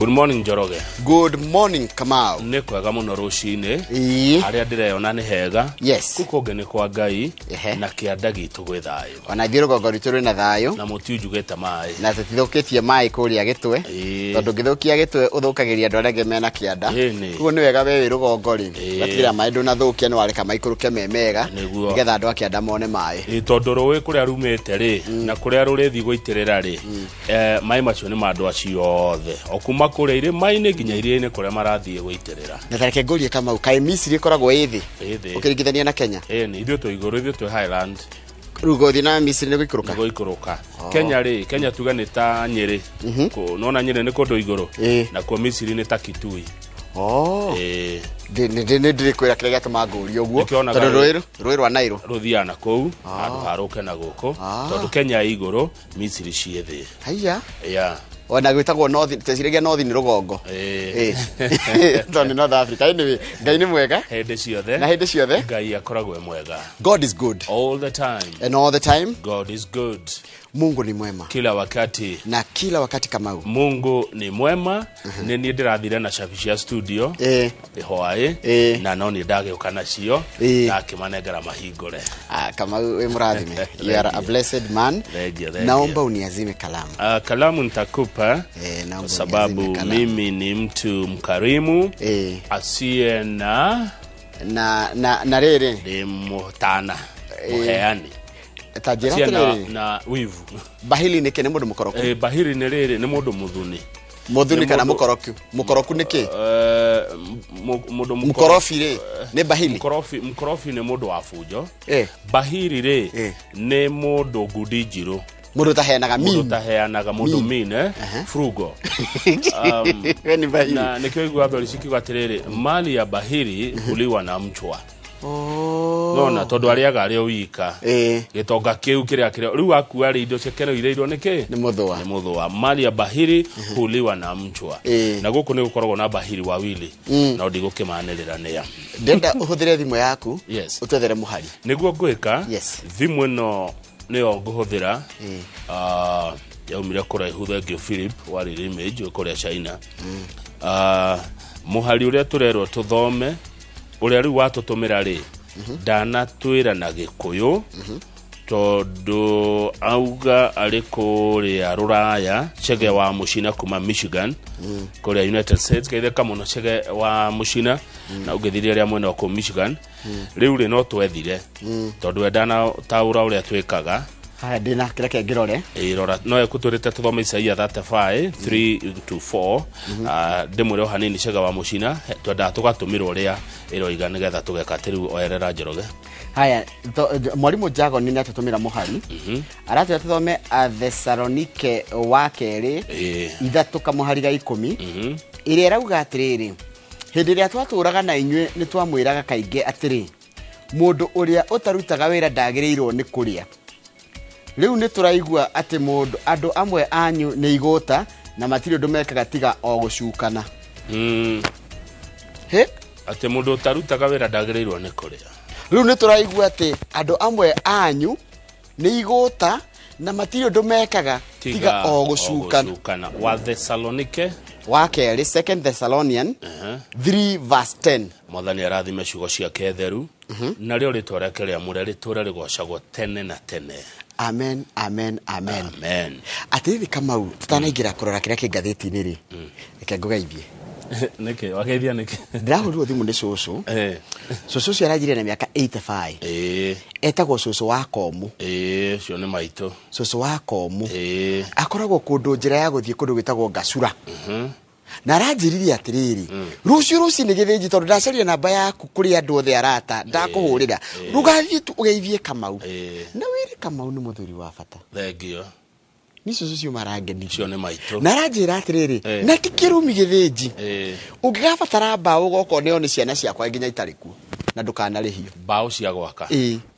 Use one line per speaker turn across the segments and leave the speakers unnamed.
Good morning, Njoroge.
Good morning, Kamau.
Nĩ kwega mũno rũcinĩ.
Ĩĩ.
Harĩa ndĩreyona nĩ hega.
Yes.
Kũu kũngĩ nĩ kwa Ngai.
Ehe.
Na kĩanda gitũ gwĩ thayũ.
Ona ithuĩ rũgongo rwitũ rwĩna thayũ.
Na mũtiunjugĩte maĩ.
Na tũtithũkĩtie maĩ kũrĩa gĩtwe.
Ĩĩ.
Tondũ ũngĩthũkia gĩtwe ũthũkagĩria andũ arĩa angĩ mena kĩanda.
Ĩĩ nĩ.
Koguo nĩ wega we wĩ rũgongo rĩ.
Ĩĩ.
Ũgatigĩrĩra maĩ ndũnathũkia nĩ wareka maikũrũke me mega.
Nĩguo.
Nĩgetha andũ a kĩanda mone maĩ.
Ĩĩ, tondũ rũĩ kũrĩa rumĩte rĩ na kũrĩa rũrĩthiĩ gũitĩrĩra rĩ maĩ macio nĩ ma andũ acio othe o kuma kũrĩa irĩma-inĩ nginya iria-inĩ kũrĩa marathiĩ gũitĩrĩra.
Na tareke ngũrie Kamau, kaĩ Misiri ĩkoragwo ĩ thĩ?
Ĩ thĩ.
Ũkĩringithania na Kenya?
Ĩĩ nĩ, ithuĩ twĩ igũrũ, ithuĩ twĩ highland.
Rĩu gũthiĩ na Misiri nĩ gũikũrũka?
Nĩ gũikũrũka. Kenya rĩ, Kenya tuge nĩ ta Nyĩrĩ. Nĩwona Nyĩrĩ nĩ kũndũ igũrũ?
Ĩĩ.
Nakuo Misiri nĩ ta Kitui.
Oh.
Ĩĩ.
Nĩ ndĩrĩ kwĩra kĩrĩa gĩatũma ngũrie ũguo.
Nĩkĩo onaga
Tondũ
rĩ-
rũĩ rwa Nile.
Rũthiaga na kũu, handũ ha rũke na gũkũ. Tondũ Kenya ĩ igũrũ, Misiri ciĩ thĩ.
Haiya.
Yeah.
Ona gwĩtagwo North, teciragia North nĩ rũgongo.
Ĩĩ.
Ĩĩ. Tondũ nĩ North Africa. Anyway, Ngai nĩ mwega.
Hĩndĩ ciothe.
Na hĩndĩ ciothe.
Ngai akoragwo e mwega.
God is good.
All the time.
And all the time.
God is good.
Mungu ni mwema.
Kila wakati.
Na kila wakati Kamau.
Mungu ni mwema. Nĩ niĩ ndĩrathire na cabi cia studio. Hwaĩ. Na no niĩ ndagĩũka nacio. Ndakĩmanengera mahingũre.
Ah, Kamau wĩ mũrathime. You are a blessed man.
Thank you, thank
Naomba
you.
uniazime kalamu.
Ah, kalamu nitakupa.
Naomba
Kwa sababu
uniazime kalamu.
mimi ni mtu mkarimu. Asiye na
Na rĩrĩ.
Ndĩ mũtana. Mũheani.
Ta njĩra
Asiye
atĩrĩrĩ.
na wivu.
Bahili nĩkĩ? Nĩ mũndũ mũkoroku?
Bahili nĩ rĩrĩ, nĩ mũndũ mũthuni.
Mũthuni
Nĩ
kana
mũndũ-
mũkoroku? Mũkoroku nĩ kĩ?
Mũndũ mũkorofi
Mũkorofi rĩ, nĩ bahili?
Mũkorofi nĩ mũndũ wa bunjo. Bahili rĩ, nĩ mũndũ ngundi njirũ.
Mũndũ ũtaheanaga
Mũndũ
mean.
ũtaheanaga, mũndũ
Mean.
mean, Frugal.
We nĩ bahili.
Na nĩkĩo iguaga thweri cikiuga atĩrĩrĩ, mali ya bahili huliwa na mchwa. Nona tondũ arĩaga arĩ o wika. Gĩtonga kĩu kĩrĩa kĩrĩa rĩu akua rĩ, indo ciake no irĩirwo nĩ kĩ?
Nĩ mũthũa.
Nĩ mũthũa. Mali ya bahili huliwa na mchwa. Na gũkũ nĩ gũkoragwo na bahili wawili. No ndigũkĩmanĩrĩra nĩa.
Ndĩrenda ũhũthĩre thimũ yaku.
Yes.
Ũtwethere mũhari.
Nĩguo ngwĩka.
Yes.
Thimũ ĩno nĩyo ngũhũthĩra. Yaumire kũraihu, thank you Philip wa Real Image kũrĩa China. Mũhari ũrĩa tũrerwo tũthome, ũrĩa rĩu watũtũmĩra rĩ, ndanatwĩra na Gĩkũyũ, tondũ auga arĩ kũrĩa Rũraya, Chege wa Mũcina kuma Michigan, kũrĩa United States, geithĩka mũno Chege wa Mũcina, na ũngĩthirie arĩa mwena wa kũu Michigan. Rĩu rĩ, no twethire, tondũ we ndanataũra ũrĩa twĩkaga.
Haya, ndĩna kĩrĩa kĩngĩrore.
Ĩĩ, rora, no ekũtwĩrĩte tũthome Isaia 35, 3 to 4. Ndĩmwĩre o hanini Chege wa Mũcina, twendaga tũgatũmĩra ũrĩa ĩroiga nĩgetha tũgeka atĩ rĩu oerera Njoroge.
Haya, mwarimũ Jagon nĩ atũtũmĩra mũhari. Aratwĩra tũthome Athesalonike wa kerĩ, ithatũ kamũhari ga ikũmi. Ĩrĩa ĩrauga atĩrĩrĩ, hĩndĩ ĩrĩa twatũraga na inyuĩ nĩ twamwĩraga kaingĩ atĩrĩ, mũndũ ũrĩa ũtarutaga wĩra ndagĩrĩirwo nĩ kũrĩa. Rĩu nĩ tũraigua atĩ andũ amwe anyu nĩ igũta na matirĩ ũndũ mekaga tiga o gũcukana. Hĩ?
Atĩ mũndũ ũtarutaga wĩra ndagĩrĩirwo nĩ kũrĩa.
Rĩu nĩ tũraigua atĩ andũ amwe anyu nĩ igũta na matirĩ ũndũ mekaga
Tiga
tiga o
o
gũcukana.
gũcukana. Wa Thessalonike?
Wa kerĩ, Second Thessalonian 3 verse 10.
Mwathani arathime ciugo ciake theru. Narĩo rĩtwa rĩake rĩamũre rĩtũre rĩgocagwo tene na tene.
Amen, amen, amen.
Amen.
Atĩrĩrĩ Kamau, tũtanaingĩra kũrora kĩrĩa kĩ ngathĩti-inĩ rĩ, reke ngũgeithie.
Nĩkĩ? Wageithia nĩkĩ?
Ndĩrahũrirwo thimũ nĩ cũcũ. Cũcũ ũcio aranjĩrire na mĩaka 85. Etagwo cũcũ wa Komũ.
Ũcio nĩ maitũ.
Cũcũ wa Komũ. Akoragwo kũndũ njĩra ya gũthiĩ kũndũ gwĩtagwo Ngacura. Na aranjĩrire atĩrĩrĩ, rũciũ rũcinĩ gĩthĩnji, tondũ ndacaria namba yaku kũrĩ andũ othe arata, ndakũhũrĩra. Rũgathiĩ tu ũgeithie Kamau. Na wĩre Kamau nĩ mũthuri wa bata.
Thengiũ.
Nĩ cũcũ ũcio marangenirie.
Ũcio nĩ maitũ.
Na aranjĩra atĩrĩrĩ, na ti kĩrumi gĩthĩnji. Ũngĩgabatara mbaũ ũgoka ũneo nĩ ciana ciakwa nginya itarĩ kuo, na ndũkanarĩhio.
Mbaũ cia gwaka.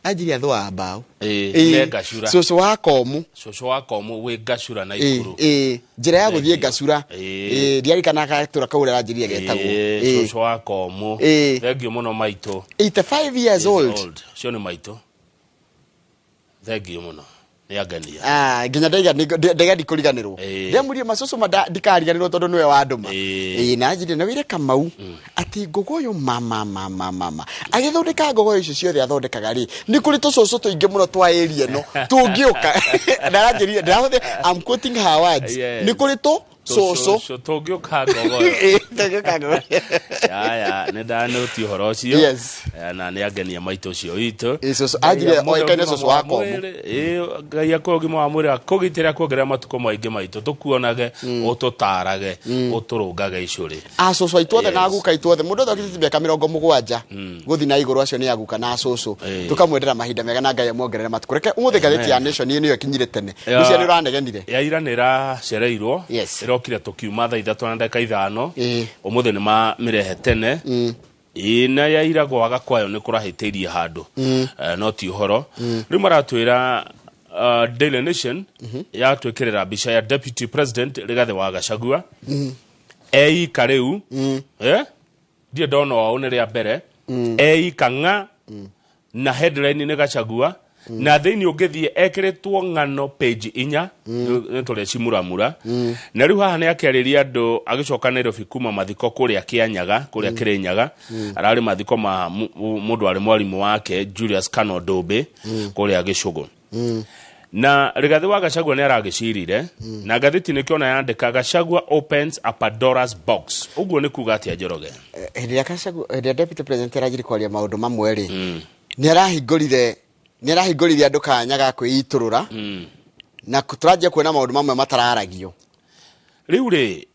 Anjirie athũaga mbaũ.
Ne Ngacura.
Cũcũ wa Komũ.
Cũcũ wa Komũ wĩ Ngacura na Ikuru.
Njĩra ya gũthiĩ
Thengiũ.
Ngacura. Ndiarikana gatũra kau ũrĩa aranjĩrire getagwo.
Cũcũ wa Komũ. Thengiũ mũno maitũ.
85 years
Years
old.
old. Ũcio nĩ maitũ. Thengiũ mũno. Nĩ angenia.
Ah, nginya ndaiga ndaiga ndikũriganĩrwo.
Ĩĩ.
Ndĩamũrie macũcũ ma ndikariganĩrwo tondũ nĩwe wandũma.
Ĩĩ.
Ĩĩ, na anjĩrire na wĩre Kamau atĩ ngogoyo mama mama mama agĩthondeka ngogoyo icio ciothe athondekaga rĩ, nĩ kũrĩ tũcũcũ tũingĩ mũno twa area ĩno tũngĩũka. Na aranjĩrire ndĩrahũthĩra, I'm quoting her words, nĩ kũrĩ tũcũcũ
Tũcũcũ tũngĩũka ngogoyo.
Ĩĩ, tũngĩũka ngogoyo.
Yaya, nĩ ndanũti ũhoro ũcio. Na nĩ angenia maitũ ũcio witũ.
Ĩĩ, cũcũ anjĩrire oĩkaine cũcũ wa Komũ.
Ĩĩ, Ngai akũhe ũgima wa mwĩrĩ, akũgitĩre, akuongerere matukũ maingĩ maitũ, tũkuonage, ũtũtarage, ũtũrũngage icũrĩ.
Acũcũ aitũ othe na aguka aitũ othe, mũndũ othe ũkinyĩtie mĩaka 70 gũthiĩ na igũrũ, acio nĩ aguka na acũcũ, tũkamwendera mahinda mega na Ngai amuongerere matukũ. Reke ũmũthĩ ngathĩti ya Nation nĩyo ĩkinyire tene. Ngwĩciria nĩ ũranegenire.
Ya ira nĩ ĩracereirwo. Ĩrokire tũkiuma thaa 3:05. Ũmũthĩ nĩ mamĩrehe tene. Ĩĩ, na ya ira gwaga kwayo nĩ kũrahĩtĩirie handũ. No ti ũhoro. Rĩu maratwĩra Daily Nation yatwĩkĩrĩra mbica ya Deputy President Rigathĩ wa Gachagua eika rĩu. Eh? Ndirĩ ndona ũũ nĩ rĩa mbere eika ng'a na headline nĩ Gachagua, na thĩinĩ ũngĩthiĩ ekĩrĩtwo ng'ano page 4 nĩ tũrĩa cimuramura. Na rĩu haha nĩ akĩarĩria andũ agĩcoka Nairobi kuma mathiko kũrĩa Kĩanyaga, kũrĩa Kĩrĩnyaga. Ararĩ mathiko ma mũndũ warĩ mwarimũ wake Julius Kano Ndũmbĩ kũrĩa Gĩcũgũ. Na Rigathĩ wa Gachagua nĩ aragĩcirire na ngathĩti nĩkĩona yandĩka Gachagua opens a Pandora's box. Ũguo nĩ kuga atĩa, Njoroge?
Hĩndĩ ĩrĩa Gachagua, hĩndĩ ĩrĩa deputy president aranjirie kwaria maũndũ mamwe rĩ, nĩ arahingũrire andũ kanya ga kwĩitũrũra na tũranjia kuona maũndũ mamwe matararagio.
Rĩu rĩ,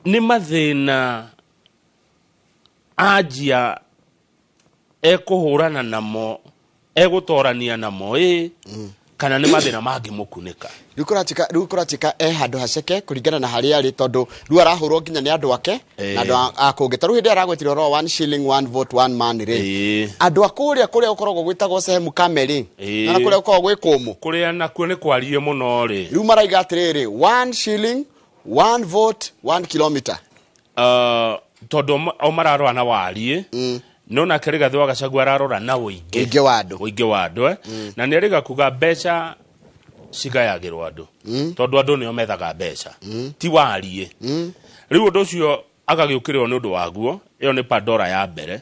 nĩ mathĩna anjia ekũhũrana namo, egũtorania namo, ĩ kana nĩ mathĩna mangĩmũkunĩka?
Rĩu kũratuĩka e handũ haceke kũringana na harĩa arĩ, tondũ rĩu arahũrwo nginya nĩ andũ ake na andũ a kũngĩ. Ta rĩu hĩndĩ ĩrĩa aragwetire ũhoro wa one shilling, one vote, one man rĩ, andũ a kũrĩa kũrĩa gũkoragwo gwĩtagwo sehemu kame rĩ, na kũrĩa gũkoragwo gwĩ kũmũ,
kũrĩa nakuo nĩ kwarie mũno rĩ,
rĩu maraiga atĩrĩrĩ, one shilling, one vote, one kilometer.
Tondũ o mararora na wariĩ, no nake Rigathĩ wa Gachagua ararora na ũingĩ.
Ũingĩ wa andũ.
Ũingĩ wa andũ, eh? Na nĩ erĩga kuga mbeca cigayagĩrwo andũ, tondũ andũ nĩo methaga mbeca, ti wariĩ. Rĩu ũndũ ũcio agagĩũkĩrĩrwo nĩ ũndũ waguo. Ĩyo nĩ Pandora ya mbere.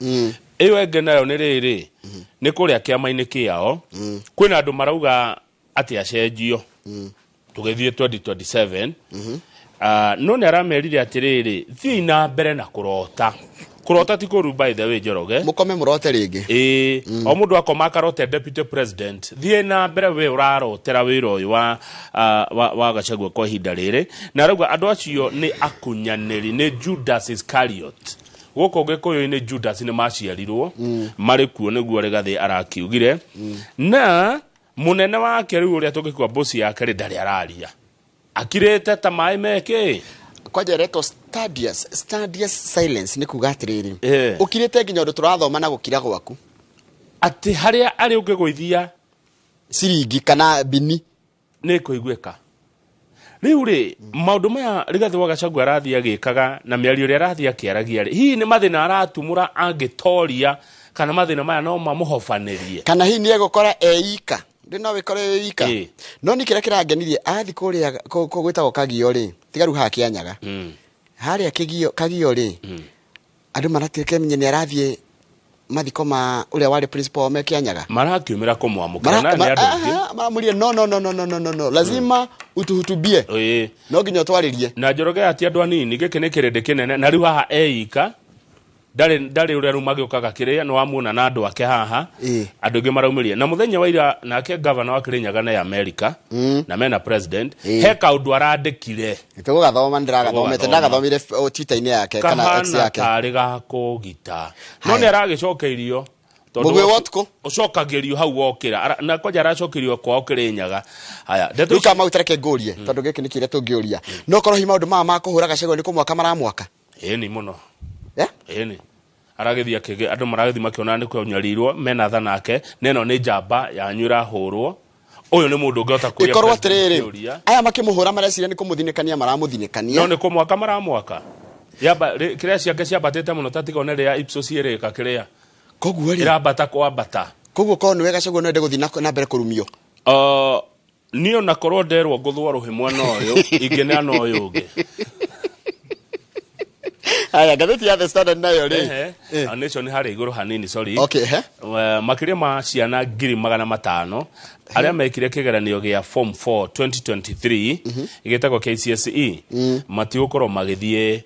Ĩyo ĩngĩ nayo nĩ rĩrĩ, nĩ kũrĩa kĩama-inĩ kĩao kwĩna andũ marauga atĩ acenjio tũgĩthiĩ 2027. No nĩ aramerire atĩrĩrĩ, thiĩi na mbere na kũrota. Kũrota ti kũru, by the way, Njoroge.
Mũkome mũrote rĩngĩ.
Ĩĩ, o mũndũ akoma akarote deputy president. Thiĩ na mbere we ũrarotera wĩra ũyũ wa Gachagua kwa ihinda rĩrĩ. Na arauga andũ acio nĩ akunyanĩri, nĩ Judas Iscariot. Gũkũ Gĩkũyũ-inĩ Judas nĩ maciarirwo marĩ kuo, nĩguo Rigathĩ arakiugire. Na mũnene wake rĩu ũrĩa tũngĩkua mboci yake rĩ, ndarĩ araria, akirĩte ta maĩ mekĩ.
Kwanja ĩretwo studious silence, nĩ kuga atĩrĩrĩ, ũkirĩte nginya ũndũ tũrathoma na gũkira gwaku.
Atĩ harĩa arĩ ũngĩgũithia
ciringi kana bini,
nĩ kũiguĩka. Rĩu rĩ, maũndũ maya Rigathĩ wa Gachagua arathiĩ agĩkaga na mĩario ĩrĩa arathiĩ akĩaragia rĩ, hihi nĩ mathĩna aratumũra angĩtoria, kana mathĩna maya no mamũhobanĩrie?
Kana hihi nĩ egũkora eika ndĩ no wĩkore wĩ wika. No nĩ kĩrĩa kĩrangenirie athi kũrĩa gwĩtagwo Kagio rĩ, tiga rĩu haha Kĩanyaga, harĩa Kĩgio Kagio rĩ, andũ maratuĩka menye nĩ arathiĩ mathiko ma ũrĩa warĩ principal me Kĩanyaga.
Marakiumĩra kũmwamũkĩra na nĩ andũ aingĩ.
Maramũrire, no no no no no no no no, lazima utuhutubie. No nginya ũtwarĩrie.
Na Njoroge, ati andũ anini, gĩkĩ nĩ kĩrĩndĩ kĩnene. Na rĩu haha eika, ndarĩ ũrĩa rĩu magĩũkaga kĩrĩa nĩ wamuona na andũ ake haha. Andũ aingĩ maraumĩria na mũthenya wa ira nake gavana wa Kĩrĩnyaga nĩ America na mena president. He kaũndũ arandĩkire.
Tũgũgathoma, nĩ ndĩragathomete.
Tũgũgathoma.
Ndagathomire Twitter-inĩ yake kana X
kahana
yake.
Tarĩ ga kũgita, no nĩ aragĩcokeirio tondũ
Mũgwĩ wa ũtukũ.
Ũcokagĩrio hau wokĩra. Na kwanja aracokeirio kwao Kĩrĩnyaga. Haya, ndeto
Rĩu
ici.
Kamau, tareke ngũrie, tondũ gĩkĩ nĩ kĩrĩa tũngĩũria, no korwo hihi maũndũ maya ma kũhũra Gachagua nĩ kũmwaka maramwaka?
Ĩni mũno.
Eh?
Ĩni aragĩthiĩ akĩgĩ andũ maragĩthiĩ makĩona nĩ kũnyarirwo mena tha nake, na ĩno nĩ njamba yanyu ĩrahũrwo. Ũyũ nĩ mũndũ ũngĩhota kũria
Ĩkorwo
president
atĩrĩrĩ,
kĩũria.
Aya makĩmũhũra mareciria nĩ kũmũthinĩkania maramũthinĩkania.
No nĩ kũmwaka maramwaka. Yamba kĩrĩa ciake ciambatĩte mũno, ta tiga one rĩa Ipsos ĩrĩka kĩrĩa
Koguo rĩ,
ĩrambata kwambata.
Koguo korwo nĩwe Gachagua no ende gũthiĩ na mbere kũrumio.
Niĩ ona korwo nderwo ngũthwo rũhĩ mwena ũyũ, ingĩneana ũyũ ũngĩ.
Haya, ngathĩti ya The Standard nayo rĩ?
Ehe. Nation harĩa igũrũ hanini, sorry.
Okay, he.
Makĩria ma ciana 500,000 arĩa mekire kĩgeranio gĩa form 4 2023 gĩtagwo KCSE matigũkorwo magĩthiĩ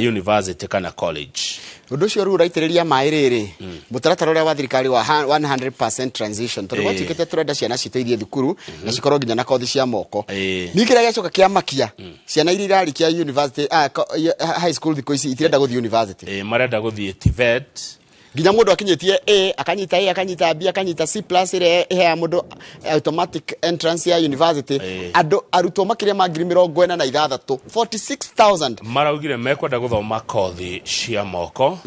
university kana college.
Ũndũ ũcio rĩu ũraitĩrĩria maĩ rĩrĩ mũtaratara ũrĩa wa thirikari wa 100% transition, tondũ gwatuĩkĩte tũrenda ciana citũ ithiĩ thukuru na cikorwo nginya na kothi cia moko. Niĩ kĩrĩa gĩacoka kĩamakia, ciana iria irarĩkia university, high school thikũ ici itirenda gũthiĩ university.
Marenda gũthiĩ TVET.
Nginya mũndũ akinyĩtie A, akanyita A, akanyita B, akanyita C plus ĩrĩa ĩheaga mũndũ automatic entrance ya university. Andũ arutwo makĩria ma 46,000, 46,000
maraugire mekwenda gũthoma kothi cia moko,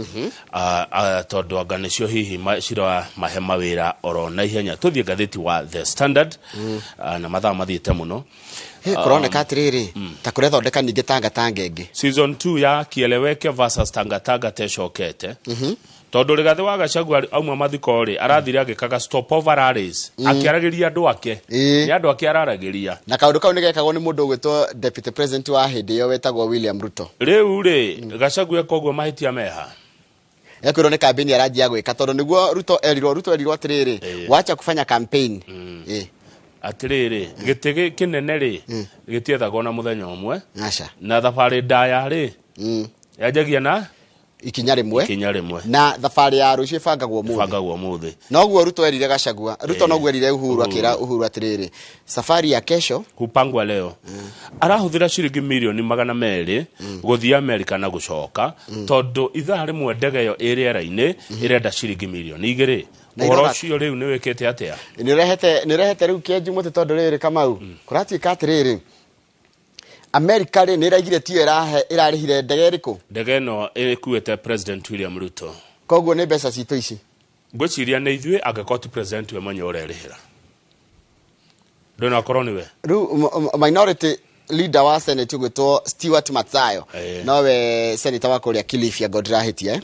tondũ anga nĩcio hihi ciramahe mawĩra oro na ihenya. Tũthiĩ ngathĩti wa The Standard, na mathaa mathiĩte mũno.
Hey, kũroneka atĩrĩrĩ ta kũrethondeka ningĩ Tangatanga ĩngĩ.
Season 2 ya Kieleweke versus Tangatanga tecokete, tondũ Rigathĩ wa Gachagua auma mathiko rĩ, arathire agĩkaga stop over rallies, akĩaragĩria andũ ake. Nĩ andũ ake araragĩria.
Na kaũndũ kau nĩ gekagwo nĩ mũndũ ũgwĩtwo deputy president wa hĩndĩ ĩyo wetagwo William Ruto.
Rĩu rĩ, Gachagua eka ũguo, mahĩtia meha?
Ekwĩrwo nĩ campaign aranjia gwĩka, tondũ nĩguo Ruto erirwo, Ruto erirwo atĩrĩrĩ, wacha kufanya campaign.
Atĩrĩrĩ, gĩtĩ kĩnene rĩ, gĩtiethagwo na mũthenya ũmwe.
Aca.
Na thabarĩ ndaya rĩ, yanjagia na
ikinya rĩmwe.
Ikinya rĩmwe.
Na thabarĩ ya rũciũ ĩbangagwo ũmũthĩ.
Bangagwo ũmũthĩ.
Noguo Ruto erire Gachagua, Ruto noguo erire Uhuru, akĩra Uhuru atĩrĩrĩ, safari ya kesho
hupangwa leo. Arahũthĩra ciringi 200,000,000 gũthiĩ Amerika na gũcoka, tondũ ithaa rĩmwe ndege ĩyo ĩ rĩera-inĩ ĩrenda ciringi 2,000,000.
Na
Ũhoro
irora-
ũcio rĩu nĩ wĩkĩte atĩa?
Nĩ ũrehete rĩu kĩenju mũtĩ, tondũ rĩrĩ, Kamau, kũratuĩka atĩrĩrĩ, Amerika rĩ, nĩ ĩraigire tiyo ĩrarĩhire ndege ĩrĩkũ?
Ndege ĩno ĩkuĩte President William Ruto.
Koguo nĩ mbeca citũ ici.
Ngwĩciria nĩ ithuĩ, angĩkorwo ti president we mwenyewe ũrerĩhĩra, ndũna akorwo nĩwe.
Rĩu minority leader wa senate ũgwĩtwo Stewart Mathayo, nowe senator wa kũrĩa Kilifi, anga ndĩrahĩtia,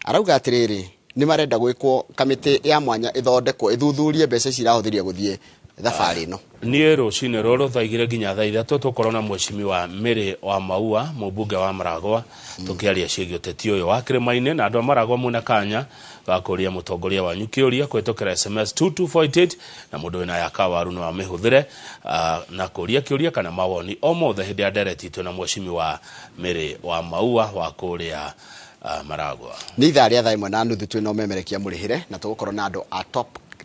arauga atĩrĩrĩ, nĩ marenda gwĩkwo kamĩtĩ ya mwanya ĩthondekwo ĩthuthurie mbeca ici irahũthĩrio gũthiĩ thabarĩ ĩno.
Niĩ rũcinĩ rũrũ thaa 2 nginya thaa 3 tũkorwo na mwecimi Mary wa Maua, mũmbunge wa Maragwa, tũkĩaria ciĩgiĩ ũteti ũyũ wa kĩrĩma-inĩ, na andũ a Maragwa mwĩna kanya ga kũria mũtongoria wanyu kĩũria kũhĩtũkĩra SMS 22488, na mũndũ wĩna ya kawaru no amĩhũthĩre na kũria kĩũria kana mawoni o mothe hĩndĩ ya ndereti itũ na mwecimi wa Mary wa Maua wa kũrĩa Maragwa.
Nĩ ithaa rĩa 1:30, twĩna ũmemerekia mũrĩhĩre, na tũgũkorwo na andũ a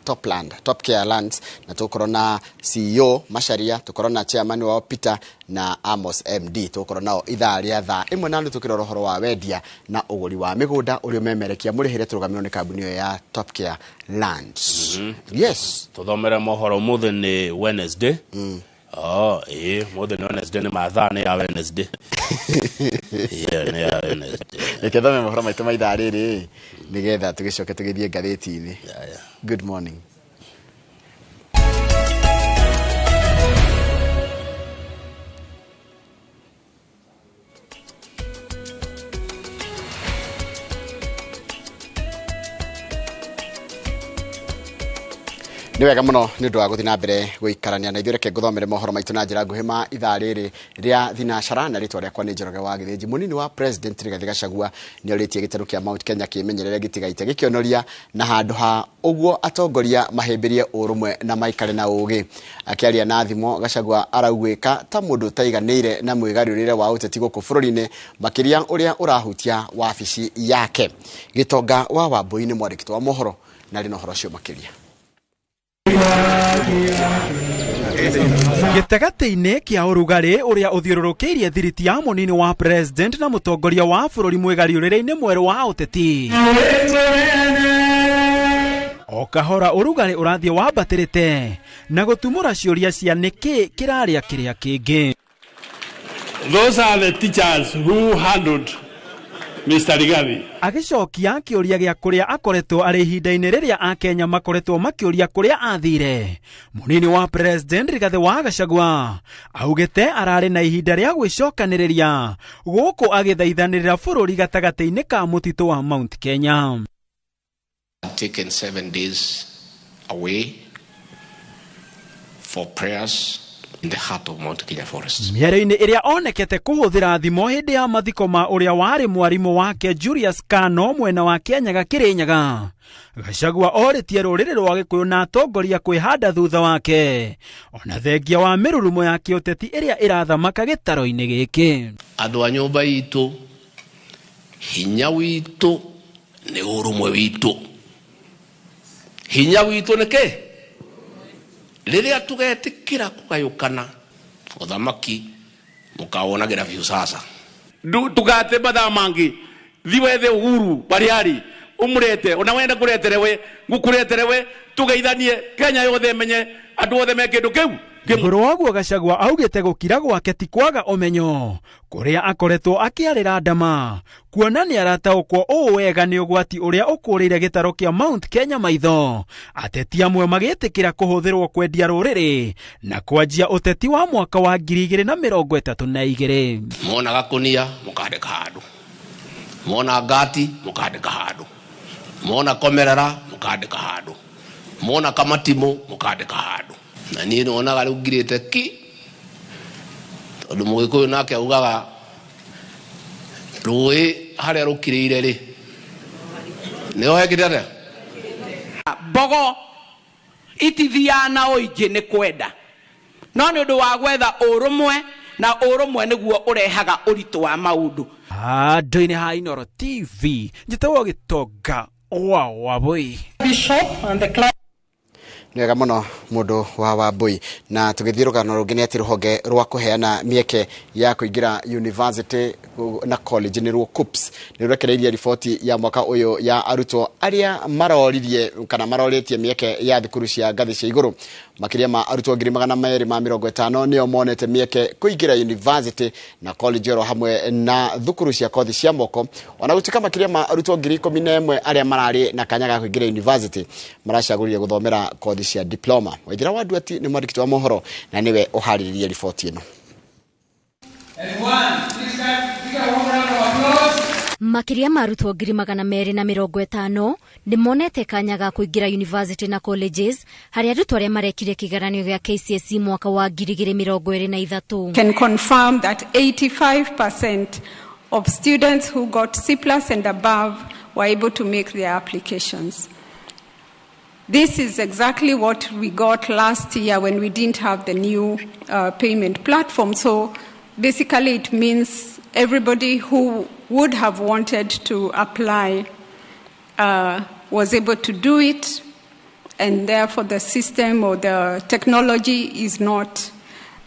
Topland, Top Care Lands, na tũgũkorwo na CEO Macharia, tũkorwo na chairman wao Peter na Amos MD. Tũgũkorwo nao ithaa rĩa 1:30 tũkĩrora ũhoro wa wendia na ũgũri wa mĩgũnda ũrĩa ũmemerekia mũrĩhĩre tũrũgamĩrĩrwo nĩ kambuni ĩyo ya Top Care Lands. Yes.
Tũthomere mohoro. Ũmũthĩ nĩ Wednesday. Oh, ĩĩ, ũmũthĩ nĩ Wednesday, nĩ mathaa nĩ ya Wednesday. Yeah, nĩ ya Wednesday.
Reke thome mohoro maitũ ma ithaa rĩrĩ nĩgetha tũgĩcoke tũgĩthiĩ ngathĩti-inĩ.
Yeah.
Good morning. Nĩ wega mũno nĩ ũndũ wa gũthiĩ na mbere gũikarania na ithuĩ. Reke ngũthomere mohoro maitũ na njĩra nguhĩ ma ithaa rĩrĩ rĩa thinacara, na rĩtwa rĩakwa nĩ Njoroge wa Gĩthĩnji. Mũnini wa president Rigathĩ Gachagua nĩ orĩtie gĩtarũ kĩa Mount Kenya kĩmenyerere gĩtigaite gĩkĩonoria, na handũ ha ũguo atongoria mahĩmbĩrie ũrũmwe na maikare na ũgĩ. Akĩaria na thimo, Gachagua araugwĩka ta mũndũ ũtaiganĩire na mwĩgarũrĩre wa ũteti gũkũ bũrũri-inĩ, makĩria ũrĩa ũrahutia wabici yake. Gĩtonga wa Wambui nĩ mwandĩki wa mohoro na arĩ na ũhoro ũcio makĩria.
Gĩtagatĩ-inĩ kĩa ũrugarĩ ũrĩa ũthiũrũrũkĩirie thiriti ya mũnini wa president na mũtongoria wa bũrũri mwĩgariũrĩre-inĩ mwerũ wa ũteti, o kahora ũrugarĩ ũrathiĩ wambatĩrĩte na gũtumũra ciũria cia nĩkĩ kĩrarĩa kĩrĩa kĩngĩ.
Those are the teachers who handled Mr. Rigathi.
Agĩcokia kĩũria gĩa kũrĩa akoretwo arĩ ihinda-inĩ rĩrĩa akenya makoretwo makĩũria kũrĩa athire, mũnini wa president Rigathĩ wa Gachagua augĩte ararĩ na ihinda rĩa gwĩcokanĩrĩria gũkũ agĩthaithanĩrĩra bũrũri gatagatĩ-inĩ ka mũtitũ wa Mount Kenya.
Taken 7 days a way for prayers in the heart of Mount Kenya Forest.
Mĩario-inĩ ĩrĩa onekete kũhũthĩra thimo hĩndĩ ya mathiko ma ũrĩa warĩ mwarimũ wake Julius Kano mwena wa Kĩanyaga Kĩrĩnyaga, Gachagua orĩtie rũrĩrĩ rwa Gĩkũyũ na atongoria kwĩhanda thutha wake ona thengia wa mĩrurumo ya kĩũteti ĩrĩa ĩrathamaka gĩtaro-inĩ gĩkĩ.
Andũ a nyũmba itũ, hinya witũ nĩ ũrũmwe witũ. Hinya witũ nĩ kĩ? Rĩrĩa tũgetĩkĩra kũgayũkana, ũthamaki mũkawonagĩra biũ sasa.
Tugate mathaa mangĩ thi wethe Uhuru Bariari umurete ona wenda kureterewe ngukureterewe tugeithanie Kenya yothe menye andu othe me kindu kiu.
Igũrũ wa ũguo Gachagua augĩte gũkira gwake ti kwaga ũmenyo kũrĩa akoretwo akĩarĩra ndama kuona nĩ arataũkwo ũũ wega nĩ ũgwati ũrĩa ũkũrĩire gĩtaro kĩa Mount Kenya maitho. Ateti amwe magĩtĩkĩra kũhũthĩrwo kwendia rũrĩrĩ na kwanjia ũteti wa mwaka wa 2032.
Mona gakunia mũkandĩka handũ, mona ngati mũkandĩka handũ, mona komerera mũkandĩka handũ, mona kamatimu mũkandĩka handũ. Na niĩ nĩwonaga rĩu ngirĩte ki tondũ Mũgĩkũyũ nake augaga rũĩ harĩa rũkirĩire rĩ nĩho hekĩte atĩa.
Mbogo itithiaga na ũingĩ nĩ kwenda, no nĩ ũndũ wa gwetha ũrũmwe, na ũrũmwe nĩguo ũrehaga ũritũ wa maũndũ.
Handũ-inĩ ha Inooro TV njĩtagwo Gĩtonga wa Wabũi.
Bishop and the clerk.
Nĩ wega mũno mũndũ wa Wambui. Na tũgĩthiĩ rũgano rũngĩ nĩ atĩ rũhonge rwa kũheana mĩeke ya kũingĩra university na college nĩ ruo KUCCPS nĩ rũrekereirie riboti ya mwaka ũyũ ya arutwo arĩa maroririe kana marorĩtie mĩeke ya thukuru cia ngathĩ cia igũrũ. Makĩria ma arutwo 250 nĩo monete mĩeke kũingĩra university na college oro hamwe na thukuru cia kothi cia moko, ona gũtuĩka makĩria ma arutwo 11,000 arĩa mararĩ na kanya ga kũingĩra university maracagũrire gũthomera kothi cia diploma. Waithira wa Nduati nĩ mwandĩki wa mohoro na nĩwe ũharĩrĩrie riboti ĩno.
Makĩria ma arutwo 250 nĩ monete kanya ga kũingĩra university na colleges harĩa arutwo arĩa marekire kĩgeranio gĩa KCSE mwaka wa 2023.
Can confirm that 85% of students who got C+ and above were able to make their applications. This is exactly what we got last year when we didn't have the new payment platform. So basically it means everybody who would have wanted to apply was able to do it, and therefore the system or the technology is not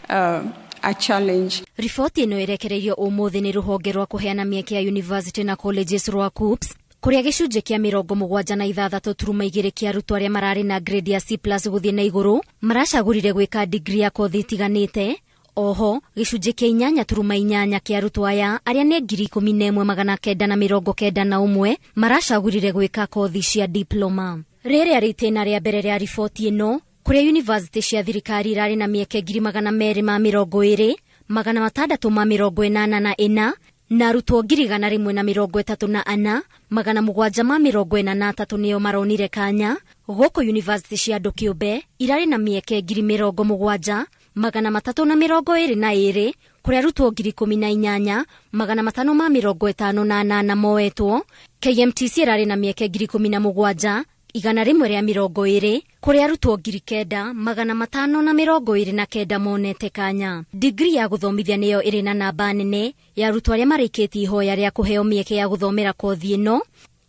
a challenge.
Riboti ĩno ĩrekereirio ũmũthĩ nĩ rũhonge rwa kũheana mĩeke ya university na colleges rwa KUCCPS kũrĩa gĩcunjĩ kĩa 76.2 kĩa arutwo arĩa mararĩ na grade ya C+ gũthiĩ na igũrũ maracagũrire gwĩka degree ya kothi itiganĩte. Oho gĩcunjĩ kĩa 8.8 kĩa arutwo aya arĩa nĩ 11,991 maracagũrire gwĩka kothi cia diploma. Rĩrĩa rĩ itĩna rĩa mbere rĩa riboti ĩno kũrĩa university cia thirikari irarĩ na mĩeke 220, 684 na arutwo 134, 783 nĩo maronire kanya. Gũkũ university cia andũ kĩũmbe irarĩ na mĩeke 70,322 kũrĩa arutwo 18,558 moetwo. KMTC ĩrarĩ na mĩeke 17,120 kũrĩa arutwo 9,529 monete kanya. Degree ya gũthomithia nĩyo ĩrĩ na namba nene ya arutwo arĩa marĩkĩtie ihoya rĩa kũheo mĩeke ya gũthomera kothi ĩno.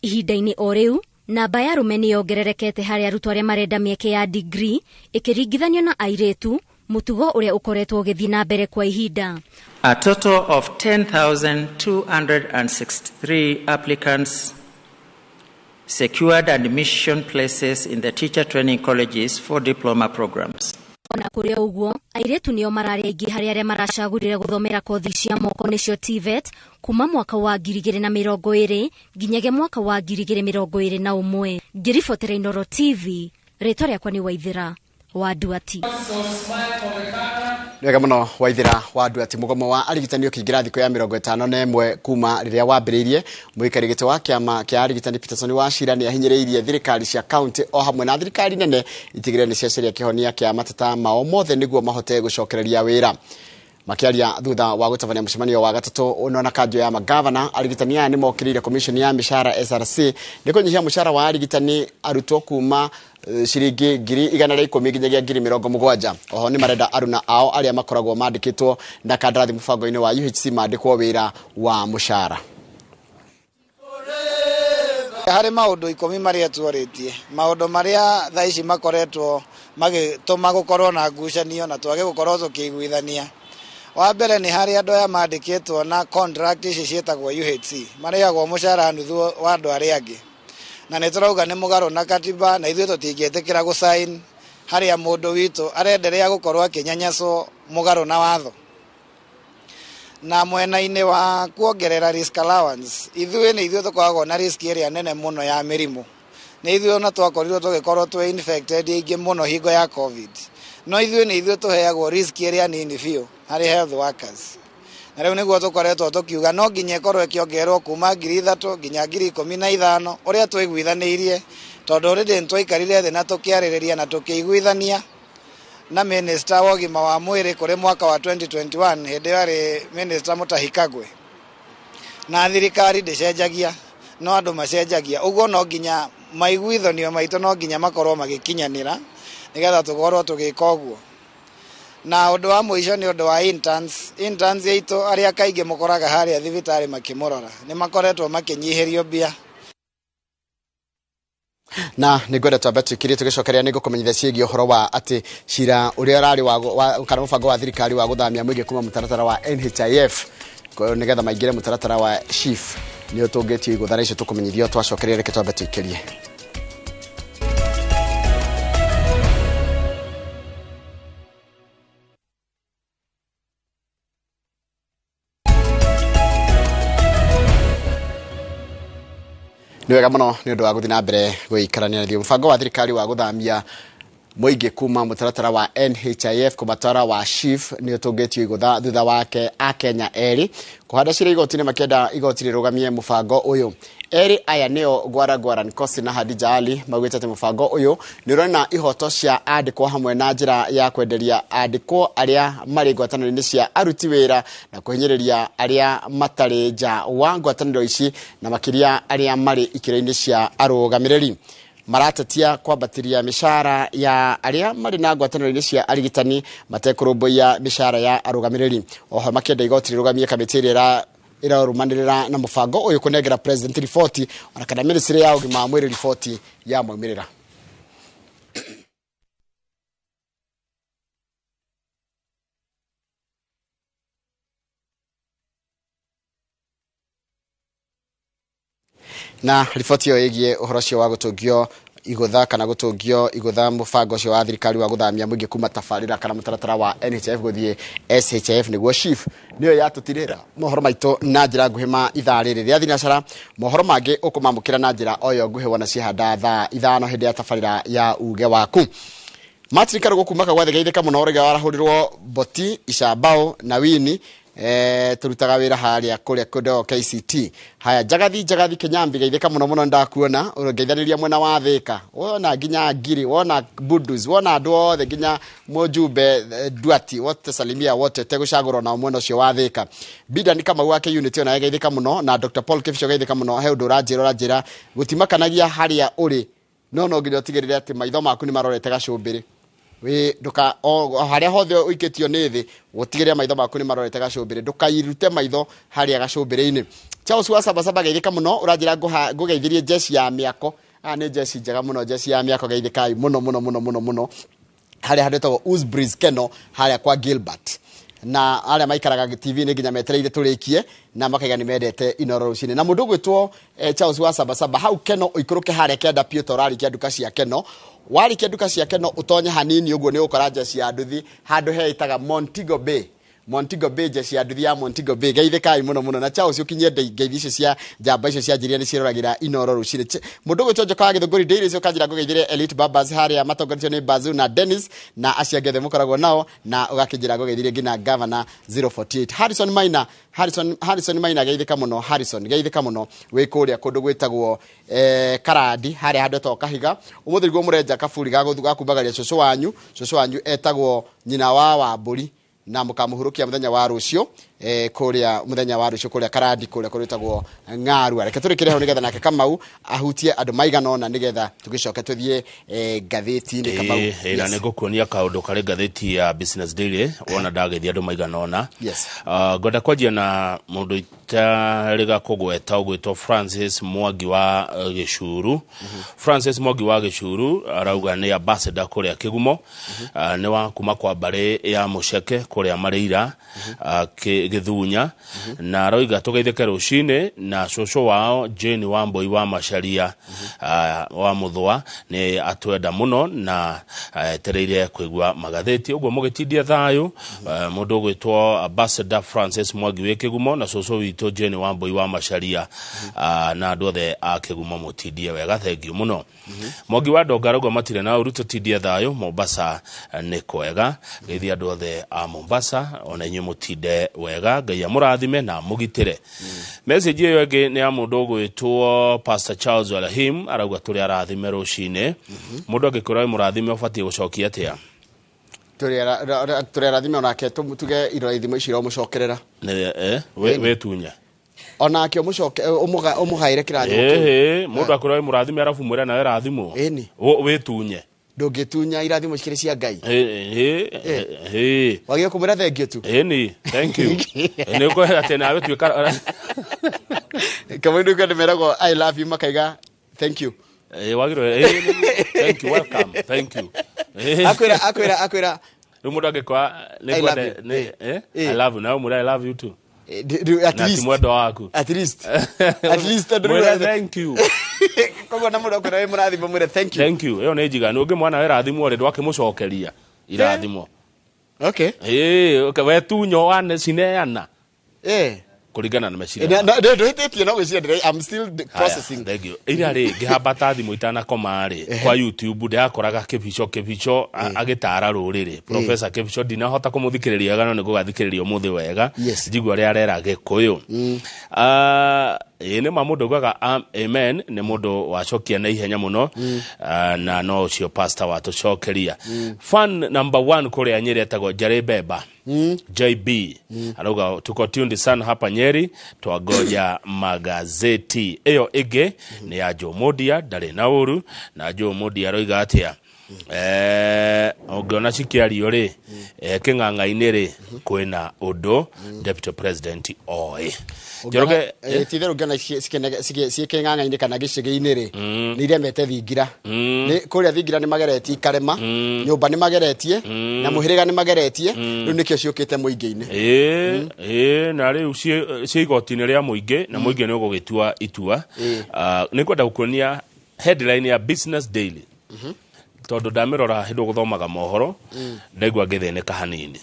Ihinda-inĩ o rĩu namba ya arũme nĩ yongererekete harĩ arutwo arĩa marenda mĩeke ya degree ĩkĩringithanio na airĩtu, mũtugo ũrĩa ũkoretwo ũgĩthiĩ na mbere kwa ihinda.
A total of 10,263 applicants secured admission places in the teacher training colleges for diploma programs.
Ona kũrĩ ũguo, airĩtu nĩo mararĩ aingĩ harĩ arĩa maracagũrire gũthomera kothi cia moko nĩcio TVET kuma mwaka wa 2020 nginyagia mwaka wa 2021. Ngĩribotera Inooro TV, rĩtwa rĩakwa nĩ Waithĩra wa Nduati.
Wega muno waithira wa andu ati mugomo wa arigitani ukiingira thiku ya 51 kuma riria wambiriirie. Muikari giti wa kiama kia arigitani Peterson Wachira ni ahinyiriirie thirikari cia county o hamwe na thirikari nene itigire ni ciacaria kihonia kia mateta mao mothe niguo mahote gucokereria wira. Makiaria thutha wa gutabania mucemanio wa gatatu unona kanjo ya magavana, arigitani aya ni mokirire commission ya mishahara SRC ni kunyihia mushahara wa arigitani arutwo kuma ciringi 110,000 nginyagia 70,000. Oho ni marenda aruna ao aria makoragwo mandikitwo na kandarathi mubango-ini wa UHC mandikwo wira wa mushahara.
Harĩ maũndũ 10 marĩa twarĩtie, maũndũ marĩa thaa ici makoretwo magĩtũma gũkorwo na ngucanio na twage gũkorwo tũkĩiguithania. Wa mbere nĩ harĩ andũ aya mandĩkĩtwo na contract ici ciĩtagwo UHC, marĩhagwo mũcara nuthu wa andũ arĩa angĩ, na nĩ tũrauga nĩ mũgarũ na katiba, na ithuĩ tũtingĩtĩkĩra gũsign harĩa mũndũ witũ arenderea gũkorwo akĩnyanyaswo mũgarũ na watho. Na mwena-inĩ wa kuongerera risk allowance, ithuĩ nĩ ithuĩ tũkoragwo na risk ĩrĩa nene mũno ya mĩrimũ. Nĩ ithuĩ ona twakorirwo tũgĩkorwo twĩ infected aingĩ mũno hingo ya COVID, no ithuĩ nĩ ithuĩ tũheagwo risk ĩrĩa nini biũ harĩ health workers. Na rĩu nĩguo tũkoretwo tũkiuga no nginya ĩkorwo ĩkĩongererwo kuma 3,000 nginya 15,000 ũrĩa twaiguithanĩirie, tondũ already nĩtwaikarire thĩ na tũkĩarĩrĩria na tũkĩiguithania na minister wa ũgima wa mwĩrĩ kũrĩ mwaka wa 2021 hĩndĩ ĩyo arĩ minister Mutahi Kagwe. Na thirikari ndĩcenjagia, no andũ macenjagia, ũguo no nginya maiguithanio maitũ no nginya makorwo magĩkinyanĩra nĩgetha tũkorwo tũgĩka ũguo. Na ũndũ wa mũico nĩ ũndũ wa interns. Interns aitũ arĩa kaingĩ mũkoraga harĩa thibitarĩ makĩmũrora nĩ makoretwo makĩnyihĩrio mbia.
Na nĩ ngwenda twambe twĩkĩrie tũgĩcokeria nĩ ngũkũmenyithia ciĩgiĩ ũhoro wa atĩ cira ũrĩa ũrarĩ wa kana mũbango wa thirikari wa gũthamia mũingĩ kuma mũtaratara wa NHIF nĩgetha maingĩre mũtaratara wa SHIF nĩ ũtũngĩtio igũtha icio tũkũmenyithio twacokeria. Reke twambe twĩkĩrie. Nĩ wega mũno nĩ ũndũ wa gũthiĩ na mbere gũikarania na ithuĩ. Mũbango wa thirikari wa gũthamia mũingĩ kuma mũtaratara wa NHIF kũmatwara wa SHIF nĩ ũtũngĩtio igũtha thutha wake Akenya erĩ kũhanda cira igoti-inĩ makĩenda igoti rĩrũgamie mũbango ũyũ. Erĩ aya nĩo Gwara Gwara Nkosi na Hadija Ali maugĩte atĩ mũbango ũyũ nĩ ũrona ihoto cia andĩkwo hamwe na njĩra ya kwenderia andĩkwo arĩa marĩ ngwatanĩro-inĩ cia aruti wĩra na kũhinyĩrĩria arĩa matarĩ nja wa ngwatanĩro ici na makĩria arĩa marĩ ikĩro-inĩ cia arũgamĩrĩri. Maratetia kwambatĩria mĩcara ya arĩa marĩ na ngwatanĩro-inĩ cia arigitani matekũrũmbũiya mĩcara ya arũgamĩrĩri. Oho makĩenda igoti rĩrũgamie kamĩtĩ ĩrĩa ĩrarũmanĩrĩra na mũbango ũyũ kũnengera president riboti ona kana ministry ya ũgima wa mwĩrĩ riboti ya maumĩrĩra. Na riboti ĩyo ĩgiĩ ũhoro ũcio wa gũtũngio igũtha kana gũtũngio igũtha mũbango ũcio wa thirikari wa gũthamia mũingĩ kuma tabarĩra kana mũtaratara wa NHIF gũthiĩ SHIF nĩguo SHIF nĩyo yatũtirĩra mohoro maitũ na njĩra nguhĩ ma ithaa rĩrĩ rĩa thinacara. Mohoro mangĩ ũkũmamũkĩra na njĩra o ĩyo nguhĩ wona ciahanda thaa 5 hĩndĩ ya tabarĩra ya uge waku. Martin Karugu kuma Kagwathe geithĩka mũno ũrĩa warahũrirwo Boti Icambao na Wini turutaga wira haria kuria kundo KCT. Haya Njagathi Kinyambi geithĩka mũno mũno ndakuona ngeithaniria mwena wa Thika, wona nginya Ngiri, wona Budus, wona andũ othe nginya Mujumbe Duati wote salimia wote tegucagũrwo na mwena ũcio wa Thika. Bida ni Kamau wake unit ona geithĩka mũno na Dr Paul Kibisho geithĩka mũno. He ũndũ ũranjĩra gũtimakanagia haria ũrĩ no nginya ũtigĩrĩre atĩ maitho maku nĩ marorete gacũmbĩrĩ we nduka haria hothe uikitio ni thi gutigiria maitho maku ni marorete gacumbiri, ndukairute maitho haria gacumbiri-ini. Charles wa Sabasaba geithĩka mũno ũranjĩra ngũgeithirie jeshi ya mĩako. Nĩ jeshi njega mũno, jeshi ya mĩako geithĩkai mũno mũno mũno mũno mũno haria handĩtagwo Usbridge Keno haria kwa Gilbert na aria maikaraga TV ni nginya metereire turikie na makaiga ni mendete Inoro rucini. Na mundu gwitwo Charles wa Sabasaba hau Keno uikuruke haria kenda piũ ta ũrarikia nduka cia Keno, warikia nduka cia Keno utonye hanini uguo ni ukora jeshi ya nduthi handu heitaga Montego Bay. Montego Bay, jeshi ya nduthi ya Montego Bay, geithĩkai mũno mũno. Na Charles ũkinyie ngeithi icio cia njamba icio cia njiria nĩ ciĩroragĩra Inoro rũcinĩ. Mũndũ ũgwĩtwo Njoka wa Gĩthũngũri Daily ũcio ũkanjĩra ngũgeithĩre Elite Babas harĩa matongoretio nĩ Bazu na Dennis na acio angĩ othe mũkoragwo nao, na ũgakĩnjĩra ngũgeithĩre nginya Governor 048 Harrison Maina. Harrison Maina, geithĩka mũno. Harrison, geithĩka mũno wĩ kũrĩa kũndũ gwĩtagwo Karandi, harĩa handũ etagwo Kahiga. Ũmũthĩ nĩguo mũrenja kaburi ga kumbagaria cũcũ wanyu. Cũcũ wanyu etagwo nyina wa Wambũri, na mũkamũhurũkia mũthenya wa rũciũ, kũrĩa mũthenya wa rũciũ kũrĩa Karandi, kũrĩa kũrĩtagwo Ng'arua. Reke tũrĩkĩre hau nĩgetha nake Kamau ahutie andũ maigana ũna, nĩgetha tũgĩcoke tũthiĩ ngathĩti-inĩ. Kamau.
Ĩĩ, na nĩ ngũkuonia kaũndũ karĩ ngathĩti ya Business Daily wona ndagĩthiĩ andũ maigana ũna. Ngwenda kwanjia na mũndũ itarĩga kũgweta ũgwĩtwo Francis Mwangi wa Gĩcuru. Francis Mwangi wa Gĩcuru arauga nĩ ambassador kũrĩa Kĩgumo. Nĩ wa kuma kwa mbarĩ ya Mũceke kũrĩa Marĩira, Gĩthunya, na aroiga tũgeithĩke rũcinĩ na cũcũ wao Jane Wambui wa Macharia, wa Mũthũa, nĩ atwenda mũno na etereire kũigua magathĩti. Ũguo mũgĩtindia thayũ, mũndũ ũgwĩtwo Ambassador Francis Mwangi wĩ Kĩgumo na cũcũ witũ Jane Wambui wa Macharia, na andũ othe a Kĩgumo mũtindie wega, thengiũ mũno. Mwangi wa Ndonga arauga matirĩ na ũru, tũtindie thayũ, Mombasa nĩ kwega. Geithia andũ othe a Mombasa, ona inyuĩ mũtinde wega, Ngai amũrathime na amũgitĩre. Message ĩyo ĩngĩ nĩ ya mũndũ ũgwĩtwo Pastor Charles Alahim, arauga tũrĩ arathime rũcinĩ. Mũndũ angĩkorwo wĩ mũrathime ũbatiĩ gũcokia atĩa?
Tũrĩ arathime onake, tuge irathimo ici iromũcokerera.
Wĩtunye.
Onake ũmũgaĩre kĩrathimo kĩu.
Ĩhĩ, mũndũ akorwo wĩ mũrathime arabu mwĩre nawe rathimwo.
Ĩni.
Wĩtunye.
Ndũngĩtunya irathimo cikĩrĩ cia Ngai.
Ĩĩ.
Wagĩrĩirwo kũmwĩra thengiũ tu.
Ĩni, thank you. Nĩ ũkwenda atĩ nawe tuĩka
Kamwe nĩ andũ meragwo "I love you" makaiga "thank you".
Wagĩrĩirwo thank you, welcome, thank you.
Akwĩra
Rĩu mũndũ angĩkorwo
"I love you."
I love you, nawe ũmwĩre "I love you too".
At
Na ti
least
mwendwa waku.
At least tondũ
Mwĩre thank you.
Koguo na mũndũ akwĩra wĩ mũrathimo, mwĩre "thank you".
Thank you. Ĩyo nĩ njiganu. Ũngĩ mwana we rathimwo rĩ, ndwakĩmũcokeria irathimo. Ĩĩ, okay, wetunyo wane cineana kũringana na meciria.
Ndũhĩtĩtie, no gwĩciria I'm still processing.
Haya, thank you. Ira rĩ, ngĩhambata thimũ itanakoma rĩ, kwa YouTube ndĩrakoraga Kĩbico agĩtara rũrĩrĩ. Professor Kĩbico, ndinahota kũmũthikĩrĩria wega, no nĩ ngũgathikĩrĩria ũmũthĩ wega. Njigua ũrĩa arera Gĩkũyũ. Ĩĩ, nĩ ma mũndũ ugaga amen nĩ mũndũ wacokia na ihenya mũno. Na no ũcio pastor watũcokeria. Fan number one kũrĩa Nyĩrĩ etagwo Jerry Beba. JB arauga tuko tuned sana hapa Nyeri, twangoja magazeti. Ĩyo ĩngĩ nĩ ya Joe Modia, ndarĩ na ũru na Joe Modia. Aroiga atĩa? Ũngĩona cikĩario rĩ, kĩng'ang'a-inĩ rĩ, kwĩna ũndũ deputy president oĩ. Njoroge.
Ti-itherũ ngĩona ciĩ kĩng'ang'a-inĩ kana gĩcĩgĩ-inĩ rĩ, nĩ iremete thingira. Nĩ kũrĩa thingira nĩ mageretie ikarema nyũmba, nĩ mageretie na mũhĩrĩga, nĩ mageretie, rĩu nĩkĩo ciũkĩte mũingĩ-inĩ.
Ĩĩ, na rĩu ciĩ igoti-inĩ rĩa mũingĩ na mũingĩ nĩ ũgũgĩtua itua. Nĩ ngwenda gũkuonia headline ya Business Daily, tondũ ndamĩrora hĩndĩ ũgũthomaga mohoro ndaigua ngĩthĩnĩka hanini.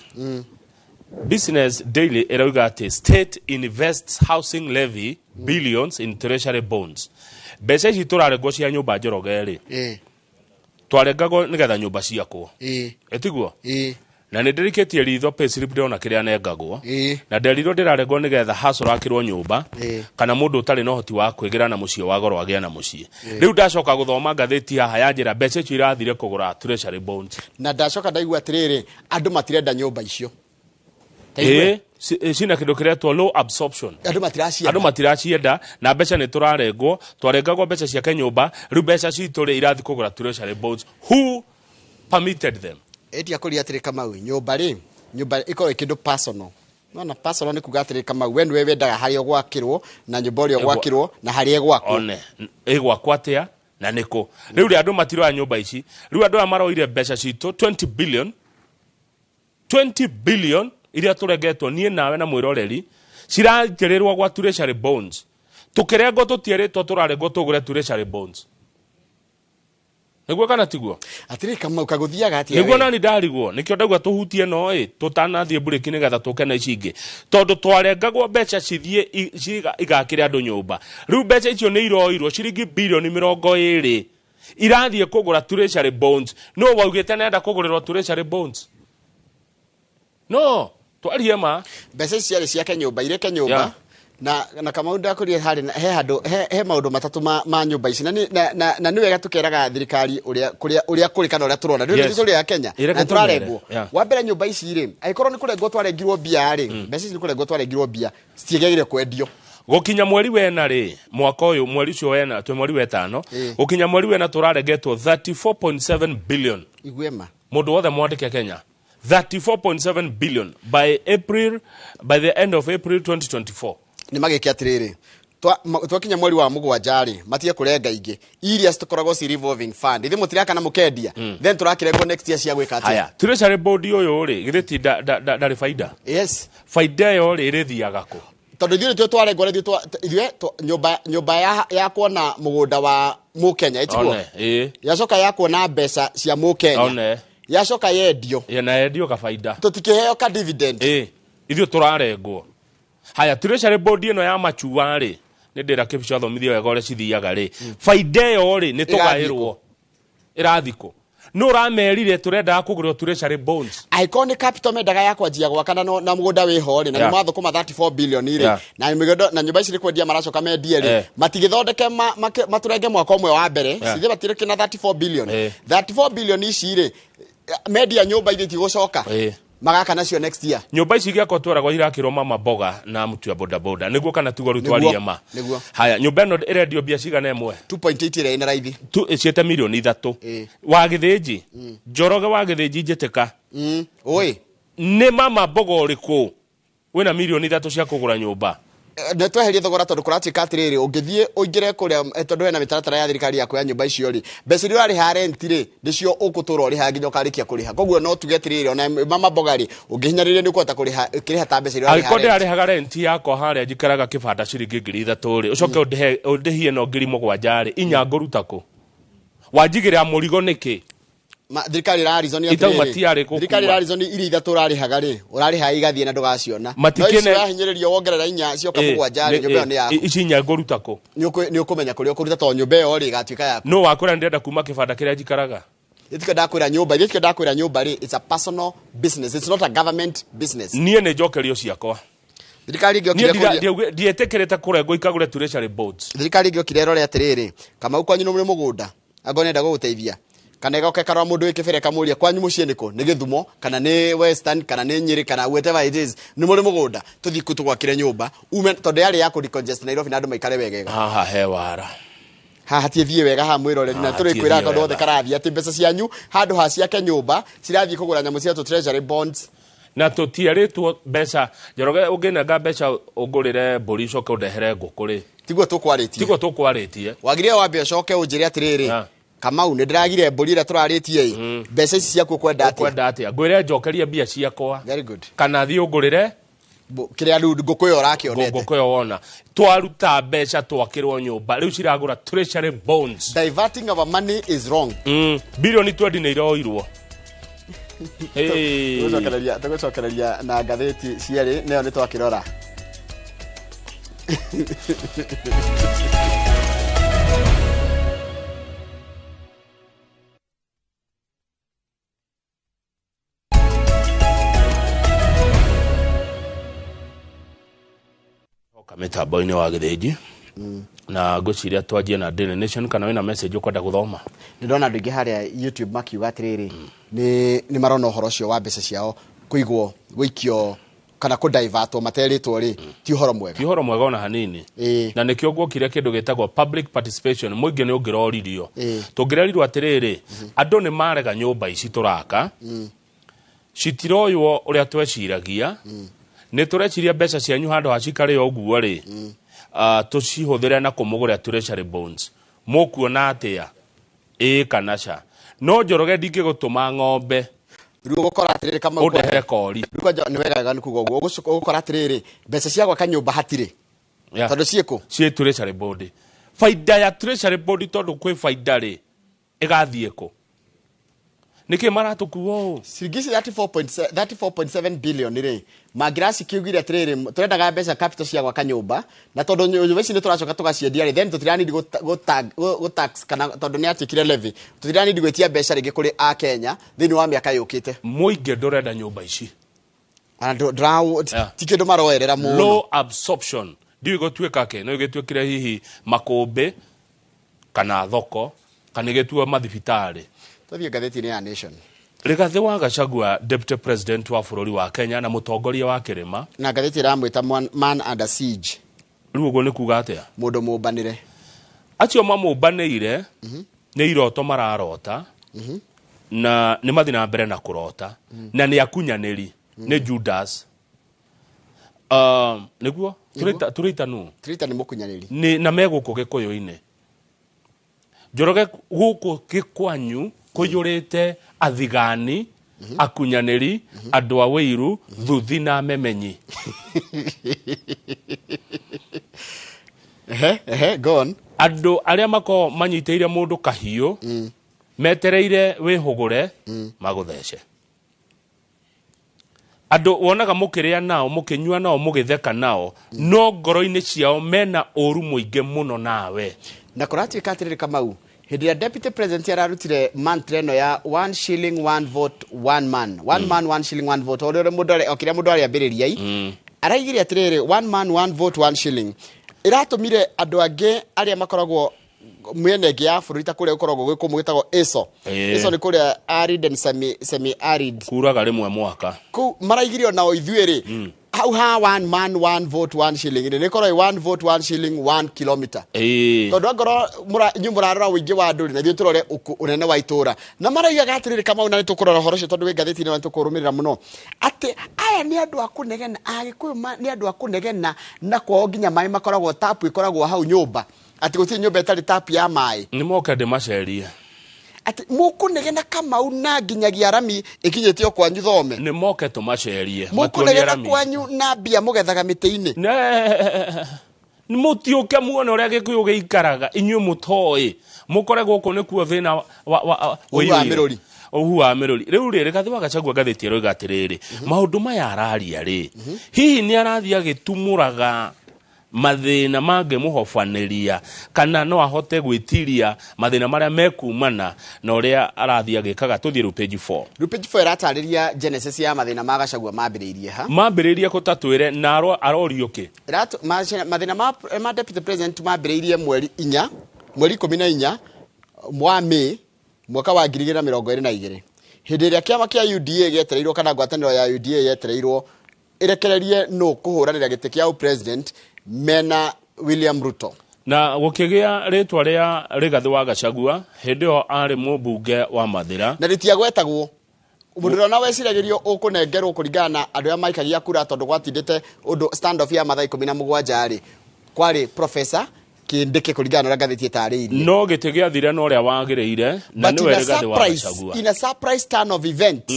Business Daily ĩrauga atĩ state invests housing levy billions in treasury bonds. Mbeca ici tũrarengwo cia nyũmba, Njoroge rĩ, twarengagwo nĩgetha nyũmba ciakwo. Ĩtiguo? Na nĩ ndĩrikĩtie ritho payslip, ndĩrona kĩrĩa nengagwo. Na nderirwo ndĩrarengwo nĩgetha hacorakĩrwo nyũmba kana mũndũ ũtarĩ na ũhoti wa kwĩgĩra na mũciĩ wa goro agĩe na mũciĩ. Rĩu ndacoka gũthoma ngathĩti haha yanjĩra mbeca icio irathire kũgũra treasury bonds.
Na ndacoka ndaigua atĩrĩrĩ, andũ matirenda nyũmba icio.
Ĩĩ, cina kĩndũ kĩretwo low absorption.
Andũ matiracienda.
Andũ matiracienda, na mbeca nĩ tũrarengwo, twarengagwo mbeca ciake nyũmba, rĩu mbeca citũ rĩ irathi kũgũra treasury bonds. Who permitted them?
Ĩtia kũria atĩrĩ, Kamau, nyũmba rĩ, nyũmba ĩkorwo ĩ kĩndũ personal. Nona personal nĩ kuga atĩrĩ, Kamau, we nĩwe wendaga harĩa ũgwakĩrwo na nyũmba ũrĩa ũgwakĩrwo na harĩa ĩgwakwo.
One ĩgwakwo atĩa na nĩkũ. Rĩu rĩ, andũ matiroya nyũmba ici. Rĩu andũ aya maroire mbeca citũ 20 billion, 20 billion iria tũrengetwo niĩ nawe na mwĩroreri, ciraitĩrĩrwo gwa treasury bonds. Tũkĩrengwo tũtierĩtwo tũrarengwo tũgũre treasury bonds. Nĩguo kana tiguo?
Atĩrĩ Kamau, kagũthiaga atĩa
Nĩguo
we?
nani ndarigwo nĩkĩo ndauga tũhutie no ĩ tũtanathiĩ mburĩki nĩgetha tũke na ici ingĩ, tondũ twarengagwo mbeca cithiĩ igakĩre andũ nyũmba. Rĩu mbeca icio nĩ iroirwo, ciringi bilioni 20 irathiĩ kũgũra treasury bonds. No waugĩte nenda kũgũrĩrwo treasury bonds? No twarie ma.
Mbeca ici ciarĩ ciake nyũmba, ireke nyũmba. Na Kamau, ndakũria harĩ he handũ he maũndũ matatũ ma nyũmba ici, na nĩ wega tũkeraga thirikari ũrĩa kũrĩa ũrĩa kũrĩ kana ũrĩa tũrona nĩ tũrĩ a Kenya
Ĩreke
na
tũmere.
tũrarengwo. Wa mbere, nyũmba ici rĩ, angĩkorwo nĩ kũrengwo twarengirwo mbia rĩ, mbeca ici nĩ kũrengwo twarengirwo mbia, citiagĩrĩire kwendio.
Gũkinya mweri wena rĩ, mwaka ũyũ, mweri ũcio wena, twĩ mweri wetano. Gũkinya mweri wena tũrarengetwo 34.7 billion.
Igue ma.
Mũndũ wothe mwandĩke Kenya, 34.7 billion by April, by the end of April 2024.
Nĩ magĩke atĩrĩrĩ, twakinya mweri wa mũgwanja rĩ, matige kũrenga ingĩ iria citũkoragwo ci revolving fund. Ithuĩ mũtiraka na mũkendia, then tũrakĩrengwo next year cia gwĩka atĩa?
Haya, treasury board ũyũ rĩ, githĩ ti ndarĩ baida?
Yes.
Baida ĩyo rĩ, ĩrĩthiaga kũ?
Tondũ ithuĩ nĩtũĩ twarengwo, ithuĩ nyũmba ya kuona mũgũnda wa mũkenya ĩtiguo?
One ĩĩ.
Yacoka ya kuona mbeca cia mũkenya.
One.
Yacoka yendio.
Ya, na yendio kabaida.
Tũtikĩheo ka dividend.
Ĩĩ, ithuĩ tũrarengwo. Haya, treasury board ĩno ya machua rĩ, nĩ ndĩra kĩbico athomithie wega ũrĩa cithiaga rĩ, baida ĩyo rĩ, nĩ tũgaĩrwo ĩrathiĩ kũ? Nũ ũramerire tũrendaga kũgũrĩrwo treasury bonds?
Angĩkorwo nĩ capital mendaga ya kwanjia gwaka na mũgũnda wĩho rĩ, na nĩ mathũkũma 34 billion rĩ, na mĩgũnda na nyũmba ici nĩ kwendia maracoka mendie rĩ, matigĩthondeke matũrenge mwaka ũmwe wa mbere. Cithĩ matirĩkĩ na 34 billion? 34 billion ici rĩ, mendia nyũmba iria itigũcoka, magaka nacio next year.
Nyũmba ici igĩakwo tweragwo irakĩrwo mama mboga na mũtu ya bodaboda, nĩguo kana tiguo? Rĩu twarie ma.
Nĩguo.
Haya, nyũmba ĩno ĩrendio mbia cigana ĩmwe?
2.8 ĩrĩa ĩna raithi.
Ciĩte milioni 3. Wa gĩthĩnji, Njoroge wa gĩthĩnji, njĩtĩka.
Ũĩ.
Nĩ mama mboga ũrĩkũ wĩna milioni 3 cia kũgũra nyũmba?
Nĩ tweherie thogora, tondũ kũratuĩka atĩrĩrĩ, ũngĩthiĩ ũingĩre kũrĩa, tondũ hena mĩtaratara ya thirikari ya kuoya nyũmba icio rĩ, mbeca iria ũrarĩha rent rĩ, nĩcio ũgũtũra ũrĩhaga nginya ũkarĩkia kũrĩha. Koguo no tuge atĩrĩrĩ, ona mama mboga rĩ, ũngĩhinyarĩria nĩ ũkũhota kũrĩha ũkĩrĩha ta mbeca iria ũrarĩha
Angĩkorwo
rent.
ndĩrarĩhaga rent yakwa harĩa njikaraga kĩbanda ciringi 3000 rĩ, ũcoke ũndĩhie no 7000 rĩ, inya ngũruta kũ? Wanjigĩrĩra mũrigo nĩkĩ?
Thirikari ĩrarizoni
Itauma
atĩrĩrĩ,
tiarĩ gũkua.
Thirikari ĩrarizoni iria ithatũ ũrarĩhaga rĩ, ũrarĩha igathiĩ na ndũgaciona. No icio ũrahinyĩrĩrio wongerera inya cioka mũgwanja rĩ, nyũmba ĩyo nĩ yaku.
Ici inya ngũruta kũ?
Nĩ ũkũmenya kũrĩa ũkũruta, tondũ nyũmba ĩyo rĩ, ĩgatuĩka yaku.
No wakwĩra ndĩrenda kuma kĩbanda kĩrĩa njikaraga?
Itikio ndakwĩra nyũmba, itikio ndakwĩra nyũmba rĩ, it's a personal business, it's not a government business.
Niĩ nĩ njokerio ciakwa.
Thirikari
Niĩ
ĩngĩokire kũria
ndiĩtĩkĩrĩte kũrengwo ikagũre treasury bonds.
Thirikari ĩngĩokire ĩrore atĩrĩrĩ, Kamau, kwanyu nĩ mũrĩ mũgũnda, angorwo nĩenda gũgũteithia, kana ĩgoke karora mũndũ wĩ kĩbere kamũria, kwanyu mũciĩ nĩkũ, nĩ Gĩthumo kana nĩ Western kana nĩ Nyĩrĩ kana whatever it is, nĩ mũrĩ mũgũnda, tũthiĩ kũ tũgwakĩre nyũmba ume, tondũ yarĩ ya kũ decongest Nairobi na andũ maikare wegega.
Haha he wara.
Haha tiĩthiĩ wega haha, mwĩroreri, na
Haha
tũrĩ
tiĩthiĩ
kwĩra tondũ othe
wega.
karathiĩ atĩ mbeca cianyu handũ ha ciake nyũmba cirathiĩ kũgũra nyamũ ciatũ treasury bonds.
Na tũtiarĩtwo mbeca, Njoroge. Ũngĩnenga mbeca ũngũrĩre mbũri, ũcoke ũndehere ngũkũ rĩ,
tiguo tũkwarĩtie.
Tiguo tũkwarĩtie.
Wagire wambe ũcoke ũnjĩre atĩrĩrĩ, Kamau, nĩ ndĩragire mbũri ĩrĩa tũrarĩtie ĩ, mbeca ici ciaku ũkwenda atĩa?
Ũkwenda atĩa? Ngwĩre njokerie mbia ciakwa?
Very good.
Kana thiĩ ũngũrĩre
kĩrĩa rĩu ngũkũ ĩyo ũrakĩonete?
Ngũkũ ĩyo wona twaruta mbeca twakĩrwo nyũmba, rĩu ciragũra treasury bonds.
Diverting our money is wrong.
Bilioni 20 nĩ iroirwo. Hey.
Tũgũcokereria na ngathĩti cierĩ, nĩyo nĩ twakĩrora.
Oka mĩtambo-inĩ wa gĩthĩnji, na ngwĩciria twanjie na Daily Nation, kana wĩna message ũkwenda gũthoma?
Nĩ ndona andũ aingĩ harĩa YouTube makiuga atĩrĩrĩ, nĩ marona ũhoro ũcio wa mbeca ciao kũigwo, gũikio kana kũdivertwo materĩtwo rĩ, ti ũhoro mwega.
Ti ũhoro mwega ona hanini. Na nĩkĩo guokire kĩndũ gĩtagwo public participation. Mũingĩ nĩ ũngĩroririo. Tũngĩrerirwo atĩrĩrĩ, andũ nĩ marega nyũmba ici tũraka citiroywo ũrĩa tweciragia, nĩ tũreciria mbeca cianyu handũ ha cikare o ũguo rĩ, tũcihũthĩre na kũmũgũrĩra treasury bonds, mũkuona atĩa, ĩĩ kana ca? No Njoroge, ndingĩgũtũma ng'ombe
Rĩu ũgũkora atĩrĩrĩ, Kamau,
ũndehere kori.
Rĩu kwanja nĩ wega wega nĩ kuga ũguo. Ũgũkora atĩrĩrĩ, mbeca cia gwaka nyũmba hatirĩ, tondũ ciĩkũ?
Ciĩ treasury bond. Baida ya treasury bond, tondũ kwĩ baida rĩ, Ĩgathiĩ kũ? Nĩkĩ maratũkua ũũ?
Ciringi ici 34.7 billion rĩ, mangĩracikiugire atĩrĩrĩ, tũrendaga mbeca capital cia gwaka nyũmba, na tondũ nyũmba ici nĩ tũracoka tũgaciendia rĩ, then tũtiranidi gũ tax, kana tondũ nĩ atuĩkire levy, tũtiranidi gwĩtia mbeca rĩngĩ kũrĩ a Kenya thĩinĩ wa mĩaka yũkĩte.
Mũingĩ ndũrenda nyũmba ici.
Ona ti kĩndũ maroerera mũno.
Low absorption. Ndiũĩ gũtuĩka kĩ, no ĩgĩtuĩkire hihi makũmbĩ kana thoko kana ĩgĩtuo mathibitarĩ.
Tũthiĩ ngathĩti-inĩ ya Nation.
Rigathĩ wa Gachagua, deputy president wa bũrũri wa Kenya na mũtongoria wa kĩrĩma.
Na ngathĩti ĩramwĩta man under siege.
Rĩu ũguo nĩ kuga atĩa?
Mũndũ mũmbanĩre.
Acio mamũmbanĩire nĩ iroto mararota, na nĩ mathiĩ na mbere na kũrota, na nĩ akunyanĩri, nĩ Judas, nĩguo tũrĩta nũ?
Tũrĩta nĩ mũkunyanĩri.
Nĩ na me gũkũ gĩkũyũ-inĩ, Njoroge, gũkũ gĩkwanyu kũiyũrĩte athigani, akunyanĩri, andũ a wĩiru, thuthi na memenyi.
Ehe, ehe, go on.
Andũ arĩa makoragwo manyitĩire mũndũ kahiũ, metereire wĩhũgũre magũthece. Andũ wonaga mũkĩrĩa nao, mũkĩnyua nao, mũgĩtheka nao, no ngoro-inĩ ciao mena ũru mũingĩ mũno nawe.
Na kũratuĩka atĩrĩrĩ, Kamau, hĩndĩ ĩrĩa deputy president ararutire mantra ĩno ya one shilling, one vote, one man, one man, one shilling, one vote, o rĩrĩa mũndũ o kĩrĩa mũndũ arĩambĩrĩria i araigire atĩrĩrĩ, one man, one vote, one shilling, ĩratũmire andũ angĩ arĩa makoragwo mĩena ĩngĩ ya bũrũri, ta kũrĩa gũkoragwo gwĩ kũmũ gwĩtagwo ESO. ESO nĩ kũrĩa arid and semi arid.
Kuraga rĩmwe mwaka.
Kũu maraigire onao ithuĩ rĩ, hau ha one man, one vote, one shilling nĩ ĩkorwo ĩ one vote, one shilling, 1 kilometer, tondũ angorwo inyuĩ mũrarora ũingĩ wa andũ rĩ, na ithuĩ tũrore ũnene wa itũra. Na maraigaga atĩrĩrĩ, Kamau, na nĩ tũkũrora ũhoro ũcio tondũ wĩ ngathĩti-inĩ na nĩ tũkũrũmĩrĩra mũno, atĩ aya nĩ andũ a kũnegena, Agĩkũyũ nĩ andũ a kũnegena, na kwao nginya maĩ makoragwo, tapu ĩkoragwo hau nyũmba, atĩ gũtirĩ nyũmba ĩtarĩ tapu ya maĩ.
Nĩ moke ndĩmacerie.
Atĩ mũkũnegena, Kamau, na nginyagia rami ĩkinyĩte o kwanyu thome.
Nĩ moke tũmacerie, matuonie
Mũkũnegena
rami.
kwanyu na mbia mũgethaga mĩtĩ-inĩ.
Nĩ mũtiũke muone ũrĩa gĩkũyũ gĩikaraga. Inyuĩ mũtoĩ mũkore gũkũ nĩkuo thĩna
Ũhu wa mĩrũri.
Ũhu wa mĩrũri. Rĩu rĩ, Rigathĩ wa Gachagua, ngathĩti ĩroiga atĩrĩrĩ, maũndũ maya araria rĩ, hihi nĩ arathiĩ agĩtumũraga mathĩna mangĩmũhobanĩria, kana no ahote gwĩtiria mathĩna marĩa mekumana na ũrĩa arathiĩ agĩkaga? Tũthiĩ rĩu page 4.
Rĩu page 4 ĩratarĩria genesis ya mathĩna ma Gachagua mambĩrĩirie ha.
Mambĩrĩrie kũtatwĩre na arorio kĩ?
Mathĩna ma deputy president mambĩrĩirie mweri inya, mweri 14 wa May mwaka wa 2022, hĩndĩ ĩrĩa kĩama kĩa UDA gĩetereirwo, kana ngwatanĩro ya UDA yetereirwo ĩrekererie nũ kũhũranĩra gĩtĩ kĩa president mena William Ruto.
Na gũkĩgĩa rĩtwa rĩa Rigathĩ wa Gachagua. Hĩndĩ ĩyo arĩ mũmbunge wa Mathĩra.
Na rĩtiagwetagwo. Mũndũ ũrĩa weciragĩrio ũkũnengerwo kũringana na andũ arĩa maikagia kura, tondũ gwatindĩte ũndũ stand off ya mathaa 17 rĩ, kwarĩ Professor Kindiki, kũringana na ũrĩa ngathĩti ĩtarĩirie.
No gĩtĩ gĩathire na ũrĩa wagĩrĩire, na
But
nĩwe
in a
Rigathĩ wa
surprise,
Gachagua.
in a surprise turn of event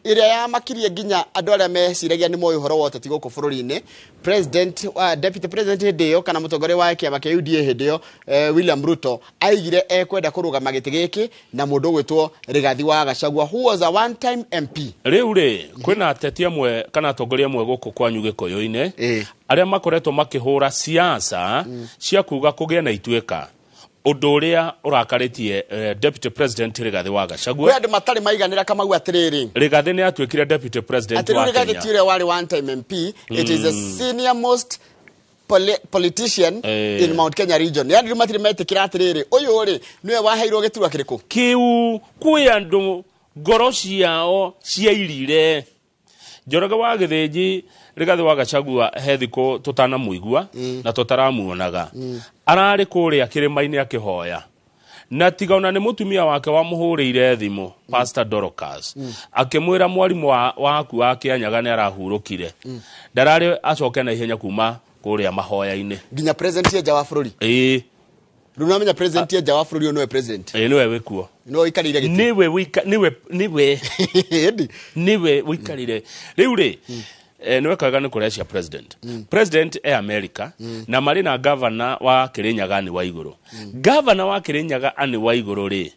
ĩrĩa yamakirie nginya andũ arĩa meciragia nĩ moĩ ũhoro wa ũteti gũkũ bũrũri-inĩ, president, deputy president hĩndĩ ĩyo, kana mũtongoria wa kĩama kĩa UDA hĩndĩ ĩyo, William Ruto, aigire ekwenda kũrũgama gĩtĩ gĩkĩ na mũndũ ũgwĩtwo Rigathi wa Gachagua, who was a one time MP.
Rĩu rĩ, kwĩna ateti amwe kana atongoria amwe gũkũ kwanyu gĩkũyũ-inĩ arĩa makoretwo makĩhũra siasa cia kuga kũgĩe na ituĩka, ũndũ ũrĩa ũrakarĩtie deputy president Rigathĩ wa
Kwĩ
Gachagua.
Andũ matarĩ maiganĩra, Kamau, atĩrĩrĩ,
Rigathĩ nĩ atuĩkire deputy president
atĩ rĩu
wa
Rigathi
Kenya.
ti ũrĩa warĩ one time MP, it is the senior most politician in Mount Kenya region. Yani rĩu matirĩ metĩkĩra atĩrĩrĩ, ũyũ rĩ nĩwe waheirwo gĩturwa kĩrĩkũ.
Kiu kwĩ andũ ngoro ciao ciairire. Njoroge wa Gĩthĩnji, Rigathĩ wa Gachagua, he thikũ tũtanamũigua na tũtaramuonaga. Ararĩ kũrĩa kĩrĩma-inĩ akĩhoya, na tiga ona nĩ mũtumia wake wamũhũrĩire thimũ, Pastor Dorcas, akĩmwĩra mwarimũ waku wa Kĩanyaga nĩ arahurũkire, ndararĩ acoke na ihenya kuma kũrĩa mahoya-inĩ.
Nginya president ya nja wa bũrũri. Rĩu namenya president ya nja wa bũrũri ũyũ nĩwe president.
Ĩĩ, nĩwe wĩkuo.
Nĩwe ũikarĩire gĩtĩ.
Nĩwe wĩika nĩwe nĩwe
Ĩndĩ.
Nĩwe wĩikarĩre rĩu rĩ, nĩwe kaga nĩ kũrecia president. President e America, na marĩ na governor wa Kĩrĩnyaga Anĩ wa Igũrũ. Governor wa Kĩrĩnyaga Anĩ wa Igũrũ rĩ,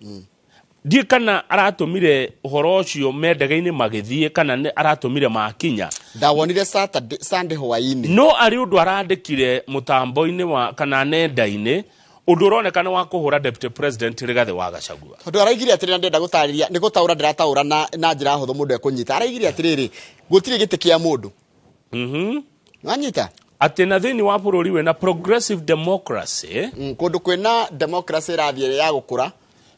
Ndiĩ kana aratũmire ũhoro ũcio mendege-inĩ magĩthiĩ kana nĩ aratũmire makinya.
Ndawonire Saturday, Sunday hwaĩ-inĩ.
No arĩ ũndũ arandĩkire mũtambo-inĩ wa kana nenda-inĩ, ũndũ ũroneka nĩ wa kũhũra Deputy President Rigathĩ wa Gachagua.
Tondũ araigire atĩrĩ, na ndĩrenda gũtarĩria, nĩ gũtaũra ndĩrataũra na njĩra hũthũ mũndũ ekũnyita. Araigire atĩrĩrĩ, gũtirĩ gĩtĩ kĩa mũndũ. Wanyita?
Atĩ na thĩinĩ wa bũrũri wĩna progressive democracy,
kũndũ kwĩna democracy ĩrathiĩ ya gũkũra,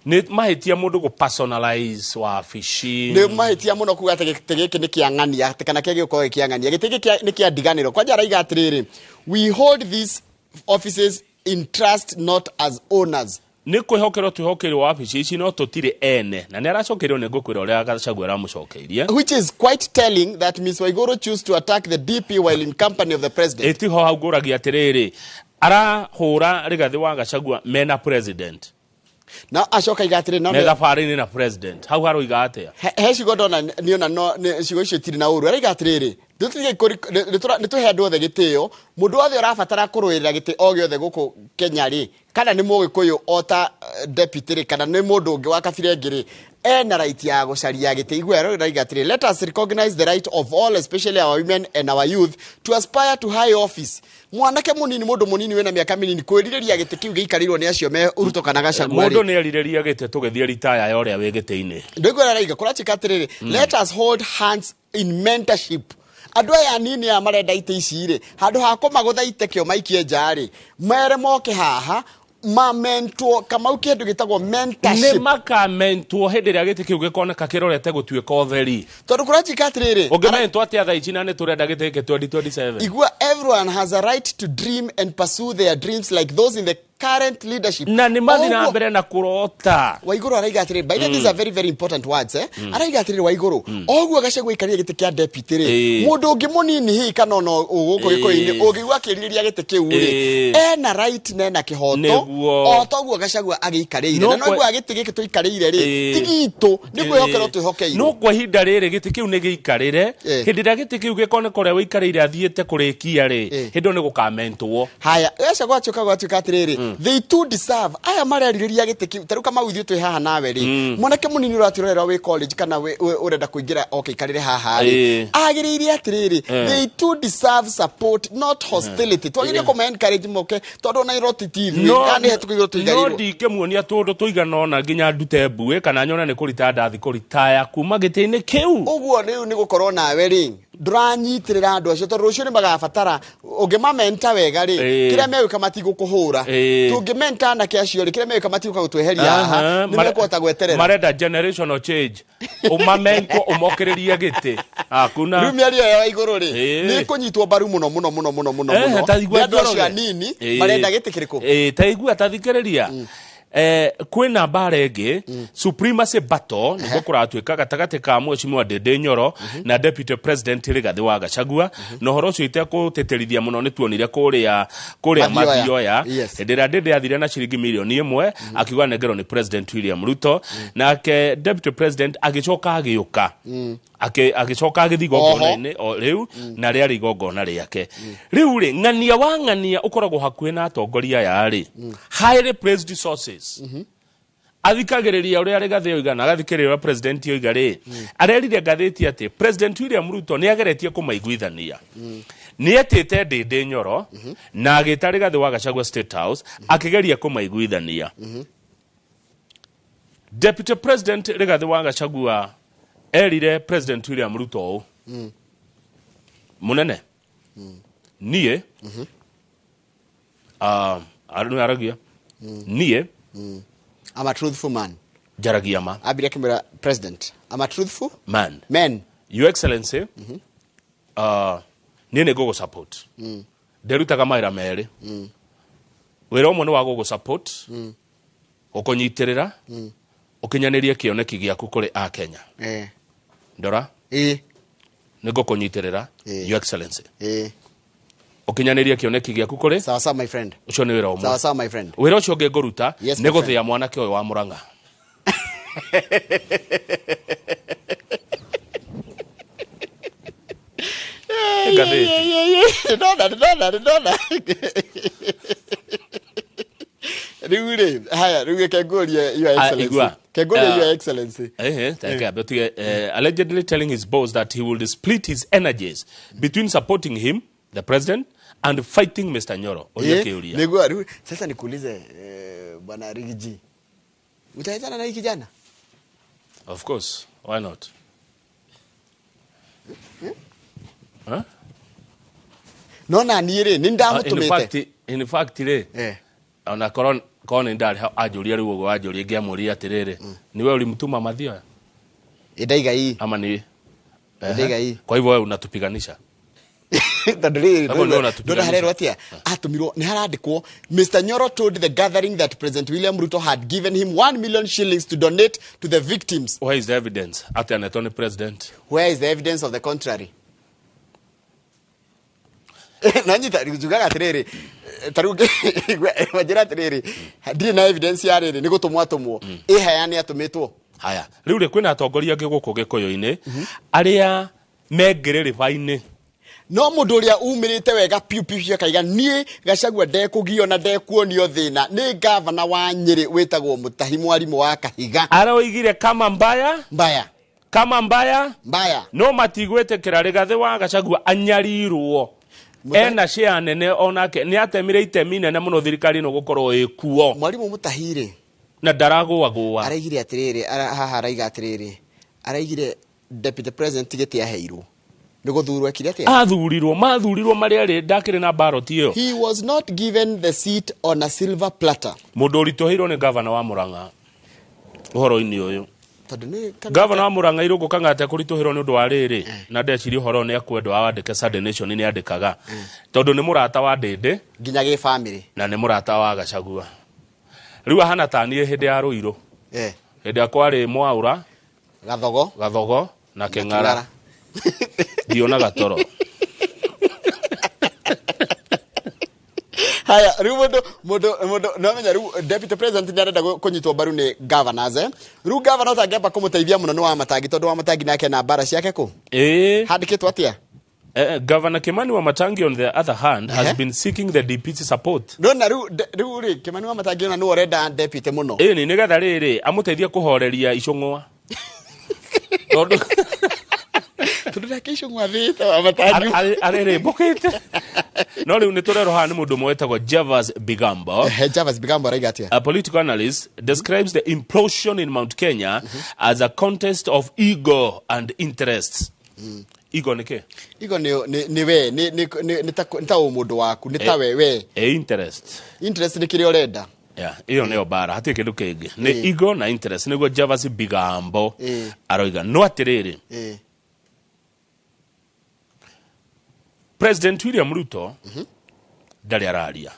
nĩ mahĩtia mũndũ gũ personalize wabici.
Nĩ mahĩtia mũno kuga atĩ gĩtĩ gĩkĩ nĩ kĩa ng'ania, atĩ kana kĩrĩa gĩgũkorwo gĩ kĩa ng'ania. Gĩtĩ gĩkĩ nĩ kĩa ndiganĩro. Kwanja araiga atĩrĩrĩ, we hold these offices in trust, not as owners.
Nĩ kwĩhokerwo twĩhokeirwo wabici ici, no tũtirĩ ene. Na nĩ aracokeirwo, nĩ ngũkwĩra ũrĩa Gachagua aramũcokeirie.
Which is quite telling that Ms. Waiguru choose to attack the DP while in company of the president.
Ĩtiho hau ngũragia atĩrĩrĩ, arahũra Rigathĩ wa Gachagua mena president.
Na acoka iga atĩrĩ, no
me thabarĩ-inĩ na president. Hau haroiga atĩa?
He ciugo ndona niona no ciugo icio itirĩ na ũru. Araiga atĩrĩrĩ, nĩ tũhe andũ othe gĩtĩo, mũndũ wothe ũrabatara kũrũĩrĩra gĩtĩ o gĩothe gũkũ Kenya rĩ, kana nĩ Mũgĩkũyũ o ta deputy rĩ, kana nĩ mũndũ ũngĩ wa kabira ĩngĩ rĩ, ena right ya gũcaria gĩtĩ. Igua araiga atĩrĩ, let us recognize the right of all, especially our women and our youth, to aspire to high office. Mwanake mũnini, mũndũ mũnini wĩna mĩaka mĩnini kwĩrirĩria gĩtĩ kĩu gĩikarĩirwo nĩ acio me Ruto kana Gachagua rĩ.
Mũndũ nĩ erirĩria gĩtĩ tũgĩthiĩ ritaya ya ũrĩa wĩ gĩtĩ-inĩ.
Ndũigua araiga kũratuĩka atĩrĩrĩ, let us hold hands in mentorship. Andũ aya anini aya marenda itĩ ici rĩ, handũ ha kũmagũtha ite kĩo maikie nja rĩ, mere moke haha mamentwo Kamau kĩndũ gĩtagwo mentorship.
Nĩ makamentwo hĩndĩ ĩrĩa gĩtĩ kĩu gĩkoneka kĩrorete gũtuĩka ũtheri.
Tondũ kũratuĩka atĩrĩrĩ,
ũngĩmentwo atĩa thaa ici na nĩ tũrenda gĩtĩ gĩkĩ 2027?
Igua, everyone has a right to dream and pursue their dreams like those in the current leadership.
Na nĩ mathiĩ na mbere na kũrota.
Waiguru araiga atĩrĩrĩ, by the way, these are very very important words, Araiga atĩrĩrĩ Waiguru, oguo Gachagua aikarĩire gĩtĩ kĩa deputy rĩ, mũndũ ũngĩ mũnini hihi kana ona gũkũ Gĩkũyũ-inĩ ũngĩigua akĩrirĩria gĩtĩ kĩu rĩ, ena right na ena kĩhoto o toguo Gachagua agĩikarĩire. Na no igua gĩtĩ gĩkĩ tũikarĩire rĩ, ti gitũ, nĩ kwĩhokerwo twĩhokeirwo.
No kwa ihinda rĩrĩ gĩtĩ kĩu nĩ gĩikarĩre, hĩndĩ ĩrĩa gĩtĩ kĩu gĩkoneka ũrĩa wĩikarĩire athiĩte kũrĩkia rĩ, hĩndĩ ĩyo nĩ gũkamentwo.
Haya, Gachagua acoka gwatuĩka atĩrĩrĩ, they too deserve. Aya marerirĩria gĩtĩ kĩu, ta rĩu Kamau ithuĩ twĩ haha nawe rĩ, mwanake mũnini ũratwĩrorera wĩ college kana ũrenda kũingĩra oke ikarĩre haha rĩ, agĩrĩire atĩrĩrĩ, they too deserve support, not hostility. Twagĩrĩire kũma encourage moke, tondũ ona iroti ti ithuĩ, kana nĩ hetũkĩirwo tũigarĩirwo.
No ndingĩmuonia tũndũ tũigana ũna nginya ndute mbuĩ kana nyone nĩ kũritaya ndathi kũritaya kuma gĩtĩ-inĩ kĩu.
Ũguo rĩu nĩ gũkorwo nawe rĩ, ndũranyitĩrĩra andũ acio, tondũ rũciũ nĩ magabatara, ũngĩmamenta wega rĩ, kĩrĩa megwĩka matigũkũhũra. Tũngĩmenta anake acio rĩ, kĩrĩa megwĩka matigũka gũtweheria haha, nĩ mekũhota gweterera.
Marenda generational change. Ũmamentwo, ũmokĩrĩrie gĩtĩ. Hakuna.
Rĩu mĩario ya Waiguru rĩ, nĩ ĩkũnyitwo mbaru mũno mũno mũno mũno mũno mũno. Nĩ andũ acio anini marenda gĩtĩ kĩrĩkũ?
Ta igua, ta thikĩrĩria. Kwĩna mbara ĩngĩ, supremacy battle, nĩguo kũratuĩka gatagatĩ ka Mheshimiwa Ndindi Nyoro na Deputy President Rigathĩ wa Gachagua. Na ũhoro ũcio itekũtĩtĩrithia mũno nĩ tuonire kũrĩa Mathioya. Hĩndĩ ĩrĩa Ndindi athire na ciringi mirioni 1, akiuga nengerwo nĩ President William Ruto. Nake Deputy President agĩcoka agĩũka. Agĩcoka agĩthiĩ igongona-inĩ o rĩu, na rĩarĩ igongona rĩake. Rĩu rĩ, ng'ania wa ng'ania ũkoragwo hakuhĩ na atongoria aya rĩ, highly praised sources. Athikagĩrĩria ũrĩa Rigathĩ oiga na agathikĩrĩria ũrĩa President oiga rĩ, arerire ngathĩti atĩ President William Ruto nĩ ageretie kũmaiguithania. Nĩ etĩte Ndindi Nyoro na agĩta Rigathĩ wa Gachagua State House akĩgeria kũmaiguithania. Deputy President Rigathĩ wa Gachagua erire President William Ruto ũũ, mũnene, niĩ, nĩ aragia, niĩ,
I'm a truthful man.
Njaragia ma.
Ambire akĩmwĩra President, I'm a truthful
man.
Man.
Your Excellency, niĩ nĩ ngũgũ support. Nderutaga mawĩra merĩ. Wĩra ũmwe nĩ wa gũgũ support, gũkũnyitĩrĩra, ũkinyanĩrie kĩoneki gĩaku kũrĩ Akenya. Ndora? Nĩ ngũkũnyitĩrĩra, Your Excellency. Ũkinyanĩrie kĩoneki gĩaku kũrĩ?
Sawa sawa, my friend.
Ũcio nĩ wĩra ũmwe.
Sawa sawa, my friend.
Wĩra ũcio ũngĩ ngũruta
Yes,
nĩ
my friend.
gũthĩa mwanake ũyũ wa Mũrang'a. Ngathĩti.
Ndona, ndona, ndona. Rĩu rĩ, haya, rĩu reke ngũrie, Your Excellency.
Igua.
Kengurie Your Excellency.
Take but allegedly telling his boss that he will split his energies between supporting him, the president, and fighting Mr. Nyoro. Oria kiuria.
Niguo rĩu sasa nikuulize, bwana Rigiji, utaetana na hii kijana?
Of course, why not? Huh?
Nona niĩ rĩ, nĩ ndamũtũmĩte.
In fact rĩ, ona korwo nĩ ndarĩ anjũria rĩu ũguo anjũria ngĩamũria atĩrĩrĩ, niwe ulimtuma Mathioya?
Ndaiga hii.
Ama ni
Ndaiga hii.
Kwa hivyo wewe unatupiganisha.
Tondũ rĩrĩ, ndona harerwo atĩa? Atũmirwo nĩ harandĩkwo Mr. Nyoro told the gathering that President William Ruto had given him 1 million shillings to donate to the victims.
Where is the evidence? Atĩ anetwo nĩ president.
Where is the evidence of the contrary? Nanyita njugaga atĩrĩrĩ, ta rĩu wanjĩra atĩrĩrĩ, ndirĩ na evidence ya rĩrĩ nĩ gũtũmwo atũmwo, ĩhaya nĩ atũmĩtwo.
Haya, rĩu rĩ kwĩna atongoria angĩ gũkũ Gĩkũyũ-inĩ arĩa mengĩrĩrĩba-inĩ.
No mũndũ ũrĩa umĩrĩte wega piũ piũ piũ akaiga niĩ Gachagua ndekũgio na ndekuonio thĩna nĩ gavana wa Nyĩrĩ wĩtagwo Mũtahi Mwarimũ wa Kahiga.
Aroigire kama mbaya
mbaya
kama mbaya
mbaya,
no matigwĩtĩkĩra Rigathĩ wa Gachagua anyarirwo. Ena share nene onake nĩ atemire itemi nene mũno thirikari ĩno gũkorwo ĩkuo.
Mwarimũ Mũtahi rĩ,
na ndaragũagũa.
Araigire atĩrĩrĩ, haha araiga atĩrĩrĩ, araigire deputy president gĩtĩ aheirwo nĩ gũthurwo ekire atĩa?
Athurirwo, mathurirwo marĩa rĩ ndakĩrĩ na ballot ĩyo.
He was not given the seat on a silver platter.
Mũndũ ũritũhĩirwo nĩ gavana wa Murang'a ũhoro-inĩ ũyũ.
Tondũ nĩ
gavana wa Murang'a Irũngũ Kang'ata kũritũhĩrwo nĩ ũndũ wa rĩrĩ, na ndeciria ũhoro nĩ akwendwo awandĩke Sunday Nation nĩ andĩkaga. Tondũ nĩ mũrata wa Ndĩndĩ
nginya gĩ family
na nĩ mũrata wa Gachagua. Rĩu ahana ta niĩ hĩndĩ ya Rũirũ. Hĩndĩ ya kwarĩ Mwaũra, Gathogo na Kĩng'ara. Ndionaga toro.
Haya, rĩu mũndũ no menya rĩu deputy president nĩ arenda kũnyitwo mbaru nĩ governors. Rĩu governor ũtangĩamba kũmũteithia mũno nĩ wa Matangi, tondũ wa Matangi nake na mbara ciake kũ? Handĩkĩtwo atĩa?
Governor Kimani wa Matangi on the other hand has been seeking the DP's support.
Ndona rĩu rĩ Kimani wa Matangi ona nĩwe ũrenda deputy mũno.
Ĩni nĩgetha rĩrĩ amũteithie kũhoreria icũng'wa. Tondũ
tondũ nake icũng'wa thĩte wa Matangi.
Arĩrĩmbũkĩte. No rĩu nĩ tũrerwo haha nĩ mũndũ ũmwe wĩtagwo Javas Bigambo.
Javas Bigambo araiga atĩa?
A political analyst describes the implosion in Mount Kenya as a contest of ego and interests. Ego nĩ kĩ?
Ego nĩ we, nĩ ta ũmũndũ waku, nĩ ta we.
Interest.
Interest nĩ kĩrĩa ũrenda.
Yeah, ĩyo nĩyo mbara, hatirĩ kĩndũ kĩngĩ. Nĩ ego na interest nĩguo Javas Bigambo aroiga. No atĩrĩrĩ, President William Ruto ndarĩ araria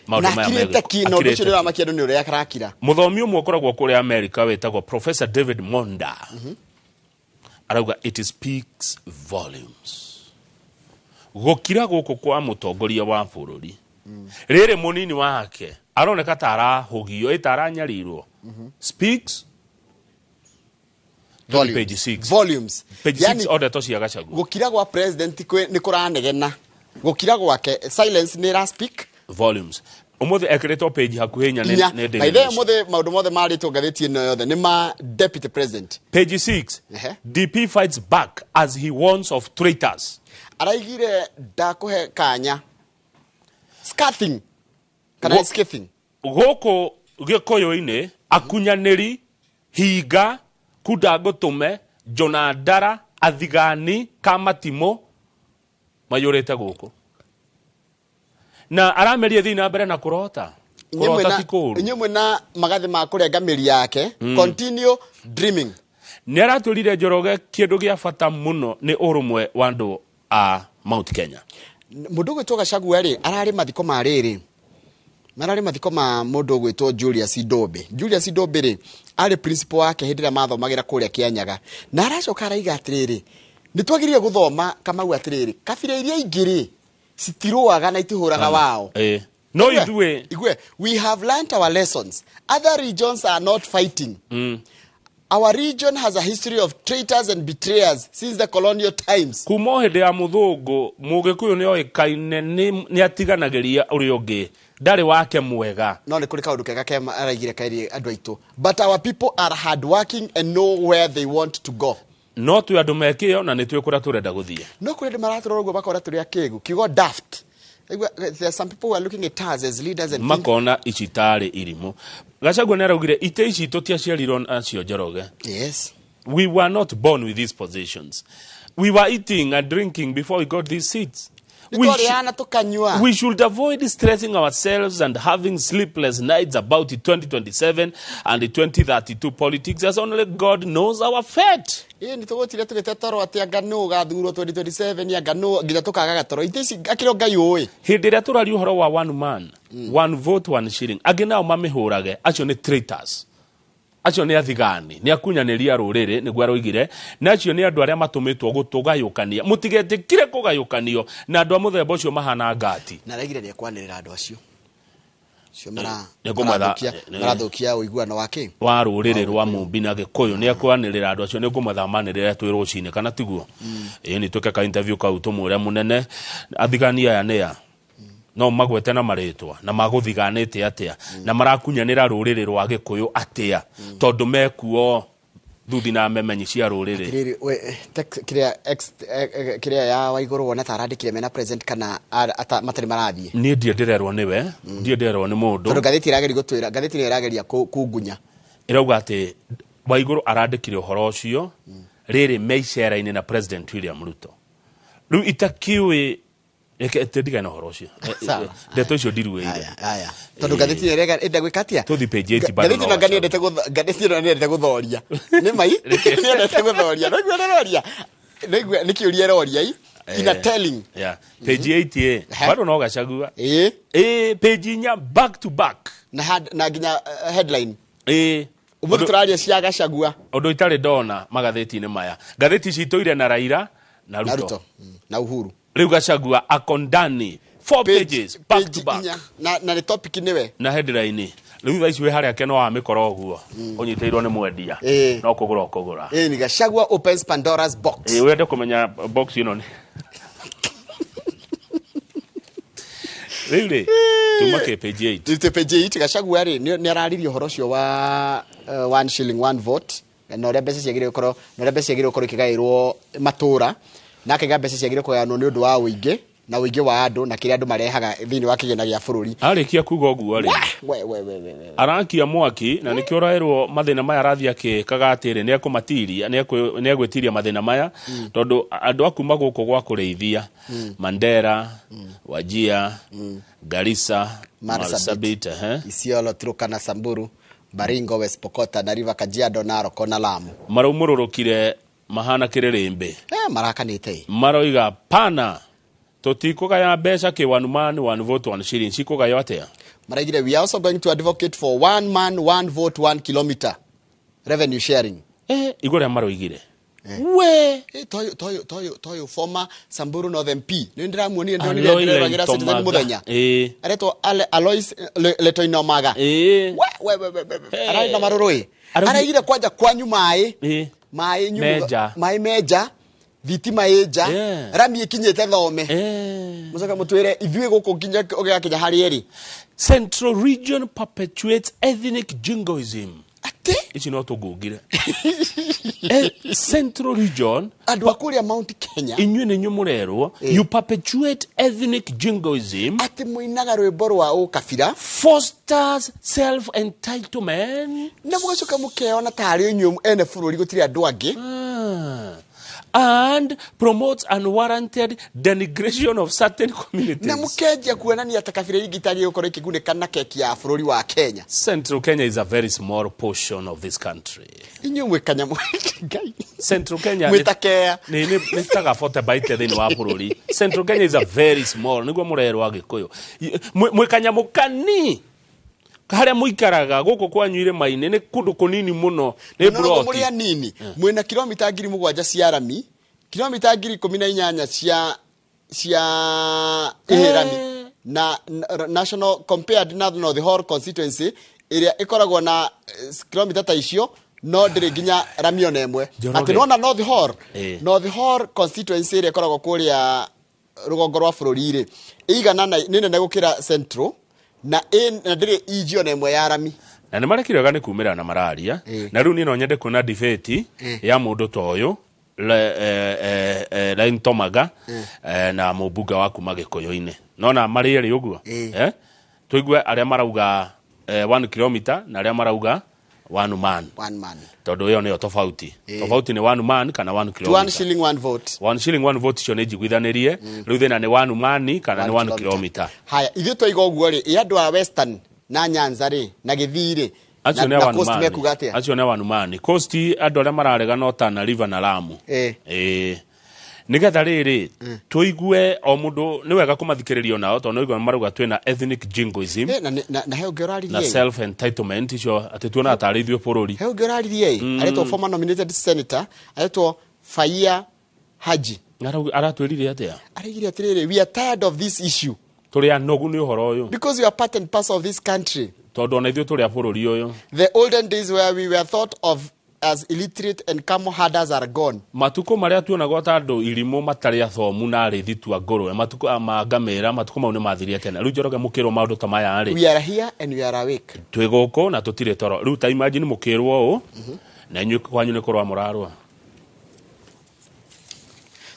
maũndũ maya
mega. Na ũndũ ũcio nĩũramakia andũ nĩ ũrĩa arakira.
Mũthomi ũmwe ũkoragwo kũrĩa America wĩtagwo Professor David Monda arauga it speaks volumes. Gũkira gũkũ kwa mũtongoria wa bũrũri rĩrĩ mũnini wake aroneka ta arahũgio ĩ ta aranyarirwo. Speaks
volumes.
Page 6.
Volumes.
Page 6 order cia Gachagua.
Gũkira gwa president nĩ kũranegena. Gũkira gwake silence nĩ ra speak
volumes. Ũmũthĩ ekĩrĩtwo page hakuhĩ inya nĩ
By the way, ũmũthĩ maũndũ mothe marĩtwo ngathĩti ĩno yothe nĩ ma deputy president.
Page 6. DP fights back as he warns of traitors.
Araigire ndakũhe kanya. Scathing. Kana scathing.
Gũkũ Gĩkũyũ-inĩ akunyanĩri hinga kunda ngũtũme Jona Ndara athigani Kamatimũ mayũrĩte gũkũ. Na arameria thiĩ na mbere na kũrota. Kũrota ti kũũru.
Inyuĩ mwĩna magathĩ ma kũrenga mĩri yake. Continue dreaming.
Nĩ aratwĩrire Njoroge kĩndũ gĩa bata mũno nĩ ũrũmwe wa andũ a Mount Kenya.
Mũndũ ũgwĩtwo Gachagua rĩ, ararĩ mathiko ma rĩrĩ. Mararĩ mathiko ma mũndũ ũgwĩtwo Julius Ndombe. Julius Ndombe rĩ, arĩ principal wake hĩndĩ ĩrĩa mathomagĩra kũrĩa Kĩanyaga. Na aracoka araiga atĩrĩrĩ, nĩ twagĩrĩire gũthoma Kamau atĩrĩrĩ, kabira iria ingĩ rĩ, citirũaga na itihũraga wao.
No ithuĩ.
Igwe, we have learnt our lessons. Other regions are not fighting. Our region has a history of traitors and betrayers since the colonial times.
Kuma o hĩndĩ ya mũthũngũ, Mũgĩkũyũ nĩ oĩkaine nĩ atiganagĩria ũrĩa ũngĩ, ndarĩ wake mwega.
No nĩ kũrĩ kaũndũ kega ke araigire kairi andũ aitũ. But our people are hardworking and know where they want to go.
No twĩ andũ mekĩo na nĩ twĩ kũrĩa tũrenda gũthiĩ.
No kũrĩ andũ maratũrora ũguo makona tũrĩ akĩgu. Kiugo daft. There are some people who are looking at us as leaders and think
makona ici tarĩ irimũ. Gachagua nĩ araugire itĩ ici tũtiaciarirwo nacio, Njoroge.
Yes.
We were not born with these positions. We were eating and drinking before we got these seats.
Nĩ twarĩaga tũkanyua.
We should avoid stressing ourselves and having sleepless nights about the 2027 and the 2032 politics, as only God knows our fate.
Ĩ nĩ tũgũtire tũgĩte toro atĩ anga nũ ũgathurwo 2027, anga nũ, nginya tũkaga gatoro. Itĩ ici akĩrĩ o Ngai ũĩ.
Hĩndĩ ĩrĩa tũraria ũhoro wa one man, one vote, one shilling, angĩ nao mamĩhũrage, acio nĩ traitors, acio nĩ athigani, nĩ akunyanĩria rũrĩrĩ, nĩguo aroigire, na acio nĩ andũ arĩa matũmĩtwo gũtũgayũkania. Mũtigetĩkire kũgayũkanio na andũ a mũthemba ũcio mahana ngati.
Na araigire nĩ ekwanĩrĩra andũ acio cio marathũkia ũiguano wa kĩ
wa rũrĩrĩ rwa Mumbi na Gĩkũyũ. Nĩ ekwanĩrĩra andũ acio, nĩ ngũmathamanĩrĩra twĩ rũcinĩ, kana tiguo? Ĩĩ, nĩ twĩke ka interview kau, tũmwĩre mũnene athigani aya nĩa, no magwete na marĩtwa, na magũthiganĩte atĩa, na marakunyanĩra rũrĩrĩ rwa Gĩkũyũ atĩa, tondũ mekuo thuthi na memenyi cia rũrĩrĩ.
Atĩrĩrĩ we, kĩrĩa kĩrĩa ya Waigũrũ wona ta arandĩkire mena present kana matarĩ marathiĩ?
Niĩ ndiĩ ndĩrerwo nĩwe, ndiĩ ndĩrerwo nĩ mũndũ.
Tondũ ngathĩti ĩrageria gũtwĩra, ngathĩti nĩyo ĩrageria kungunya.
Ĩrauga atĩ Waigũrũ arandĩkire ũhoro ũcio rĩrĩ me icera-inĩ na President William Ruto. Rĩu itakiũĩ, reke tũndigane na ũhoro ũcio.
Sawa.
Ndeto icio ndiruĩire.
Aya, tondũ ngathĩti ĩyo ĩrenda gwĩka atĩa?
Tũthiĩ page 8 bado.
Ngathĩti
no
ĩno nĩyendete ngathĩti ĩno nĩyendete gũthoria. Nĩ mai nĩyendete gũthoria. No igua ĩroria, no igua nĩ kĩũria ĩroria i ina telling.
Yeah. Page 8 ĩ bado no Gachagua.
Ĩ.
Ĩ page 4 back to back.
Na nginya headline.
Ĩ.
Ũmũthĩ tũraria cia Gachagua.
Ũndũ itarĩ ndona magathĩti-inĩ maya, ngathĩti ici itũire na Raila na
Na
Ruto.
Ruto. Na Uhuru.
Rĩu Gachagua akondani 4 pages back to back.
Inya. Na nĩ topic nĩwe.
Na headline rĩu thaa ici wĩ harĩa keno wa mĩkora ũguo ũnyitĩirwo nĩ mwendia, no kũgũra ũkũgũra.
Ĩ ni Gachagua opens Pandora's box.
Ĩ wende kũmenya box ĩno nĩ rĩu rĩ tuma kĩ page 8.
Tũrute page 8. Gachagua rĩ nĩ araririe ũhoro ũcio wa one shilling one vote, na ũrĩa mbeca ciagĩrĩirwo gũkorwo, na ũrĩa mbeca ciagĩrĩirwo gũkorwo ikĩgaĩrwo matũra, na akaiga mbeca ciagĩrĩirwo kũgayanwo nĩ ũndũ wa ũingĩ na ũingĩ wa andũ na kĩrĩa andũ marehaga thĩinĩ wa kĩgĩna gĩa bũrũri.
Arĩkia kuga ũguo rĩ,
We, we, we, we, we.
Arakia mwaki, na nĩkĩo ũraĩrwo mathĩna maya arathiĩ akĩkaga atĩrĩ nĩ ekũmatiria, nĩ egwĩtiria mathĩna maya, tondũ andũ a kuma gũkũ gwa kũrĩithia Mandera, Wajir, Garissa,
Marsabit,
Marsabit, ehe.
Isiolo, Turkana, Samburu, Baringo, West Pokot, Tana River, Kajiado, Narok na Lamu.
Maraumũrũrũkire mahana kĩrĩrĩmbĩ.
Marakanĩte ĩ.
Maroiga pana tũtikũgaya mbeca kĩ one man one vote one shilling, cikũgaywo atĩa?
Maraigire we are also going to advocate for one man one vote one kilometer revenue sharing.
Igũrũ rĩa maroigire.
We toyo toyo toyo toyo former Samburu North MP nĩ ndĩramuonire, ndĩronire
Alois
ndĩreroragĩra Citizen
Lentomaga.
mũthenya. Aretwo Alois Letoinomaga. We we we we, we. Ararĩ na marũrũ ĩ. Araigire kwanja kwanyu maĩ. Maĩ nyumu
Menja.
Maĩ menja, thitima ĩ nja, rami ĩkinyĩte thome. Mũcoke mũtwĩre ithuĩ gũkũ nginya ũgĩgakinya harĩa ĩrĩ.
Central Region perpetuates ethnic jingoism.
Atĩ?
Ici no tũngũngire. Central Region,
andũ a kũrĩa Mount Kenya,
inyuĩ nĩ inyuĩ mũrerwo you perpetuate ethnic jingoism,
atĩ mũinaga rwĩmbo rwa ũkabira,
fosters self entitlement,
na mũgacoka mũkeona tarĩ inyuĩ ene bũrũri, gũtirĩ andũ angĩ,
and promotes unwarranted denigration of certain communities.
Na mũkenjia kuonania ta kabira ingĩ itagĩrĩirwo gũkorwo ikĩgunĩka na keki ya bũrũri wa Kenya.
Central Kenya is a very small portion of this country.
Inyuĩ mwĩ kanyamũ Ngai.
Central Kenya
Mwĩ ta kea.
Nĩ taga 40 baite thĩinĩ wa bũrũri. Central Kenya is a very small, nĩguo mũrerwo Agĩkũyũ. Mwĩ kanyamũ kani harĩa mũikaraga gũkũ kwanyu irĩma-inĩ nĩ kũndũ kũnini mũno, nĩ
No, no,
ploti.
mũrĩ anini, mwĩna kilomita 7,000 cia rami, kilomita 18,000 cia ĩrami, na national compared na North Hall constituency ĩrĩa ĩkoragwo na kilomita ta icio No ndĩrĩ nginya rami ona ĩmwe.
Njoroge.
Atĩ nona North Hall,
Ĩĩ.
North Hall constituency ĩrĩa ĩkoragwo kũrĩa rũgongo rwa bũrũri rĩ, ĩigana na nĩ nene gũkĩra Central na na ndĩrĩ inji ona ĩmwe ya rami.
Na nä marekire wega nä kumä na mararia.
Ĩĩ.
Na rä u niä no nyende kuona debate ya må ndå ta å yå Lain Tomaga na mũmbunge wa kuma Gĩkũyũ-inĩ, nona marĩ erĩ ũguo.
Ĩĩ.
Tũigue arĩa marauga 1 kilometer na arĩa marauga one man.
One man.
Tondũ ĩyo nĩyo tofauti.
Ĩĩ.
Tofauti nĩ one man kana one
One
kilometer.
shilling, one vote.
One shilling, one vote, icio nĩ njiguithanĩrie. Rĩu thĩna nĩ one man kana nĩ 1 kilometer.
Haya, ithuĩ twaiga ũguo rĩ, ĩ andũ a Western na Nyanza rĩ, na Gĩthii rĩ,
Acio
na,
nĩ
na
one
Coast
man.
mekuga atĩa?
Acio nĩ one man. Coast andũ arĩa mararega no Tana River na Lamu.
Ĩĩ.
Ĩĩ, nigetha rĩrĩ tũigue o mũndũ, nĩ wega kũmathikĩrĩria nao tondũ nĩigua marauga twĩna ethnic jingoism.
Eh, na he ũngĩ
Na
ũraririe.
self entitlement icio atĩ tuona tarĩ ithuĩ bũrũri.
He ũngĩ ũraririe ĩ, aretwo former nominated senator, aretwo Faia Haji.
Aratwĩrire atĩa?
Araigire atĩrĩrĩ, "We are tired of this issue."
Tũrĩ anogu nĩ ũhoro ũyũ.
"Because we are part and parcel of this country."
Tondũ ona ithuĩ tũrĩ a bũrũri ũyũ.
"The olden days where we were thought of as illiterate and camel herders are gone."
Matukũ marĩa tuonagwo ta andũ irimũ matarĩ athomu na arĩithi tua ngũrwe, matukũ ma ngamĩra, matukũ mau nĩ mathirie tene. Rĩu Njoroge, mũkĩrwo maũndũ ta maya rĩ,
"We are here and we are awake."
Twĩ gũkũ na tũtirĩ toro. Rĩu ta imagine mũkĩrwo ũũ na inyuĩ kwanyu nĩ kũrũa mũrarũa.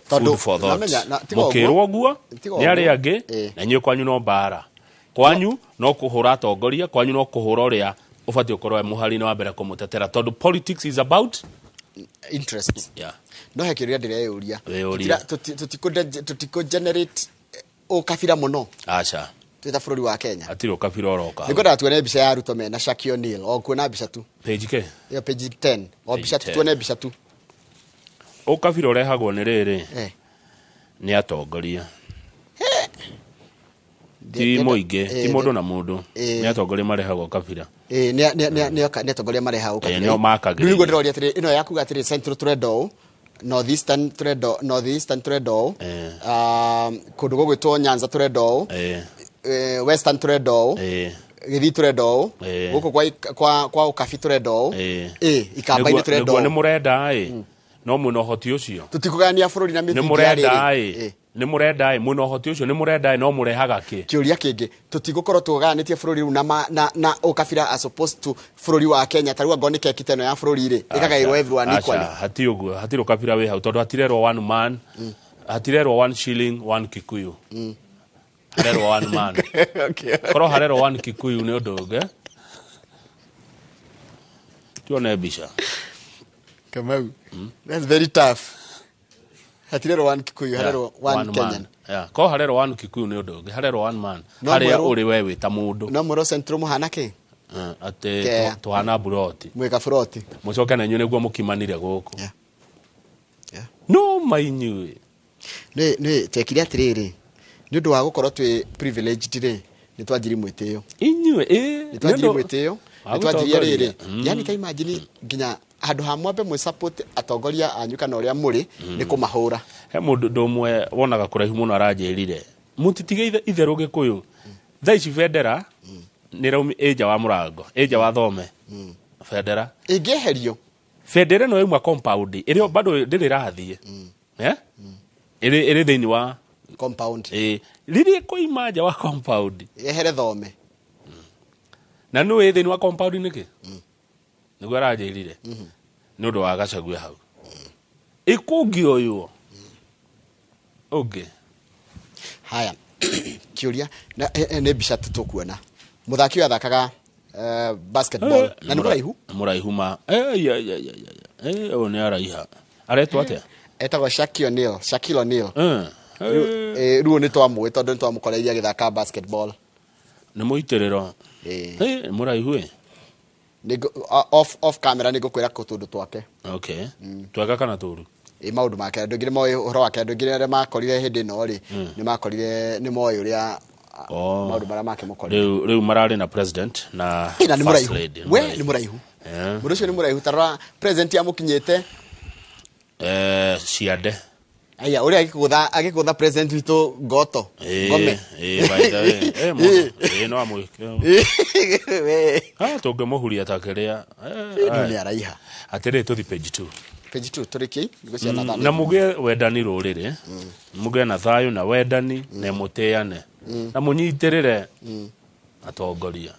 Tondũ
Food for thought.
namenya, tiga ũguo.
Mũkĩrwo ũguo
Tiga
nĩ arĩa
ũguo.
angĩ,
Ĩĩ.
na inyuĩ kwanyu no mbara, kwanyu no kũhũra atongoria, kwanyu no kũhũra ũrĩa ũbatiĩ ũkorwo wĩ mũhari-inĩ wa mbere kũmũtetera, tondũ politics is about
interest.
Yeah.
No he kĩũria ndĩreyũria.
Wĩyũrie.
Tũtikũ generate ũkabira mũno
Aca.
twĩ ta bũrũri wa Kenya?
Hatirĩ ũkabira ũroka.
Nĩngwendaga tuone mbica ya Ruto mena Shaquille O'Neal, o kuona mbica tu.
Page ke?
Ĩyo page 10, o
Page
mbica tu.
10.
Tuone mbica tu.
Ũkabira ũrehagwo nĩ rĩrĩ, nĩ atongoria, ti mũingĩ, ti mũndũ na mũndũ. Nĩ atongoria marehagwo kabira.
Ĩĩ, nĩ atongoria marehaga ũkabira.
Nĩo makagĩrĩria.
Rĩu nĩguo ndĩroria atĩrĩ, ĩno yakuga atĩrĩ, Central tũrenda ũũ, North Eastern tũrenda, North Eastern tũrenda ũũ, kũndũ gũgwĩtwo Nyanza tũrenda ũũ, Western tũrenda ũũ, Gĩthii tũrenda ũũ, gũkũ kwa ũkabi tũrenda ũũ, ĩ Ikamba-inĩ tũrenda
Nĩguo nĩ
ũũ.
Mũrenda ĩ, no mwĩna ũhoti ũcio?
Tũtikũgayania bũrũri na
Nĩ
mĩthingi ya
mũrenda
rĩrĩ.
ĩ, nĩ mũrenda ĩ, mwĩna ũhoti ũcio? Nĩ mũrenda ĩ, no mũrehaga kĩ?
Kĩũria kĩngĩ, tũtigũkorwo tũgayanĩtie bũrũri rĩu na ũkabira as opposed to bũrũri wa Kenya? Ta rĩu angorwo nĩ keki ta ĩno ya bũrũri rĩ, ĩkagaĩrwo everyone equally.
Aca, hati ũguo, hatirĩ ũkabira wĩ hau, tondũ hatirerwo one man, hatirerwo one shilling, one Kikuyu, harerwo one man. Korwo harerwo one Kikuyu nĩ ũndũ ũngĩ. Tuone mbica.
Kamau, that's very tough. Hatirerwo one Kikuyu, harerwo one
One
Kenyan.
man. Yeah. Korwo harerwo one Kikuyu nĩ ũndũ ũngĩ, harerwo one man,
No
harĩa
mwerũ-
ũrĩ we wĩ ta mũndũ.
No mwĩrwo Central mũhana kĩ?
Atĩ
Kea.
tũhana buroti.
Mwĩ kaburoti.
Mũcoke na inyuĩ nĩguo mũkimanire gũkũ.
Yeah.
No mainyuĩ.
Nĩ twekire atĩrĩrĩ, nĩ ũndũ wa gũkorwo twĩ privileged rĩ, nĩ twanjiri mwĩtĩo.
Inyuĩ ĩ
Nĩ twanjiri
nĩ ũndũ-
mwĩtĩo,
wa
nĩ twanjirie rĩrĩ.
gũtongoria.
Yani ta imagine nginya handũ ha mwambe mwĩ support atongoria anyu kana ũrĩa mũrĩ nĩ kũmahũra.
He mũndũ ũndũ ũmwe wonaga kũraihu mũno aranjĩrire, mũtitige itherũ Gĩkũyũ. Thaa ici bendera nĩ raumi ĩ nja wa mũrango, ĩ nja wa thome bendera.
Ĩngĩeherio.
Bendera ĩno yauma compound ĩrĩa bado ndĩrĩ ĩrathiĩ. Eh? Ĩrĩ thĩinĩ wa
compound.
Ĩ rĩrĩa ĩkoima nja wa compound,
yehere thome.
Na nũ ĩ thĩinĩ wa compound nĩkĩ nĩguo aranjĩrire nĩ ũndũ wa Gachagua hau ĩkũngĩoywo ũngĩ.
Haya, kĩũria nĩ mbica tu tũkuona mũthaki ũyũ athakaga basketball na nĩ mũraihu.
Nĩ mũraihu ma. Eh, ai, ai, ai, ai, ai. Eh, ũyũ nĩ araiha. Aretwo atĩa?
Etagwo Shaquille O'Neal, Shaquille O'Neal. Rĩu nĩ twamũĩ tondũ nĩ twamũkoreirie agĩthaka basketball.
Nĩ mũitĩrĩro. Nĩ mũraihu ĩ.
Off camera nĩ ngũkwĩra tũndũ twake.
Okay, twega kana tũru?
Ĩ maũndũ make, andũ aingĩ nĩ moĩ ũhoro wake, andũ aingĩ arĩa makorire hĩndĩ ĩno rĩ, nĩ makorire, nĩ moĩ ũrĩa maũndũ marĩa make mũkorire.
Rĩu mararĩ na president na
Na nĩ
first
mũraihu.
lady.
We nĩ mũraihu. Mũndũ ũcio nĩ mũraihu. Tarora, president amũkinyĩte
Ciande.
Aya ũrĩa agĩkũgũtha president witũ ngoto. Ngome.
Ĩĩ, by the way, mũno. Ĩĩ, no amwĩke.
We.
Ah, tũngĩmũhuria ta kĩrĩa.
No nĩ araiha.
Atĩrĩ, tũthi page 2.
Page 2 tũrĩkie nĩguo ciana thano.
Na mũgĩe wendani rũrĩrĩ, mũgĩe na thayũ na wendani, na mũtĩane na mũnyitĩrĩre atongoria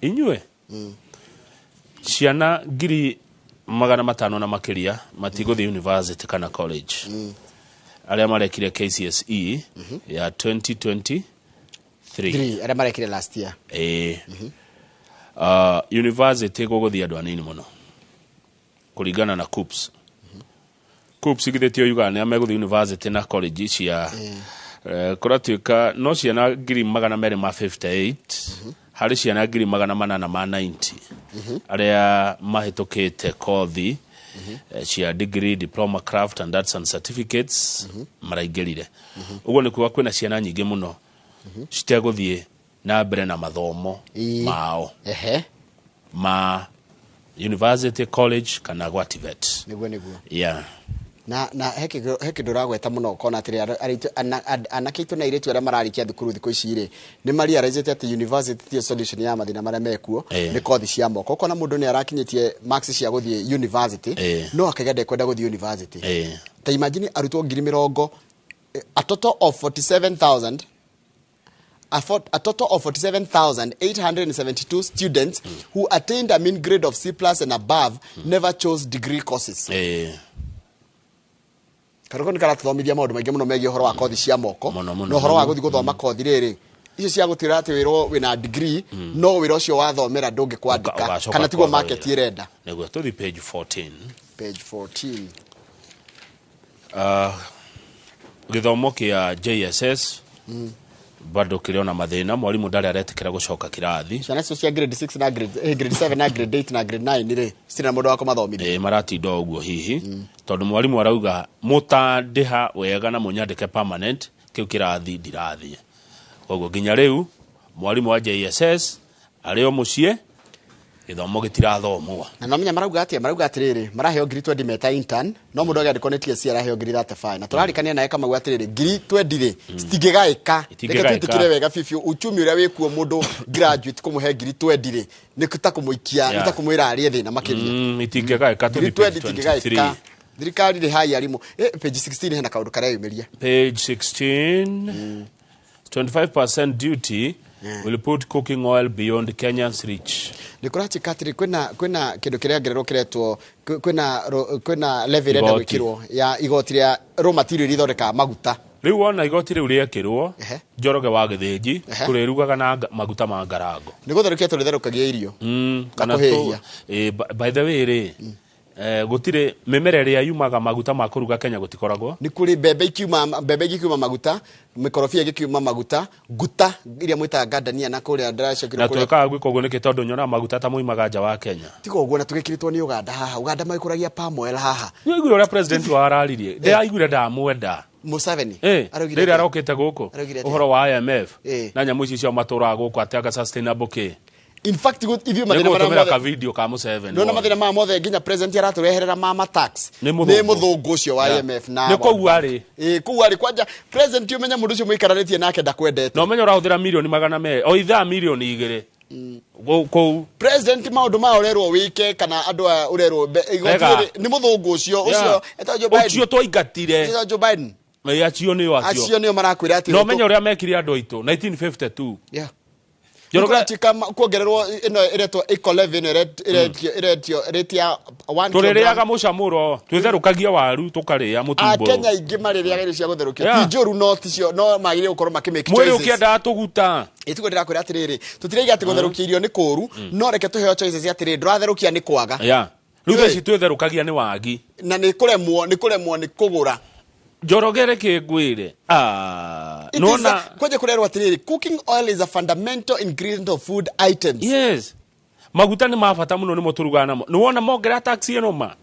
inyuĩ. Ciana 500,000 na makĩria matigũthiĩ university kana college, arĩa marekire KCSE ya 2023.
Three, arĩa marekire last year.
Ĩĩ. University gũgũthiĩ andũ anini mũno kũringana na KUCCPS. KUCCPS githĩ tio yugaga nĩ megũthiĩ university na college cia kũratuĩka no ciana 258,000 harĩ ciana 890,000 arĩa mahĩtũkĩte kothi cia degree, diploma, craft and arts and certificates maraingĩrire. Ũguo nĩ kuga kwĩna ciana nyingĩ mũno citegũthiĩ na mbere na mathomo mao ma university, college kana gwa TVET.
Nĩguo.
Yeah.
Na he kĩndũ ũragweta mũno ũkona atĩrĩ, anake aitũ na airĩtu arĩa mararĩkia thukuru thikũ ici rĩ, nĩ marealizĩte atĩ university tiyo solution ya mathĩna marĩa mekuo. Nĩ kothi cia moko. Ũkona mũndũ nĩ arakinyĩtie marks cia gũthiĩ university, no akaiga ndekwenda gũthiĩ university. Ta imagine arutwo ngiri mĩrongo, a total of 47,000, a total of 47,872 students who attained a mean grade of C plus and above never chose degree courses. Karoko nĩ karatũthomithia maũndũ maingĩ mũno megiĩ ũhoro wa kothi cia moko
Mũno, mũno,
na ũhoro wa
mũno.
gũthiĩ gũthoma kothi rĩrĩ icio cia gũtuĩra atĩ wĩrwo wĩna degree, no wĩra ũcio wathomera ndũngĩkwandĩka
Ũgacoka
kana tiguo
kwaga
market
wĩra.
ĩrenda.
Nĩguo, tũthi page 14.
Page 14.
Gĩthomo kĩa JSS bado kĩrĩ ona mathĩna. Mwarimũ ndarĩ aretĩkĩra gũcoka kĩrathi.
Ciana icio cia grade 6 na grade 7 na grade 8 na grade 9 rĩ, citirĩ na mũndũ wa kũmathomithia.
Ĩ, maratinda o ũguo hihi tondũ mwarimũ arauga mũtandĩha wega na mũnyandĩke permanent, kĩu kĩrathi ndirathiĩ. Koguo nginya rĩu mwarimũ wa JSS arĩ o mũciĩ, gĩthomo gĩtirathomwo.
Na no menya marauga atĩa? Marauga atĩrĩrĩ, maraheo 20,000 meta intern, no mũndũ agĩandĩkwo nĩ TSC araheo 35,000. Na tũrarikania nawe Kamau atĩrĩrĩ, 20,000 rĩ, citingĩgaĩka. Reke
Itingĩgaĩka.
twĩtĩkĩre wega biũ uchumi ũrĩa wĩkuo, mũndũ graduate kũmũhe 20,000 rĩ, nĩ ta kũmũikia, nĩ ta kũmwĩra arĩe thĩna makĩria.
Itingĩgaĩka.
Ngiri
Tũthi page
20 itingĩgaĩka.
23.
Thirikari rĩ hai arimũ. Page 16 hena kaũndũ kareyumĩria.
Page 16. 25% duty will put cooking oil beyond Kenya's reach.
Nĩ kũratuĩka atĩrĩ, kwĩna kĩndũ kĩrongererwo kĩretwo kwĩna levy ĩrenda
Igoti.
gwĩkĩrwo ya igoti rĩa raw material iria ithondekaga maguta.
Rĩu wona igoti rĩu rĩekĩrwo, Njoroge wa Gĩthĩnji, tũrĩrugaga na maguta ma ngarango.
Nĩ gũtherũkia tũrĩtherũkagia irio na
Kana
kũhĩhia.
By the way rĩ, gũtirĩ mĩmera ĩrĩa yumaga maguta ma kũruga Kenya, gũtikoragwo.
Nĩ kũrĩ mbembe ikiuma, mbembe igĩkiuma maguta, mĩkorobia ĩgĩkiuma maguta, nguta iria mwĩtaga gardenia na kũrĩa ndĩracokire
Na
kũrĩa.
twĩkaga gwĩka ũguo nĩkĩ? Tondũ nyonaga maguta ta moimaga nja wa Kenya.
Tiga ũguo, na tũgĩkĩrĩtwo nĩ Uganda haha. Uganda magĩkũragia palm oil haha.
Nĩwaiguire ũrĩa president wa araririe? Ndĩraiguire ndamwenda.
Museveni araugire
rĩrĩa
atĩa?
arokĩte gũkũ
Araugire atĩa?
ũhoro wa IMF na nyamũ ici cio matũraga gũkũ atĩ anga sustainable kĩ.
In fact, ithuĩ mathĩna marĩa
Nĩgũtũmĩra
mothe
ka video ka Museveni.
nona mathĩna maya mothe nginya president aratũreherera ma tax
Nĩ mũthũngũ.
nĩ mũthũngũ ũcio wa IMF na
Nĩ kũu arĩ.
Ĩ, kũu arĩ kwanja president, ũmenye mũndũ ũcio mũikaranĩtie nake ndakwendete.
Na ũmenye ũrahũthĩra 200,000,000 o ithaa, 2 million kũu.
President, maũndũ maya ũrerwo wĩke kana andũ aya ũrerwo igoti
Wega.
rĩrĩ, nĩ mũthũngũ ũcio etagwo Joe Biden.
Ũcio twaingatire.
Etagwo Joe Biden.
Ĩ, acio nĩo acio.
Acio nĩo marakwĩra atĩ
Na ũmenye ũrĩa mekire andũ aitũ 1952. Njoroge-
Nĩkũratuĩka kuongererwo ĩno ĩretwo eco levy, ĩno ĩretio rate ya 1
Tũrĩrĩaga mũcamũro, twĩtherũkagia waru tũkarĩa mũtumbũrũ.
Akenya aingĩ marĩrĩaga irio cia gũtherũkio. Ti njũru, no ticio no magĩrĩire gũkorwo makĩmake
Mwĩrĩ
choices.
ũkĩendaga tũguta.
Ĩtiguo ndĩrakwĩra atĩrĩrĩ, tũtiraiga atĩ gũtherũkia irio nĩ kũũru, no reke tũheo choices atĩrĩrĩ, ndũratherũkia nĩ kwaga.
Yeah. Rĩu thaa ici twĩtherũkagia nĩ wagi.
Na nĩ kũremwo nĩ kũgũra.
Njoroge, reke ngwĩre. Ah,
It is
nona
kwanja kũrerwo atĩrĩrĩ, cooking oil is a fundamental ingredient of food items.
Yes, maguta nĩ ma bata mũno, nĩmo tũrugaga namo. Nĩ wona mongerera tax ĩno ma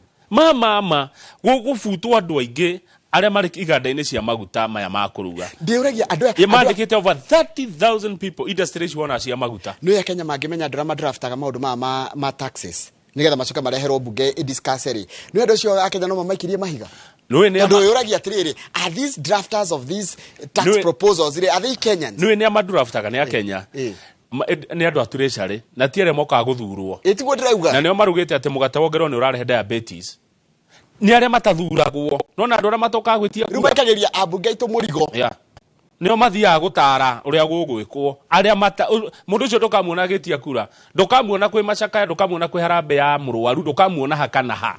gũgũbutwo andũ aingĩ arĩa marĩ iganda-inĩ cia maguta maya ma kũruga.
Ndĩũragia andũ aya
Ĩ, mandĩkĩte over 30,000 people industry ici wona cia maguta.
Nĩ Kenya mangĩmenya andũ arĩa madraftaga maũndũ maya ma taxes nĩgetha macoke mareherwo bunge ĩdiscuss rĩ, nĩ andũ acio a Kenya no mamaikirie mahiga.
Nĩũĩ nĩ
Tondũ
ama-
ũragia atĩrĩrĩ, are these drafters of these tax proposals rĩ, are they Kenyans?
Nĩũĩ nĩ amaduraftaga nĩ akenya. Nĩ andũ aturĩcarĩ na ti arĩa mokaga gũthurwo.
Ĩtiguo ndĩrauga.
Na nĩo marugĩte atĩ mũgate wongererwo nĩ ũrarehe diabetes, nĩ arĩa matathuragwo, nona andũ arĩa matokaga gwĩtia
Rĩu maikagĩria ambunge aitũ mũrigo.
Yeah. Nĩo mathiaga gũtara ũrĩa gũgwĩkwo arĩa mata mũndũ ũcio ndũkamuona agĩtia kura, ndũkamuona kwĩ macakaya, ndũkamuona kwĩ harambee ya mũrwaru, ndũkamuona ha kana ha.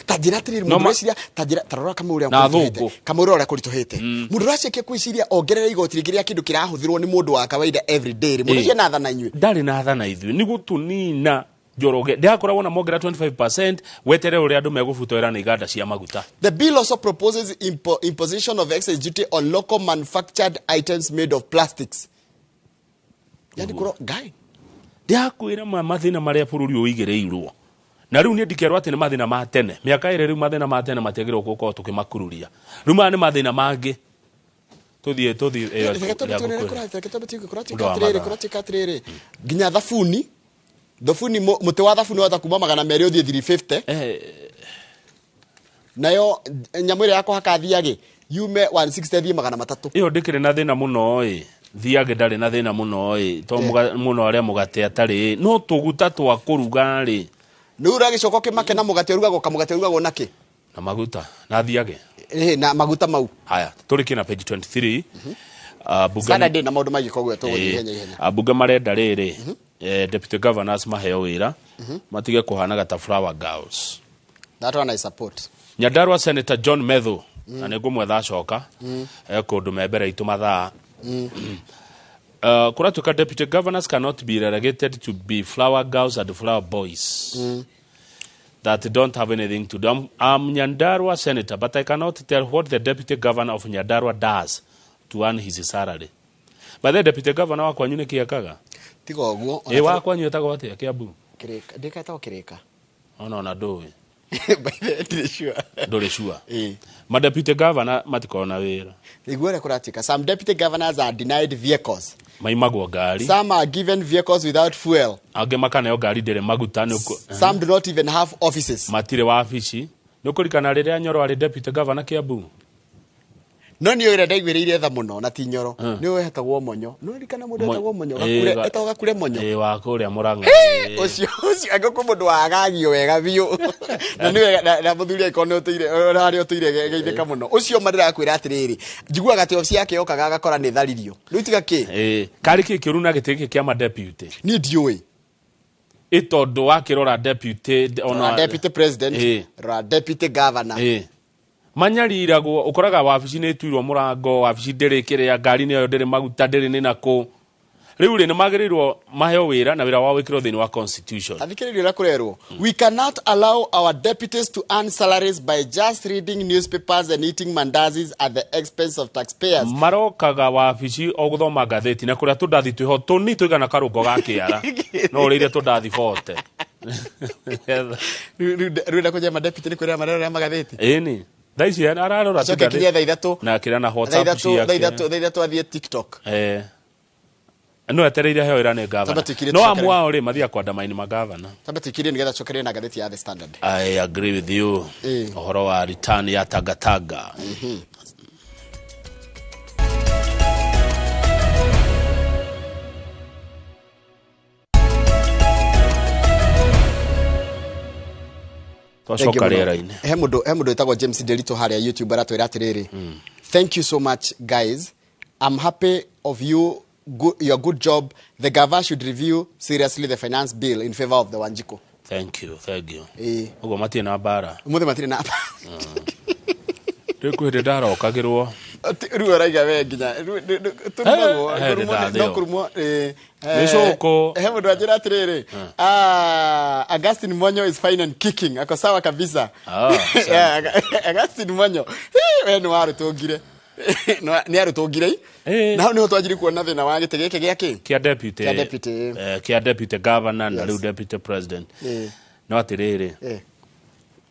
Ta njĩra atĩrĩrĩ,
No
mũndũ ũreciria ta njĩra, ta rora kamau ũrĩa
Na
kũritũhĩte.
thũngũ.
Kamau ũrĩa kũritũhĩte, mũndũ ũracokia kwĩciria ongerere igoti rĩngĩ rĩa kĩndũ kĩrahũthĩrwo nĩ mũndũ wa kawaida everyday rĩ, mũndũ ũcio ena tha na inyuĩ?
Ndarĩ na tha na ithuĩ, nĩ gũtũnina. Njoroge ndĩrakoragwo na mongerera 25%, wetere ũrĩa andũ megũbutwo wĩra nĩ iganda cia maguta.
The bill also proposes imposition of excise duty on local manufactured items made of plastics. Yani kũro guy.
Ndĩrakwĩra ma mathĩna marĩa bũrũri ũyũ ũigĩrĩirwo na rĩu niĩ ndikerwo atĩ nĩ mathĩna ma tene mĩaka ĩrĩ rĩu, mathĩna ma tene matiagĩrĩirwo gũkorwo tũkĩmakururia, rĩu maya nĩ mathĩna mangĩ tũthiĩ ĩyo
Reke twambe
ĩrĩa
tuone ũrĩa
ngũkwĩra.
kũratuĩka, twambe tuige kũratuĩka
Ũndũ wa
atĩrĩrĩ,
mathaa.
kũratuĩka atĩrĩrĩ, nginya thabuni mũtĩ wa thabuni wahota kuma 200 ũthiĩ 350. Nayo nyamũ ĩrĩa ya kũhaka thiagĩ yume 160 thiĩ 300.
Ĩyo ndĩkĩrĩ na thĩna mũno ĩ, thiagĩ ndarĩ na thĩna mũno ĩ, to mũno arĩa mũgate atarĩ, no tũguta twa kũruga rĩ.
Nĩ ũragĩcoka ũkĩmake na mũgate ũrugagwo, kamũgate ũrugagwo na kĩ?
Na maguta na thiagĩ.
Ĩhĩ, na maguta mau.
Haya, tũrĩkie na page 23. Bunge
Saturday na maũndũ maingĩ, koguo tũgũthiĩ ihenya ihenya.
Ambunge marenda rĩrĩ, deputy governors maheo wĩra, matige kũhanaga ta flower girls.
That one I support.
Nyandarua Senator John Methu, na nĩ ngũmwetha acoka kũndũ me mbere itũ mathaa. Kũratuĩka deputy governors cannot be relegated to be flower girls and flower boys that don't have anything to do. I'm Nyandarua senator, but I cannot tell what the deputy governor of Nyandarua does to earn his salary. By the deputy governor wa kwanyu nĩ kĩekaga?
Tiga ũguo.
Ĩ, wa kwanyu etagwo atĩa Kiambu?
Kĩrĩka, ndĩka etagwo Kĩrĩka.
Ona ndũĩ.
By the way, ndirĩ sure.
Ndũrĩ sure.
Ĩ.
Ma deputy governor matikoragwo na wĩra.
Nĩguo ũrĩa kũratuĩka, some deputy governors are denied vehicles.
Maimagwo ngari.
Some are given vehicles without fuel.
Angĩ makaneo ngari ndĩrĩ maguta nĩ
Some do not even have offices.
Matirĩ wabici. Nĩ ũkũririkana rĩrĩa Nyoro arĩ deputy governor Kiambu?
No nĩ ũrĩa ndaiguĩrĩire tha mũno na ti Nyoro, nĩ wetagwo Monyo. Nĩ ũririkana mũndũ wetagwo Monyo? Gakure, etagwo Gakure Monyo.
Ĩ, wa kũrĩa Mũrang'a.
Ũcio angĩkorwo mũndũ wagagio wega biũ na nĩ wega na mũthuri angĩkorwo nĩ ũtũire harĩa ũtũire geithĩka mũno, ũcio ma ndĩrakwĩra atĩrĩrĩ, njiguaga atĩ obici yake yokaga agakora nĩ tharirio rĩu tiga kĩ.
Ĩ, karĩ kĩ kĩũru na gĩtĩ gĩkĩ kĩa ma deputy?
Niĩ ndiũĩ.
Ĩ, tondũ wakĩrora deputy ona
Rora deputy president, rora deputy governor.
Ĩ. Manyariragwo, ũkoraga wabici nĩ ĩtuirwo mũrango, wabici ndĩrĩ kĩrĩa, ngari nĩyo ndĩrĩ maguta, ndĩrĩ nĩ nakũ. Rĩu rĩ, nĩ magĩrĩirwo maheo wĩra na wĩra wao wĩkĩrwo thĩinĩ wa constitution.
Athikĩrĩria ũrĩa kũrerwo, we cannot allow our deputies to earn salaries by just reading newspapers and eating mandazis at the expense of taxpayers.
Marokaga wabici o gũthoma ngathĩti na kũrĩa tũndathi twĩho tũni tũigana karũngo ga kĩara, no ũrĩire tũndathi bote.
Rĩu enda kũnjia madeputy nĩ kwĩrĩra marerora magathĩti.
Ĩni thaa ici ararora tu
Acoke
ngathĩti.
kinyie thaa 3.
Na akĩra na
Thaa
WhatsApp
3, thaa
ciake.
3, thaa 3 athiĩ TikTok.
No etereire heo ĩra nĩ
Tamba
gavana.
tuikirie
No
tũcokere.
amwe ao rĩ mathiaga kwandamaini magavana.
Tamba tuikirie nĩgetha tũcokerie na ngathĩti ya The Standard.
I agree with you. Ũhoro wa return ya Tangatanga. Twacoka rĩera-inĩ.
He mũndũ wĩtagwo James Nderito harĩa YouTube aratwĩra atĩrĩrĩ, thank you so much guys, I'm happy of you good, your good job. The gava should review seriously the finance bill in favor of the Wanjiko.
Thank you, thank you.
Ĩĩ.
Ũguo matirĩ na mbara.
Ũmũthĩ matirĩ na.
Rĩu kwĩ hĩndĩ ndarokagĩrwo.
Rĩu ũraiga we nginya tũrumagwo.
He,
kũrumwo
ndĩrathĩo.
No kũrumwo
Nĩ cũkũ.
He mũndũ anjĩra atĩrĩrĩ, Augustine Monyo is fine and kicking, ako sawa kabisa.
Yeah,
Augustine Monyo. Hii, we nĩ warũtũngire, nĩ arũtũngire na hau nĩho twanjiri kuona thĩna wa gĩtĩ gĩkĩ gĩa kĩ.
Kĩa deputy.
Kĩa deputy.
Kĩa deputy governor na rĩu deputy president. No atĩrĩrĩ,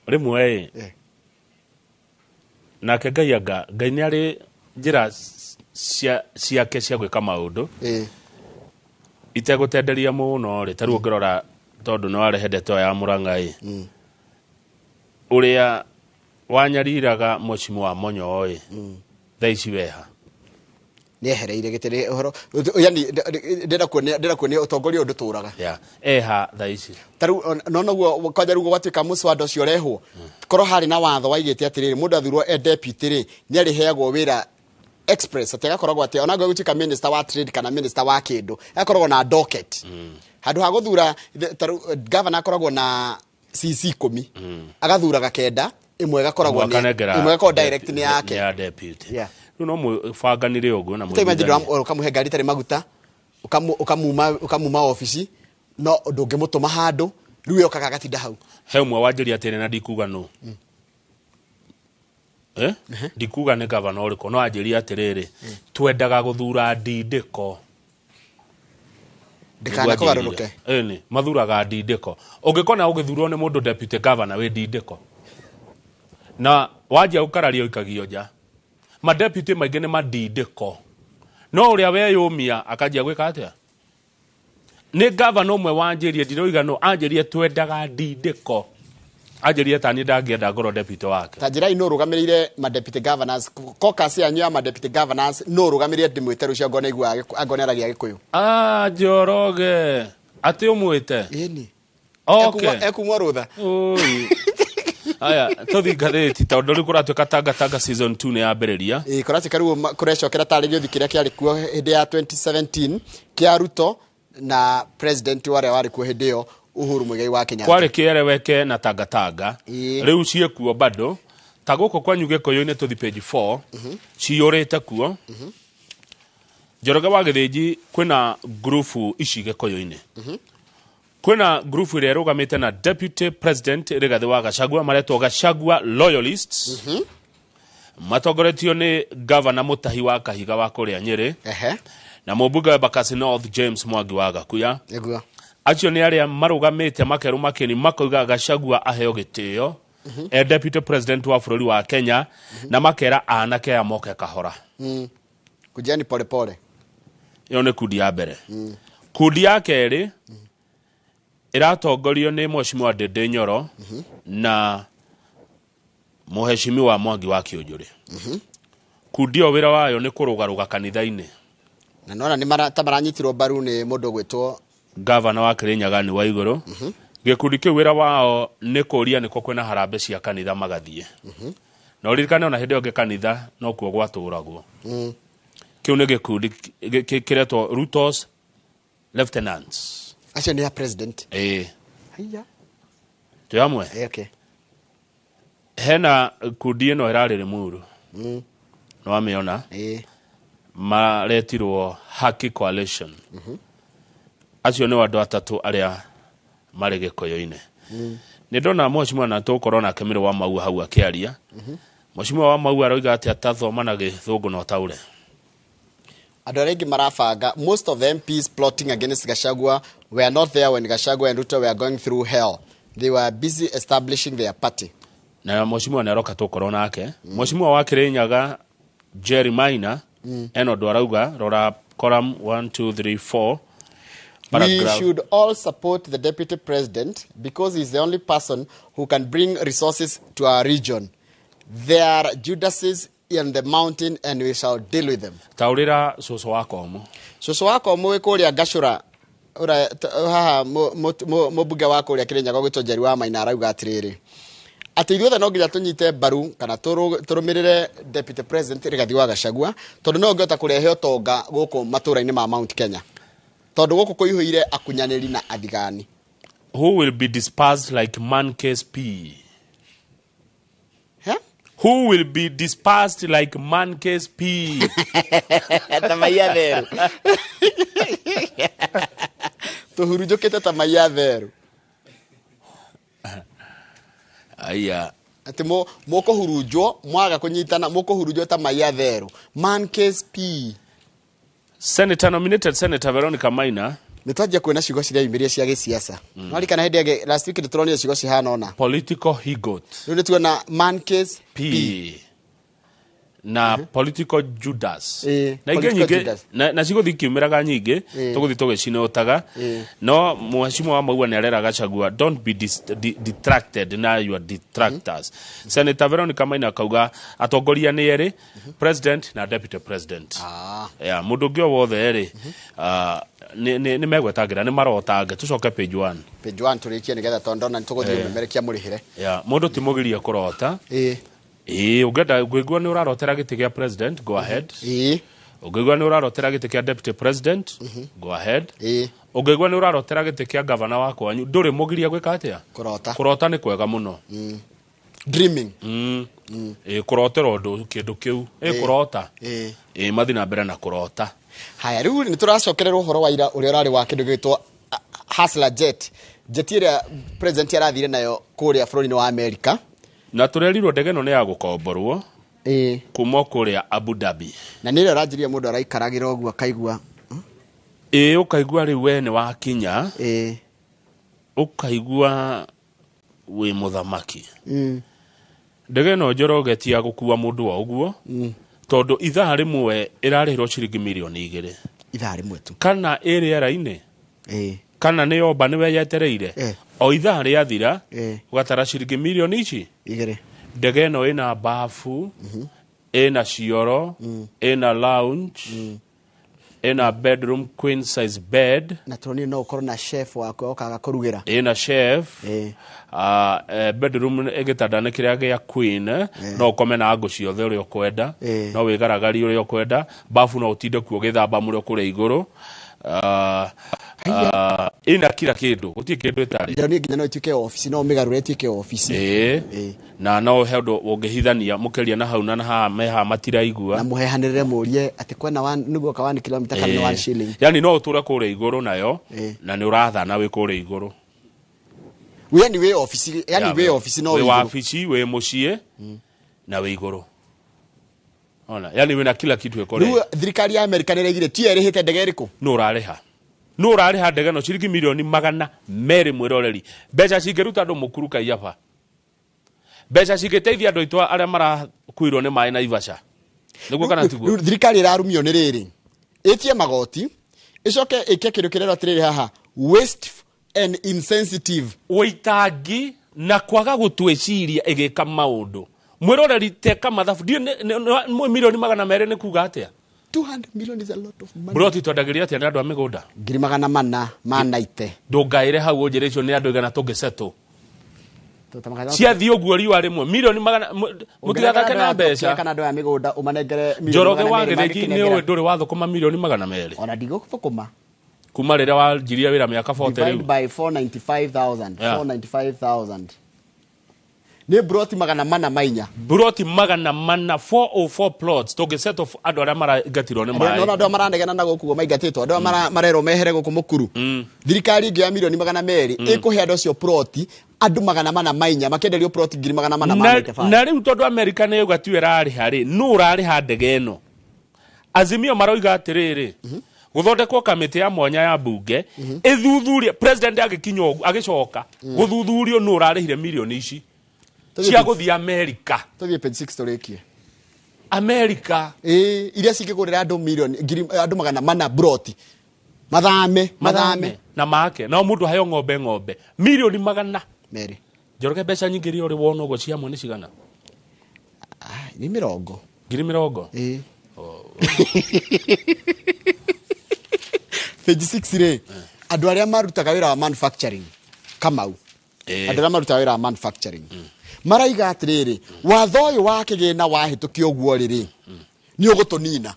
rĩmwe ĩ, nake Ngai anga Ngai nĩ arĩ njĩra ciake cia gwĩka maũndũ itegũtenderia mũno rĩ, ta rĩu ũngĩrora tondũ nĩ warehe ndeto ĩyo ya Mũrang'a ĩ, ũrĩa Wanyariraga mheshimiwa Monyo ĩ, thaa ici weha?
Nĩ ehereire gĩtĩ nĩ ũhoro, yani ndĩrenda kuonia ũtongoria ũyũ ndũtũraga.
Yeah. Eha thaa ici?
Ta rĩu no noguo kwanja rĩu gwatuĩka mũswada ũcio ũrehwo, korwo harĩ na watho waigĩte atĩrĩrĩ, mũndũ athurwo e deputy rĩ, nĩ arĩheagwo wĩra express, atĩ agakoragwo atĩ ona gũtuĩka minister wa trade kana minister wa kĩndũ, agakoragwo na docket handũ ha gũthura. Ta rĩu governor akoragwo na CC 10, agathuraga kenda, ĩmwe ĩgakoragwo ĩmwe ĩgakorwo direct nĩ yake.
Nĩ ya deputy.
Yeah.
Rĩu no mũbanganire ũguo na
Ta imagine
mũiguithanie.
ũkamũhe ngari ĩtarĩ maguta, ũkamuma obici, no ndũngĩmũtũma handũ, rĩu yokaga agatinda hau.
He ũmwe wanjĩria atĩrĩ, na ndikuga nũ, eh? Ndikuga nĩ gavana ũrĩkũ, no anjĩria atĩrĩrĩ, twendaga gũthura ndindĩko.
Ndĩkanakũgarũrũke.
Ĩni mathuraga ndindĩko. Ũngĩkona ũgĩthurwo nĩ mũndũ deputy governor wĩ ndindĩko na wanjia gũkararia, ũikagio nja. Madeputy maingĩ nĩ mandindĩko, no ũrĩa weyũmia akanjia gwĩka atĩa? Nĩ gavana ũmwe wanjĩrie, ndiroiga no anjĩrie twendaga ndindĩko, anjĩrie tani ndangĩenda ngorwo deputy wake.
Ta njĩra nũ ũrũgamĩrĩire ma deputy governors? Caucus yanyu ya ma deputy governors, nũ ũrũgamĩrĩire? Ndĩmwĩte rũcio angorwo nĩaiguaga, angorwo nĩaragia Gĩkũyũ.
Ah, Njoroge, atĩ ũmwĩte?
Ĩni.
Okay.
Ekumwo rũtha.
Oi. Aya, tũthi ngathĩti, tondũ rĩu kũratuĩka Tanga Tanga season 2 nĩ yambĩrĩria.
Ĩ, kũratuĩka rĩu kũrecokera tarĩ gĩũthi kĩrĩa kĩarĩ kuo hĩndĩ ya 2017 kĩa Ruto na president warĩa warĩ kuo hĩndĩ ĩyo, Uhuru Muigai wa Kenyatta.
Kwarĩ kĩereweke na Tanga Tanga. Rĩu ciĩkuo bado, ta gũkũ kwanyu Gĩkũyũ-inĩ, tũthi page 4, ciyũrĩte kuo. Njoroge wa Gĩthĩnji, kwĩna ngurubu ici Gĩkũyũ-inĩ. Kwĩna ngurubu ĩrĩa ĩrũgamĩte na deputy president Rigathĩ wa Gachagua, maretwo Gachagua Loyalists, matongoretio nĩ gavana Mũtahi wa Kahiga wa kũrĩa Nyĩrĩ na mũmbunge wa Embakasi North James Mwangi wa Gakuya. Acio nĩ arĩa marũgamĩte makerũ makĩni, makoiga Gachagua aheo gĩtĩo e deputy president wa bũrũri wa Kenya, na makera anake aya moke kahora.
Kujani pole pole.
Ĩyo nĩ kundi ya mbere. Kundi ya kerĩ ĩratongorio nĩ mheshimiwa Ndĩndĩ Nyoro na mũheshimiwa Mwangi wa Kĩũnjũrĩ. Kundi ĩyo wĩra wayo nĩ kũrũgarũga kanitha-inĩ.
Na nona nĩ ta maranyitirwo mbaru nĩ mũndũ ũgwĩtwo
gavana wa Kĩrĩnyaga nĩ wa igũrũ. Gĩkundi kĩu wĩra wao nĩ kũũria nĩkũ kwĩna harambee cia kanitha magathiĩ. Na ũririkane ona hĩndĩ ĩyo ĩngĩ kanitha nokuo gwatũragwo. Kĩu nĩ gĩkundi kĩretwo Ruto's Lieutenants.
Acio nĩ ya president?
Ĩĩ.
Haiya.
Twĩ hamwe?
Eh, okay.
Hena kundi ĩno ĩrarĩ Limuru, nĩwamĩona?
Ĩĩ.
Maretirwo Haki Coalition. Acio nĩ andũ atatũ arĩa marĩ Gĩkũyũ-inĩ. Nĩ ndona mheshimiwa, na tũgũkorwo nake Mĩrũ wa Maua hau akĩaria. Mheshimiwa wa Maua aroiga atĩ atathoma na Gĩthũngũ na ũtaũre.
Andũ arĩa aingĩ marabanga, most of the MPs plotting against Gachagua were not there when Gachagua and Ruto were going through hell. They were busy establishing their party.
Na mheshimiwa nĩ aroka, tũgũkorwo nake. Mheshimiwa wa Kĩrĩnyaga Jerry Maina ena ũndũ arauga. Rora column 1 2 3 4
We
paragraph.
should all support the deputy president because he's the only person who can bring resources to our region. There are Judases in the mountain and we shall deal with them.
Taũrĩra cũcũ wa Komũ.
Cũcũ wa Komũ wĩ kũrĩa Gacũra, haha mũmbunge wa kũrĩa Kĩrĩnyaga ũgwĩtwo Njeri wa Maina arauga atĩrĩrĩ, atĩ ithuothe no nginya tũnyite mbaru kana tũrũmĩrĩre deputy president Rigathi wa Gachagua, tondũ no ũngĩhota kũrehe ũtonga gũkũ matũũra-inĩ ma Mount Kenya, tondũ gũkũ kũihũire akunyanĩri na athigani.
Who will be dispersed like man case P?
He?
Who will be dispersed like man case P?
Ta maia theru, tũhurunjũkĩte ta maia theru.
Aya.
Atĩ mũkũhurunjwo mwaga kũnyitana, mũkũhurunjwo ta maia theru, man case P.
Senator, nominated Senator Veronica Maina.
Nĩ twanjia kuona ciugo cireyumĩria cia gĩciaca. Nwarikana hĩndĩ ĩngĩ last week nĩ tũronire ciugo cihana ũna.
Political he-goat.
Rĩu nĩ tuona man case
P. Na political Judas. Na ingĩ
Political
nyingĩ
Judas.
na cigũthiĩ ikiumĩraga nyingĩ, tũgũthiĩ tũgĩcinotaga. No mheshimiwa wa Maua nĩ arera Gachagua, don't be detracted na your detractors. Senator Veronica Maina akauga atongoria nĩ erĩ, president na deputy president. Yeah, mũndũ ũngĩ o wothe rĩ, nĩ megwetangĩra, nĩ marotange. Tũcoke page 1.
Page 1 tũrĩkie nĩgetha tondũ ndona nĩ tũgũthiĩ ũmemerekia mũrĩhĩre.
Yeah, mũndũ ti mũgirie kũrota. Ĩĩ, ũngĩenda ngũigua nĩ ũrarotera gĩtĩ gĩa president, go ahead. Ũngĩigua nĩ ũrarotera gĩtĩ kĩa deputy president, go ahead. Ũngĩigua nĩ ũrarotera gĩtĩ kĩa gavana wa kwanyu, ndũrĩ mũgiria gwĩka atĩa?
Kũrota.
Kũrota nĩ kwega mũno.
Dreaming.
Ĩĩ, kũrotera ũndũ kĩndũ kĩu. Ĩĩ, kũrota. Ĩĩ, mathiĩ na mbere na kũrota.
Haya, rĩu nĩ tũracokerera ũhoro wa ira ũrĩa ũrarĩ wa kĩndũ gĩgwĩtwo Hustler Jet, jet ĩrĩa president arathire nayo kũrĩa bũrũri-inĩ wa America.
Na tũrerirwo ndege ĩno nĩ ya gũkomborwo kuma kũrĩa Abu Dhabi.
Na nĩ ĩrĩa ũranjirie mũndũ araikaragĩra ũguo akaigua.
Ĩĩ, ũkaigua rĩu we nĩ wakinya, ũkaigua wĩ mũthamaki. Ndege ĩno, Njoroge, ti ya gũkua mũndũ o ũguo, tondũ ithaa rĩmwe ĩrarĩhĩrwo ciringi mirioni 2.
Ithaa rĩmwe tu.
Kana ĩ rĩera-inĩ kana nĩ yomba nĩ weyetereire, o ithaa rĩathira ũgatara ciringi mirioni ici
2.
Ndege ĩno ĩna bafu, ĩna cioro, ĩna lounge, ĩna bedroom, queen size bed.
Na tũronire no ũkorwo na chef waku okaga kũrugĩra.
Ĩna chef. Bedroom gĩtanda nĩ kĩrĩa gĩa queen, no ũkome na ngũ ciothe ũrĩa ũkwenda. No wĩgaragarie ũrĩa ũkwenda. Bafu no ũtinde kuo ũgĩthamba mũrĩ kũrĩa igũrũ. Ĩna kila kĩndũ, gũtirĩ kĩndũ ĩtarĩ.
Ndĩronire nginya no ĩtuĩke ofici, no ũmĩgarũre ĩtuĩke ofici.
Ĩĩ, na no he ũndũ ũngĩhithania mũkĩria na hau na haha me haha matiraigua.
Na mũhehanĩrĩre mũrie atĩ kwena nĩguo ka 1 kilometer kana nĩ 1 shilling.
Yani no ũtũre kũrĩa igũrũ nayo, na nĩ ũrathana wĩ kũrĩa igũrũ.
Yani wĩ ofici, yani wĩ ofici no
wĩ
wĩ igũrũ.
Wabici, wĩ mũciĩ na wĩ igũrũ ona, yani wĩna kila kitu ĩkũrĩa.
Rĩu thirikari ya America nĩ ĩraigire tiyo ĩrĩhĩte ndege ĩrĩkũ.
Nũ ũrarĩha? Nũ ũrarĩha ndege ĩno ciringi mirioni 200? Mwĩroreri, mbeca cingĩruta andũ mũkuru Kaiyaba, mbeca cingĩteithia andũ aitũ arĩa marakuirwo nĩ maĩ Naivasha, nĩguo kana tiguo?
Rĩu thirikari ĩrarumio nĩ rĩrĩ, ĩtie magoti, ĩcoke ĩke kĩndũ kĩrerwo atĩrĩrĩ haha, waste and insensitive.
Ũitangi na kwaga gũtwĩciria ĩgĩka maũndũ. Mwĩroreri, teka mathabu, ndiũ mirioni 200 nĩ kuga atĩa?
200 million is a lot of money.
Mburoti twendagĩria atĩa nĩ andũ a mĩgũnda?
Ngiri magana mana ma naite.
Ndũngaĩre hau ũnjĩre icio nĩ andũ igana tũngĩcetũ ciathiĩ ũguo riũa rĩmwe mirioni magana mũtigathake na mbeca.
Kana andũ aya mĩgũnda ũmanengere mirioni
Njoroge
magana
wa
merĩ
Gĩthĩnji, nĩ
mangĩkĩnengera.
ũĩ ndũrĩ wathũkũma mirioni 200?
Ona ndigũthũkũma.
Kuma rĩrĩa wanjirie wĩra mĩaka 40
Divide
rĩu.
by 495,000. 495,000 nĩ broti 404.
Buroti 400, 404 plots tũngĩsettle andũ arĩa maraingatirwo nĩ
no
maĩ.
andũ arĩa maranegena na gũkũ guo maingatĩtwo, andũ arĩa marerwo mehere gũkũ mũkuru, thirikari ĩngĩoya mirioni 200 ĩkũhe andũ acio proti, andũ 404 makĩenderio proti ngiri magana mana ma
Na,
95.
na rĩu tondũ America nĩ yauga tiwe ĩrarĩha rĩ, nũ ũrarĩha ndege ĩno? Azimio maroiga atĩrĩrĩ, gũthondekwo kamĩtĩ ya mwanya ya mbunge ĩthuthurie president agĩkinya ũguo agĩcoka, gũthuthurio nũ ũrarĩhire mirioni ici cia gũthiĩ America.
Tũthiĩ page 6 tũrĩkie.
America.
Ĩĩ, iria cingĩgũrĩra andũ mirioni ngiri andũ 400 broti, mathame, mathame.
Na make nao mũndũ aheo ng'ombe, ng'ombe mirioni 100
2.
Njoroge, mbeca nyingĩ iria ũrĩ wona ũguo cia hamwe nĩ cigana?
Nĩ mĩrongo.
Ngiri 20.
Ĩĩ. Page 6 rĩ, andũ arĩa marutaga wĩra wa manufacturing, Kamau, andũ arĩa marutaga wĩra wa manufacturing maraiga atĩrĩrĩ, watho ũyũ wa kĩgĩna wahĩtũkio ũguo rĩrĩ, nĩ ũgũtũnina.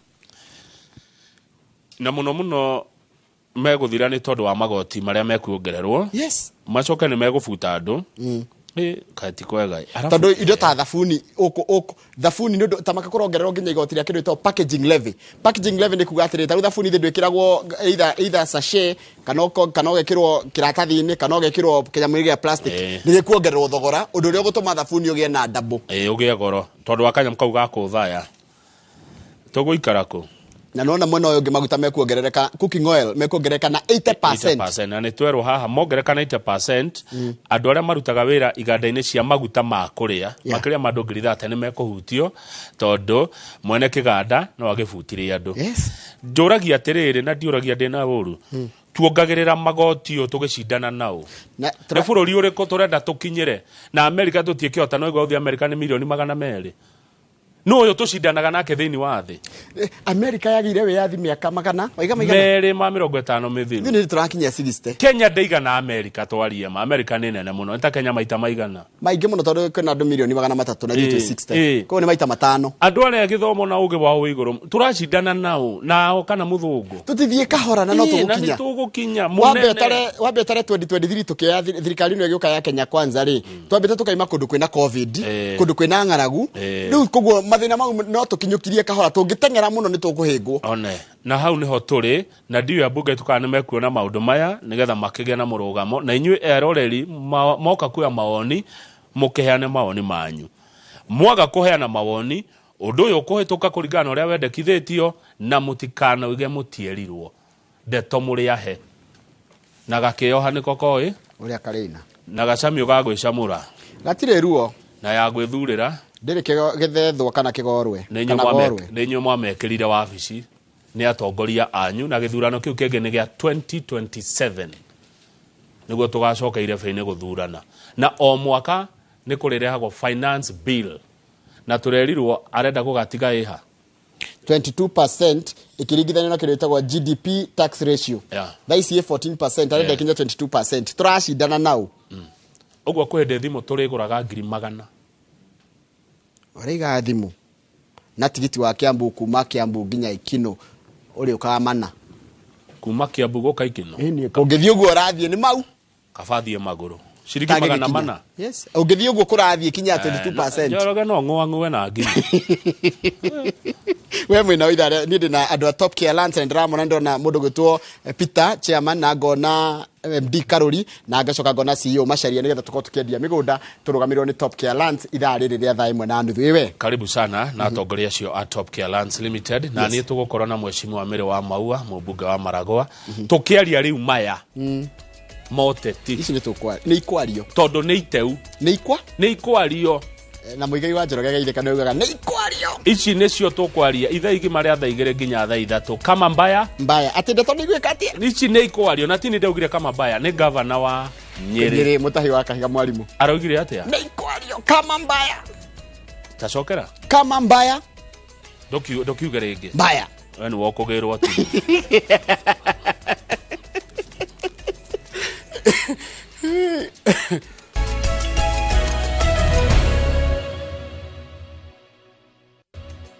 Na mũno mũno megũthira nĩ tondũ wa magoti marĩa mekuongererwo. Macoke nĩ megũbuta andũ. Ĩ, kaĩ ti kwega.
Tondũ indo ta thabuni ũkũ thabuni nĩ ũndũ ta maka kũrongererwo nginya igoti rĩa kĩndũ gĩtagwo packaging levy. Packaging levy nĩ kuga atĩrĩrĩ, ta rĩu thabuni thĩ ndwĩkĩragwo either sachet kana kana ũgekĩrwo kĩratathi-inĩ kana ũgekĩrwo kĩnyamũ gĩa plastic, nĩ gĩkuongererwo thogora, ũndũ ũrĩa ũgũtũma thabuni ũgĩe na double.
Ĩ, ũgĩe goro tondũ wa kanyamũ kau ga kũthaya. Tũgũikara kũ?
Na nona mwena ũyũ ũngĩ maguta mekuongerereka, cooking oil mekuongerereka na 80%.
80%, na nĩ twerwo haha mongereka na 80%, andũ arĩa marutaga wĩra iganda-inĩ cia maguta ma kũrĩa makĩria ma andũ 30,000 nĩ mekũhutio, tondũ mwene kĩganda no agĩbutirie andũ. Njũragia atĩrĩrĩ, na ndiũragia ndĩna ũru, tuongagĩrĩra magoti ũyũ tũgĩcindana nao nĩ bũrũri ũrĩkũ tũrenda tũkinyĩre? Na Amerika tũtiĩkĩhota, no igua gũthiĩ Amerika nĩ 200,000,000. No ũyũ tũcindanaga nake thĩinĩ wa thĩ.
Amerika yagĩire wĩyathi mĩaka magana waiga maigana
250 mĩthiru.
Ithuĩ nĩ tũrakinyia 60.
Kenya ndĩigana Amerika, twarie ma Amerika nĩ nene mũno, nĩ ta Kenya maita maigana
maingĩ mũno, tondũ kwĩna andũ 300,000,000 na ithuĩ twĩ 60, koguo nĩ maita 5.
Andũ arĩa gĩthomo na ũgĩ wao wĩ igũrũ tũracindana nao kana mũthũngũ.
Tũtithiĩ kahora na no tũgũkinya.
Na nĩ tũgũkinya mũnene.
Wambe ũtare 2023 tũkĩoya thirikari ĩno ĩgĩũka ya Kenya Kwanza rĩ, twambĩte tũkaima kũndũ kwĩna COVID, kũndũ kwĩna ng'aragu, rĩu koguo mathĩna mau no tũkinyũkirie kahora, tũngĩteng'era mũno nĩ tũkũhĩngwo.
One na hau nĩho tũrĩ, na ndiũĩ ambunge tukana nĩ mekuona maũndũ maya nĩgetha makĩgĩe na mũrũgamo, na inyuĩ eroreri moka kuoya mawoni, mũkĩheane mawoni manyu. Mwaga kũheana mawoni, ũndũ ũyũ ũkũhĩtũka kũringana na ũrĩa wendekithĩtio, na mũtikanoige mũtierirwo. Ndeto mũrĩ ahe na gakĩoha nĩko koĩ
ũrĩa karĩina
na gacamio ga gwĩcamũra
gatirĩ ruo
na ya gwĩthurĩra
ndĩrĩ gĩthethwo kana kĩgorwe kana gorwe.
Nĩ inyuĩ mwamekĩrire wabici nĩ atongoria anyu, na gĩthurano kĩu kĩngĩ nĩ gĩa 2027 nĩguo tũgacoka irebe-inĩ gũthurana, na o mwaka nĩ kũrĩrehagwo finance bill, na tũrerirwo arenda gũgatiga ĩha
22% ikiringithanio na kĩndũ gĩtagwo GDP tax ratio. Thaa ici ĩ 14%, arenda ikinye 22%. Tũracindana nao.
Ũguo kwĩ hĩndĩ thimũ tũrĩgũraga 100,000.
Ũraiga thimũ na tigiti wa Kiambu kuma Kiambu nginya Ikino ũrĩũkaga mana.
Kuma Kiambu gũka Ikino?
Ĩni, ũngĩthiĩ ũguo ũrathiĩ nĩ mau.
Kaba thiĩ magũrũ. Ciringi 400.
Yes. Ũngĩthiĩ ũguo kũrathiĩ kinya 22%.
Njoroge no ng'ũang'ũe na nginya.
We mwĩna ũitha, niĩ ndĩ na andũ a Top Care Lands, na ndĩramona ndona mũndũ gwĩtwo Peter chairman, na ngona MD Karori, na ngacoka ngona CEO Macharia, nĩgetha tũkorwo tũkĩendia mĩgũnda tũrũgamĩrĩrwo nĩ Top Care Lands ithaa rĩrĩ rĩa thaa 1:30. Ĩwe
karibu sana na atongoria acio a Top Care Lands Limited, na niĩ tũgũkorwo na mheshimiwa Mary wa Maua, mũmbunge wa Maragwa, tũkĩaria rĩu maya moteti.
Ici nĩ tũkwaria, nĩ ikwario
tondũ nĩ iteu,
nĩ ikwa,
nĩ ikwario.
Na Muigai wa Njoroge geithĩka nĩ augaga nĩ ikwario.
Ici nĩcio tũkwaria ithaa igima rĩa thaa 2 nginya thaa 3. Kama mbaya
mbaya atĩ ndeto nĩ igwĩka atĩa?
Ici nĩ ikwario, na ti nĩ ndaugire kama mbaya, nĩ gavana wa Nyeri.
Nyeri Mutahi wa Kahiga mwarimu
araugire atĩa?
Nĩ ikwario kama mbaya.
Tacokera
kama mbaya,
ndũkiuge rĩngĩ
mbaya,
we nĩ wokũgĩrwo tu.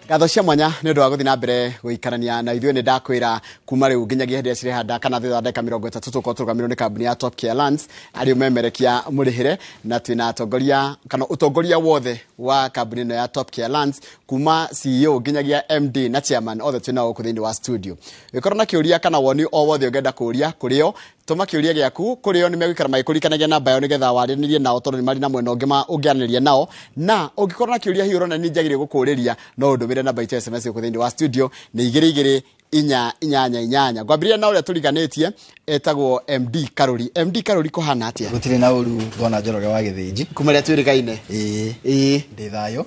Ngatho cia mwanya nĩ ũndũ wa gũthiĩ na mbere gũikarania na ithuĩ. Nĩ ndakwĩra kuma rĩu nginyagia hĩndĩ ĩrĩa cirehanda kana thutha wa ndagĩka 30 tũkorwo tũrũgamĩrĩirwo nĩ kambuni ya Top Care Lands arĩ ũmemerekia mũrĩhĩre, na twĩna atongoria kana ũtongoria wothe wa kambuni ĩno ya Top Care Lands kuma CEO nginyagia MD na chairman othe twĩnao gũkũ thĩinĩ wa studio. Ũngĩkorwo na kĩũria kana woni o wothe ũngĩenda kũũria kũrĩ o, tũma kĩũria gĩaku kũrĩ o, nĩ megũikara magĩkũririkanagia namba yao nĩgetha warĩrĩrie nao, tondũ nĩ marĩ na mwena ũngĩ ũngĩaranĩria nao. Na ũngĩkorwo na kĩũria hihi ũrona nĩ njagĩrĩire gũkũũrĩria, no ũndũmĩre namba itũ ya SMS gũkũ thĩinĩ wa studio nĩ 2 2 4 8 8. Ngwambĩrĩria na ũrĩa tũriganĩtie etagwo MD Karori. MD Karori, kũhana atĩa?
Gũtirĩ na ũru, bwana Njoroge wa Gĩthĩnji.
Kuma rĩrĩa twĩrĩgaine?
Ĩĩ.
Ĩĩ.
Ndĩ thayũ.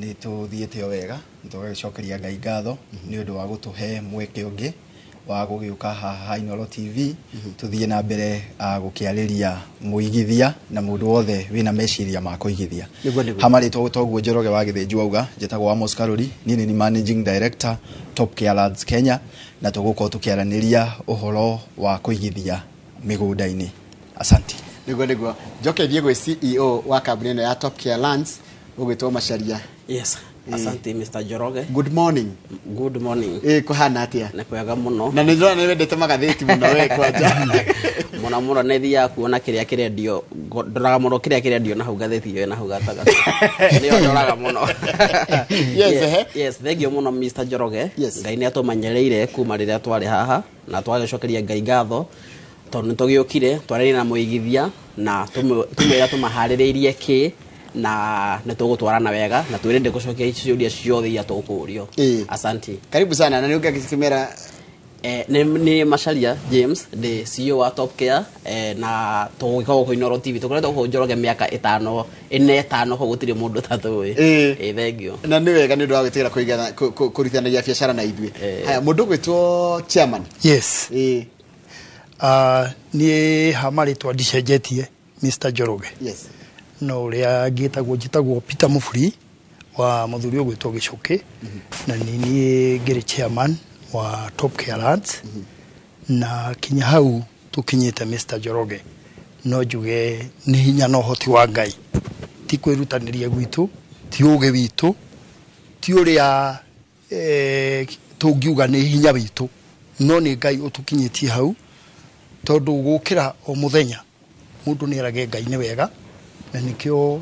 Nĩ tũthiĩte o wega, nĩ tũgagĩcokeria Ngai ngatho nĩ ũndũ wa gũtũhe mweke ũngĩ wa gũgĩũka haha Inooro TV, tũthiĩ na mbere gũkĩarĩria mũigithia na mũndũ wothe wĩna meciria ma kũigithia. Hama rĩtwa toguo Njoroge wa Gĩthĩnji wauga, njĩtagwo Amos Karori, niĩ nĩ Managing Director Top Care Lands Kenya, na tũgũkorwo tũkĩaranĩria ũhoro wa kũigithia mĩgũnda-inĩ. Asante.
Nĩguo nĩguo. Njoke thiĩ gwĩ CEO wa kambuni ĩno ya Top Care Lands ũgwĩtwo Macharia.
Yes. Asante Mr. Njoroge.
Good morning.
Good morning.
Kũhana atĩa?
Nĩ kwega mũno.
Na nĩ ndĩrona nĩ wendete magathĩti mũno we kwanja.
Mũno mũno nĩ thiaga kuona kĩrĩa kĩrendio, ndoraga mũno kĩrĩa kĩrendio na hau ngathĩti ĩyo na hau gatagatĩ. Nĩyo ndoraga mũno.
Yes,
yes, thank you mũno Mr. Njoroge. Ngai nĩ atũmenyereire kuma rĩrĩa twarĩ haha na twagĩcokeria Ngai ngatho tondũ nĩ tũgĩũkire twarĩria na mũigithia na tũmwĩra tũmaharĩrĩirie kĩ Na nĩ tũgũtwarana wega na twĩrĩndĩ gũcokia ciũria ciothe iria tũkũrio. Asanti.
Karibu sana. Na nĩ ũngĩakĩmera?
Nĩ Macharia James, ndĩ CEO wa Top Care, na tũgĩka gũkũ Inooro TV. Tũkoretwo gũkũ Njoroge mĩaka 5, 4, 5, koguo gũtirĩ mũndũ ũtatũĩ. Thank you.
Na nĩ wega nĩ ũndũ wa gwĩtĩkĩra kũigana kũrutithanagia biacara na ithuĩ. Haya, mũndũ ũgwĩtwo chairman.
Yes. Niĩ ha marĩtwa ndicenjetie, Mr. Njoroge. No ũrĩa ngĩtagwo, njĩtagwo Peter Muburi wa mũthuri ũgwĩtwo Gĩcũkĩ, na nĩ niĩ ngĩrĩ chairman wa Top Care Lands. Na kinya hau tũkinyĩte, Mr. Njoroge, no njuge nĩ hinya na ũhoti wa Ngai, ti kwĩrutanĩria gwitũ, ti ũgĩ witũ, ti ũrĩa tũngiuga nĩ hinya witũ, no nĩ Ngai ũtũkinyĩtie hau, tondũ gũkĩra o mũthenya mũndũ nĩ erage Ngai nĩ wega, na nĩkĩo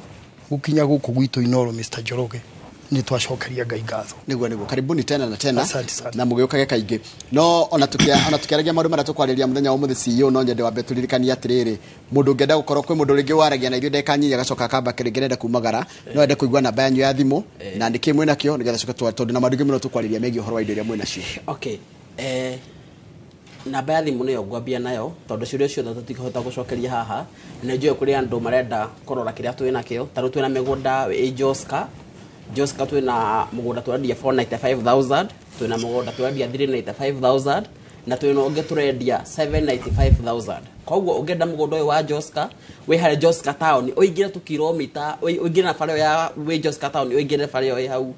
gũkinya gũkũ gwitũ Inooro, Mr. Njoroge, nĩ twacokeria Ngai ngatho.
Nĩguo, karibuni tena na tena.
Asante sana.
Na mũgĩũkage kaingĩ. No ona tũkĩaragia maũndũ marĩa tũkwarĩria mũthenya wa ũmũthĩ, CEO, no nyende wambe tũririkanie atĩrĩrĩ, mũndũ ũngĩenda gũkorwo, kwĩ mũndũ rĩngĩ waragia na ithuĩ ndagĩka nyinyi agacoka akamba rĩngĩ arenda kumagara, no ende kũigua namba yanyu ya thimũ na nĩkĩ mwĩ nakĩo, nĩgetha coke, tondũ na maũndũ maingĩ mũno tũkwarĩria megiĩ ũhoro wa indo iria mwĩ nacio.
Okay. Namba ya thimũ nĩyo ngwambia nayo, tondũ ciũria ciothe tũtingĩhota gũcokeria haha. Nĩ njũĩ kũrĩ andũ marenda kũrora kĩrĩa twĩ nakĩo. Ta rĩu twĩna mĩgũnda ĩ Joska. Joska twĩna mũgũnda tũrendia 495,000, twĩna mũgũnda tũrendia 395,000, na twĩna ũngĩ tũrendia 795,000. Koguo ũngĩenda mũgũnda ũyũ wa Joska, wĩ harĩ Joska town, ũingĩre tu kilomita, ũingĩre na bara ĩyo ya wĩ Joska town, ũingĩre bara ĩyo ĩ hau,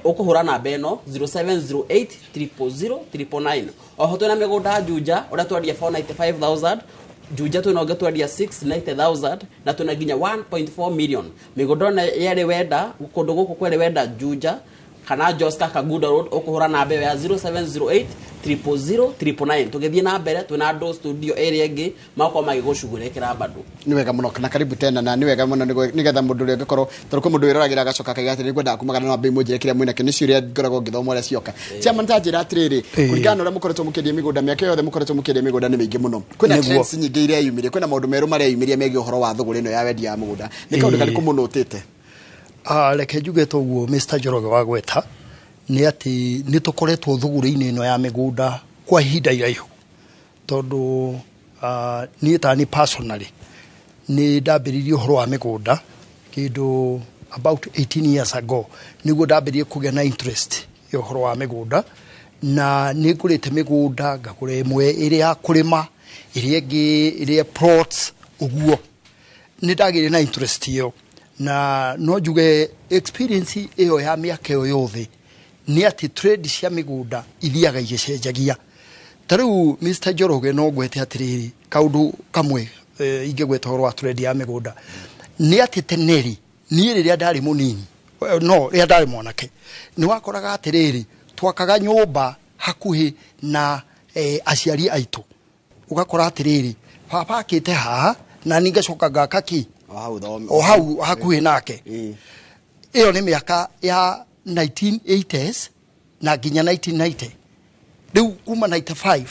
ũkũhũra namba ĩno 0708 000 999. Oho twĩna mĩgũnda Juja, ũrĩa twendia 495,000. Juja twĩna ũngĩ twendia 690,000, na twĩna nginya 1.4 million. Mĩgũnda ĩno yerĩ wenda kũndũ gũkũ kwerĩ, wenda Juja kana Joska Kangundo Road, ũkũhũra namba ĩyo ya 0708 000 999. Tũgĩthiĩ na mbere, twĩna andũ studio ĩrĩa ĩngĩ magakorwo magĩgũcugurĩkĩra bado.
Nĩ wega mũno na karibu tena. Na nĩ wega mũno nĩgetha mũndũ ũrĩa ũngĩkorwo, tondũ kwĩ mũndũ wĩroragĩra agacoka akaiga atĩrĩ, ngwendaga kumagara, no ambe mũnjĩre kĩrĩa mwĩnakĩo. Nĩ ciũria ngoragwo ngĩthoma ũrĩa cioka. Chairman, ta njĩra atĩrĩrĩ, kũringana na ũrĩa mũkoretwo mũkĩendia mĩgũnda, mĩaka yothe mũkoretwo mũkĩendia mĩgũnda nĩ mĩingĩ mũno, kwĩna trends nyingĩ iria yumire, kwĩna maũndũ merũ mareyumĩria megiĩ ũhoro wa thũgũrĩ ĩno ya wendia wa mũgũnda. Nĩ kaũndũ karĩkũ mũnũtĩte?
Reke njuge toguo, Mr. Njoroge, wa gweta nĩ atĩ nĩ tũkoretwo thũgũrĩ-inĩ ĩno ya mĩgũnda kwa ihinda iraihu, tondũ niĩ tani personally nĩ ndambĩrĩirie ũhoro wa mĩgũnda kĩndũ about 18 years ago, nĩguo ndambĩrĩirie kũgĩa na interest ya ũhoro wa mĩgũnda. Na nĩ ngũrĩte mĩgũnda, ngagũra ĩmwe ĩrĩ ya kũrĩma, ĩrĩa ĩngĩ ĩrĩa plots ũguo. Nĩ ndagĩire na interest ĩyo, na no njuge experience ĩyo ya mĩaka ĩyo yothe nĩ atĩ trade cia mĩgũnda ithiaga igĩcenjagia. Ta rĩu, Mr. Njoroge, no ngwete atĩrĩrĩ, kaũndũ kamwe ingĩgweta ũhoro wa trade ya mĩgũnda nĩ atĩ tene rĩ, niĩ rĩrĩa ndarĩ mũnini, no rĩrĩa ndarĩ mwanake, nĩ wakoraga atĩrĩrĩ, twakaga nyũmba hakuhĩ na aciari aitũ. Ũgakora atĩrĩrĩ, baba akĩte haha na niĩ ngacoka ngaka kĩ
o hau thome
o hau hakuhĩ nake. Ĩyo nĩ mĩaka ya 1980s na nginya 1990. Rĩu kuma 95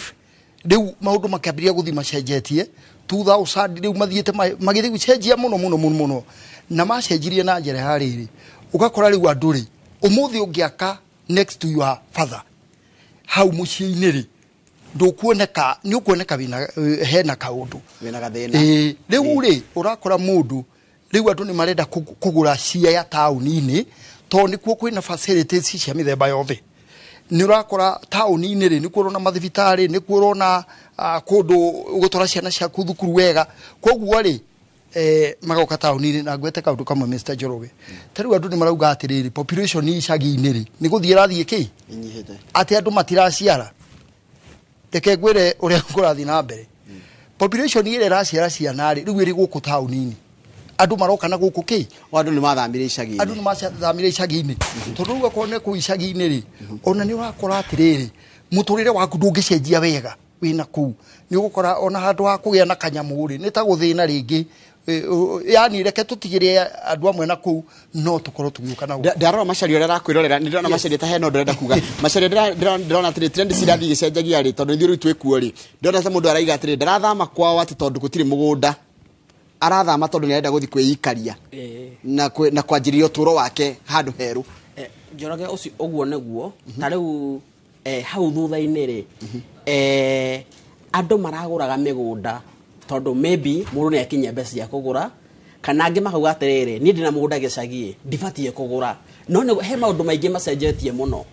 rĩu maũndũ makĩambĩrĩria gũthiĩ macenjetie. 2000 rĩu mathiĩte magĩthiĩ gũcenjia mũno mũno mũno mũno, na macenjirie na njĩra ya rĩrĩ, ũgakora rĩu andũ rĩ, ũmũthĩ ũngĩaka next to your father hau mũciĩ-inĩ rĩ, ndũkuoneka, nĩ ũkuoneka wĩna hena kaũndũ.
Wĩna gathĩna.
Ĩĩ, rĩu rĩ, ũrakora mũndũ rĩu andũ nĩ marenda kũgũra cia taũni-inĩ, tondũ nĩkuo kwĩna facilities cia mĩthemba yothe. Nĩ ũrakora taũni-inĩ rĩ, nĩkuo ũrona mathibitarĩ, nĩkuo ũrona kũndũ ũgũtwara ciana ciaku thukuru wega. Koguo rĩ, magoka taũni-inĩ. Na ngwete kaũndũ kamwe, Mr. Njoroge, ta rĩu andũ nĩ marauga atĩrĩrĩ, population icagi-inĩ rĩ, nĩ gũthiĩ ĩrathiĩ kĩ
inyihĩte,
atĩ andũ matiraciara. Reke ngwĩre ũrĩa kũrathiĩ na mbere. Population ĩrĩa ĩraciara ciana rĩ, rĩu ĩrĩ gũkũ taũni-inĩ. Andũ maroka na gũkũ kĩ.
O andũ nĩ mathamire icagi-inĩ.
Andũ nĩ mathamire icagi-inĩ, tondũ rĩu akorwo nĩ kũu icagi-inĩ rĩ, ona nĩ ũrakora atĩrĩrĩ, mũtũrĩre waku ndũngĩcenjia wega wĩna kũu. Nĩ ũgũkora ona handũ ha kũgĩa na kanyamũ rĩ, nĩ ta gũthĩna rĩngĩ. Yani reke tũtigĩre andũ amwe na kũu, no tũkorwo tũgĩũka na gũkũ.
Ndarora Macharia ũrĩa arakwĩrorera, nĩ ndĩrona Macharia ta hena ũndũ ũrenda kuga. Macharia, ndĩrona atĩrĩ, trend cirathiĩ igĩcenjagia rĩ, tondũ ithuĩ rĩu twĩkuo rĩ, ndĩrona ta mũndũ araiga atĩrĩ, ndarathama kwao atĩ tondũ gũtirĩ mũgũnda, arathama tondũ nĩ arenda gũthiĩ kwĩikaria. na kwanjĩrĩria ũtũũro wake handũ herũ.
Njoroge, ũcio ũguo nĩguo. Ta rĩu hau thutha-inĩ rĩ, andũ maragũraga mĩgũnda tondũ maybe mũndũ nĩ akinyia mbeca cia kũgũra, kana angĩ makauga atĩrĩrĩ, niĩ ndĩna mũgũnda gĩcagi, ndibatiĩ kũgũra. No nĩ he maũndũ maingĩ macenjetie mũno.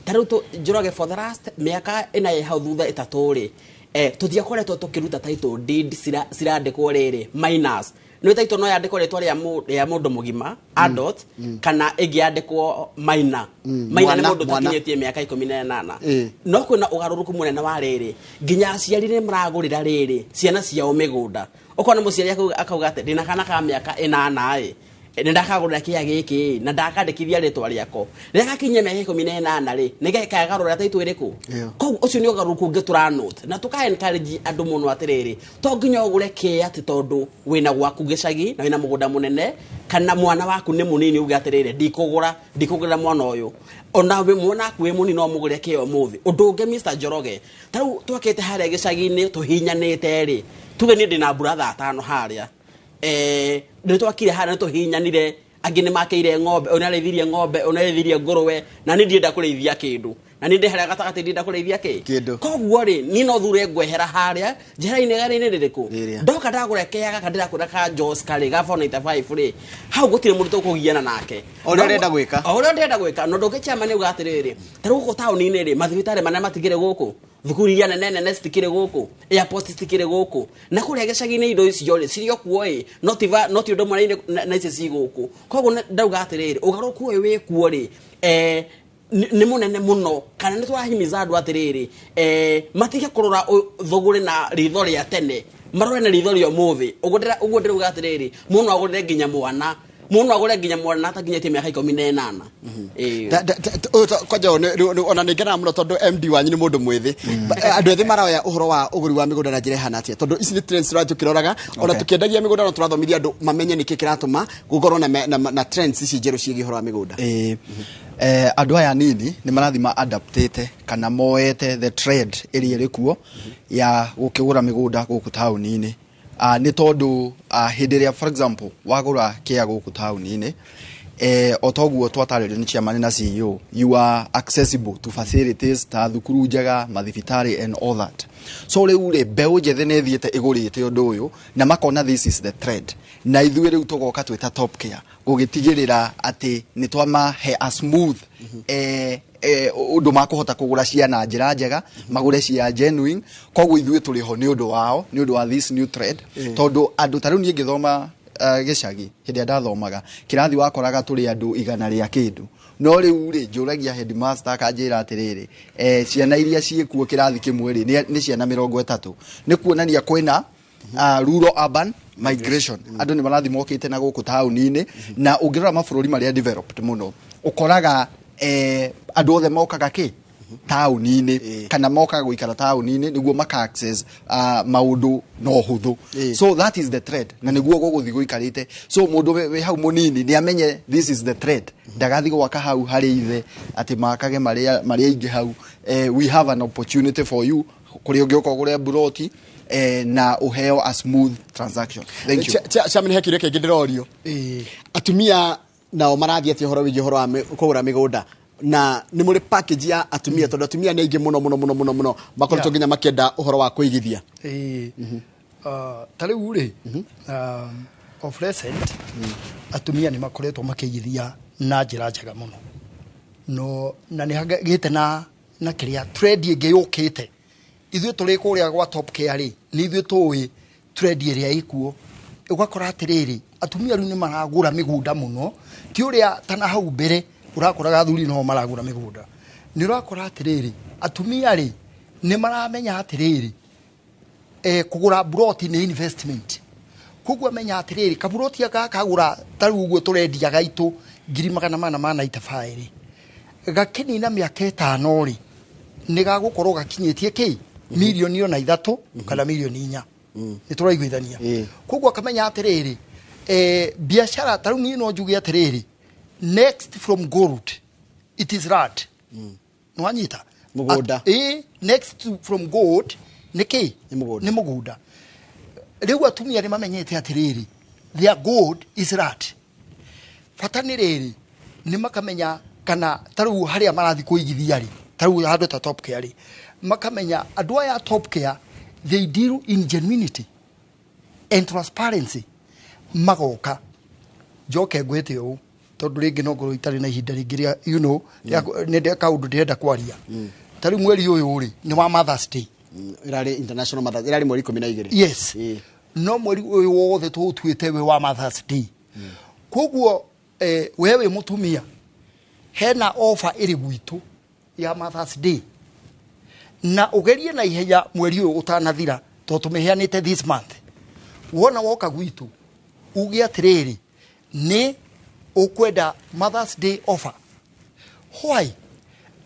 Ta rĩu Njoroge, for the last mĩaka ĩna ĩ hau thutha, 3 rĩ, tũtiakoretwo tũkĩruta title deed cirandĩkwo rĩrĩ minus. Nĩ title no yandĩkwo rĩtwa rĩa mũndũ mũgima, adult, kana ĩngĩ yandĩkwo minor. Minor nĩ mũndũ ũtakinyĩtie mĩaka 18. No kwĩna ũgarũrũku mũnene wa rĩrĩ, nginya aciari nĩ maragũrĩra rĩrĩ ciana ciao mĩgũnda. Okorwo nĩ mũciari akauga atĩ ndĩna kana ka mĩaka 8 ĩ, nĩ ndakagũrĩra kĩa gĩkĩ na ndakandĩkithia rĩtwa rĩako, rĩrĩa gakinyia mĩaka 18 rĩ, nĩ kagarũra title ĩrĩkũ. Koguo ũcio nĩ ũgarũrũku ũngĩ tũranote na tũka encourage andũ mũno atĩrĩrĩ, to nginya ũgũre kĩa atĩ tondũ wĩna gwaku gĩcagi na wĩna mũgũnda mũnene, kana mwana waku nĩ mũnini uge atĩrĩrĩ, ndikũgũrĩra mwana ũyũ. Ona wĩ mwana waku wĩ mũnini no mũgũre kĩa ũmũthĩ. Ũndũ ũngĩ, Mr Njoroge, ta rĩu twakĩte harĩa gĩcagi-inĩ tũhinyanĩte rĩ, tuge niĩ ndĩna brother atano harĩa, nĩ twakire harĩa, nĩ tũhinyanire, angĩ nĩ makĩire ng'ombe, ũyũ nĩarĩithirie ng'ombe, ũyũ nĩarĩithirie ngũrwe, na niĩ ndienda kũrĩithia kĩndũ, na niĩ ndĩ harĩa gatagatĩ, ndienda kũrĩithia kĩ.
Kĩndũ.
Koguo rĩ, niĩ no thure ngwehera harĩa njehera-inĩ gari-inĩ rĩrĩkũ.
Rĩrĩa.
Ndoka ndagũra kĩa gaka ndĩrakwĩra ka Joska rĩ, ga 495 rĩ, hau gũtirĩ mũndũ tũkũgiana nake.
O ũrĩa ũrenda gwĩka.
O ũrĩa ndĩrenda gwĩka. Na ũndũ ũngĩ, chairman, nĩ uga atĩrĩrĩ, ta rĩu gũkũ taũni-inĩ rĩ, mathibitarĩ manene matikĩrĩ gũkũ, thukuru iria nene nene citikĩrĩ gũkũ, airport citikĩrĩ gũkũ, na kũrĩa gĩcagi-inĩ indo icio rĩ cirĩ o kuo ĩ, no ti ũndũ ũmwe na ici ci gũkũ. Koguo ndauga atĩrĩrĩ, ũgarũrũku ũyũ wĩ kuo rĩ, nĩ mũnene mũno, kana nĩ tũrahimiza andũ atĩrĩrĩ, matige kũrora thũgũrĩ na ritho rĩa tene, marore na ritho rĩa ũmũthĩ. Ũguo ndĩrauga atĩrĩrĩ, mũndũ agũrĩre nginya mwana, mũndũ agũre nginya mwana atakinyĩtie mĩaka 18. Ĩĩ.
Ũyũ kwanja ona nĩ ngenaga mũno tondũ MD wanyu nĩ mũndũ mwĩthĩ. Andũ ethĩ maroya ũhoro wa ũgũri wa mĩgũnda na njĩra ĩhana atĩa? Tondũ ici nĩ trends tũrathiĩ tũkĩroraga, ona tũkĩendagia mĩgũnda no tũrathomithia andũ mamenye nĩkĩ kĩratũma gũkorwo na trends ici njerũ ciĩgiĩ ũhoro wa mĩgũnda.
Ĩĩ. Andũ aya nini nĩ marathiĩ ma adaptĩte kana moete the trend ĩrĩa ĩrĩ kuo ya gũkĩgũra mĩgũnda gũkũ taũni-inĩ. Nĩ tondũ hĩndĩ ĩrĩa, for example, wagũra kĩa gũkũ taũni-inĩ, o toguo twatarĩrio nĩ chairman na CEO, you are accessible to facilities ta thukuru njega, mathibitarĩ and all that. So rĩu rĩ, mbeũ njĩthĩ nĩ ĩthiĩte ĩgũrĩte ũndũ ũyũ na makona this is the trend, na ithuĩ rĩu tũgoka twĩ ta Top Care gũgĩtigĩrĩra atĩ nĩ twamahe a smooth ũndũ makũhota kũgũra cia na njĩra njega, magũre cia genuine. Koguo ithuĩ tũrĩ ho nĩ ũndũ wao, nĩ ũndũ wa this new trend, tondũ andũ ta rĩu niĩ ngĩthoma gĩcagi, hĩndĩ ĩrĩa ndathomaga kĩrathi, wakoraga tũrĩ andũ 100 rĩa kĩndũ. No rĩu rĩ, njũragia headmaster akanjĩra atĩrĩrĩ, ciana iria ciĩkuo kĩrathi kĩmwe rĩ, nĩ ciana 30. Nĩ kuonania kwĩna rural urban migration, andũ nĩ marathiĩ mokĩte na gũkũ taũni-inĩ. Na ũngĩrora mabũrũri marĩa developed mũno, ũkoraga andũ othe mokaga kĩ taũni-inĩ kana mokaga gũikara taũni-inĩ nĩguo maka access maũndũ no hũthũ. So that is the trend na nĩguo gũgũthiĩ gũikarĩte. So mũndũ wĩ hau mũnini nĩ amenye this is the trend, ndagathiĩ gwaka hau harĩ ithe atĩ makage marĩa aingĩ hau. We have an opportunity for you kũrĩa ũngĩũka ũgũre mburoti na ũheo a smooth transaction. Thank you.
Chairman, he kĩũria kĩngĩ ndĩrorio. Atumia nao marathiĩ atĩa ũhoro wĩgiĩ ũhoro wa kũgũra mĩgũnda? Na nĩ mũrĩ package ya atumia? Tondũ atumia nĩ aingĩ mũno mũno mũno mũno mũno makoretwo nginya makĩenda ũhoro wa kũigithia.
Ĩĩ. Ta rĩu rĩ, of recent atumia nĩ makoretwo makĩigithia na njĩra njega mũno, no na nĩ hagĩte na kĩrĩa trend ĩngĩ yũkĩte. Ithuĩ tũrĩ kũrĩa gwa Top Care rĩ, nĩ ithuĩ tũĩ trend ĩrĩa ĩkuo. Ũgakora atĩrĩrĩ, atumia rĩu nĩ maragũra mĩgũnda mũno, ti ũrĩa ta na hau mbere ũrakoraga athuri no maragũra mĩgũnda. Nĩ ũrakora atĩrĩrĩ, atumia rĩ, nĩ maramenya atĩrĩrĩ, kũgũra mburoti nĩ investment. Koguo amenya atĩrĩrĩ, kaburoti aka kagũra ta rĩu ũguo tũrendia gaitũ 495,000 rĩ, gakĩnina mĩaka 5 rĩ, nĩ gagũkorwo gakinyĩtie kĩ mirioni ona 3 kana mirioni 4. Nĩ tũraiguithania? Koguo akamenya atĩrĩrĩ, biacara ta rĩu niĩ no njuge atĩrĩrĩ, next from gold it is land. Nĩ wanyita?
Mũgũnda.
Ĩĩ, next from gold nĩ kĩ?
Nĩ mũgũnda.
Nĩ mũgũnda. Rĩu atumia nĩ mamenyete atĩrĩrĩ, their gold is land. Bata nĩ rĩrĩ, nĩ makamenya kana ta rĩu harĩa marathiĩ kũigithia rĩ, ta rĩu handũ ta Top Care rĩ, makamenya andũ aya a Top Care, they deal in genuinity and transparency. Magoka njoke ngwĩte ũũ, tondũ rĩngĩ no ngorwo itarĩ na ihinda rĩngĩ rĩa nĩ kaũndũ ndĩrenda kwaria. Ta rĩu mweri ũyũ rĩ, nĩ wa Mother's Day.
Ĩrarĩ International Mothers, ĩrarĩ mweri 12.
Yes. No mweri ũyũ wothe tũũtuĩte wĩ wa Mother's Day. Koguo we wĩ mũtumia, hena offer ĩrĩ gwitũ ya Mother's Day, na ũgerie na ihenya mweri ũyũ ũtanathira, tondũ tũmĩheanĩte this month. Wona woka gwitũ, uge atĩrĩrĩ, nĩ ũkwenda Mother's Day offer. Why?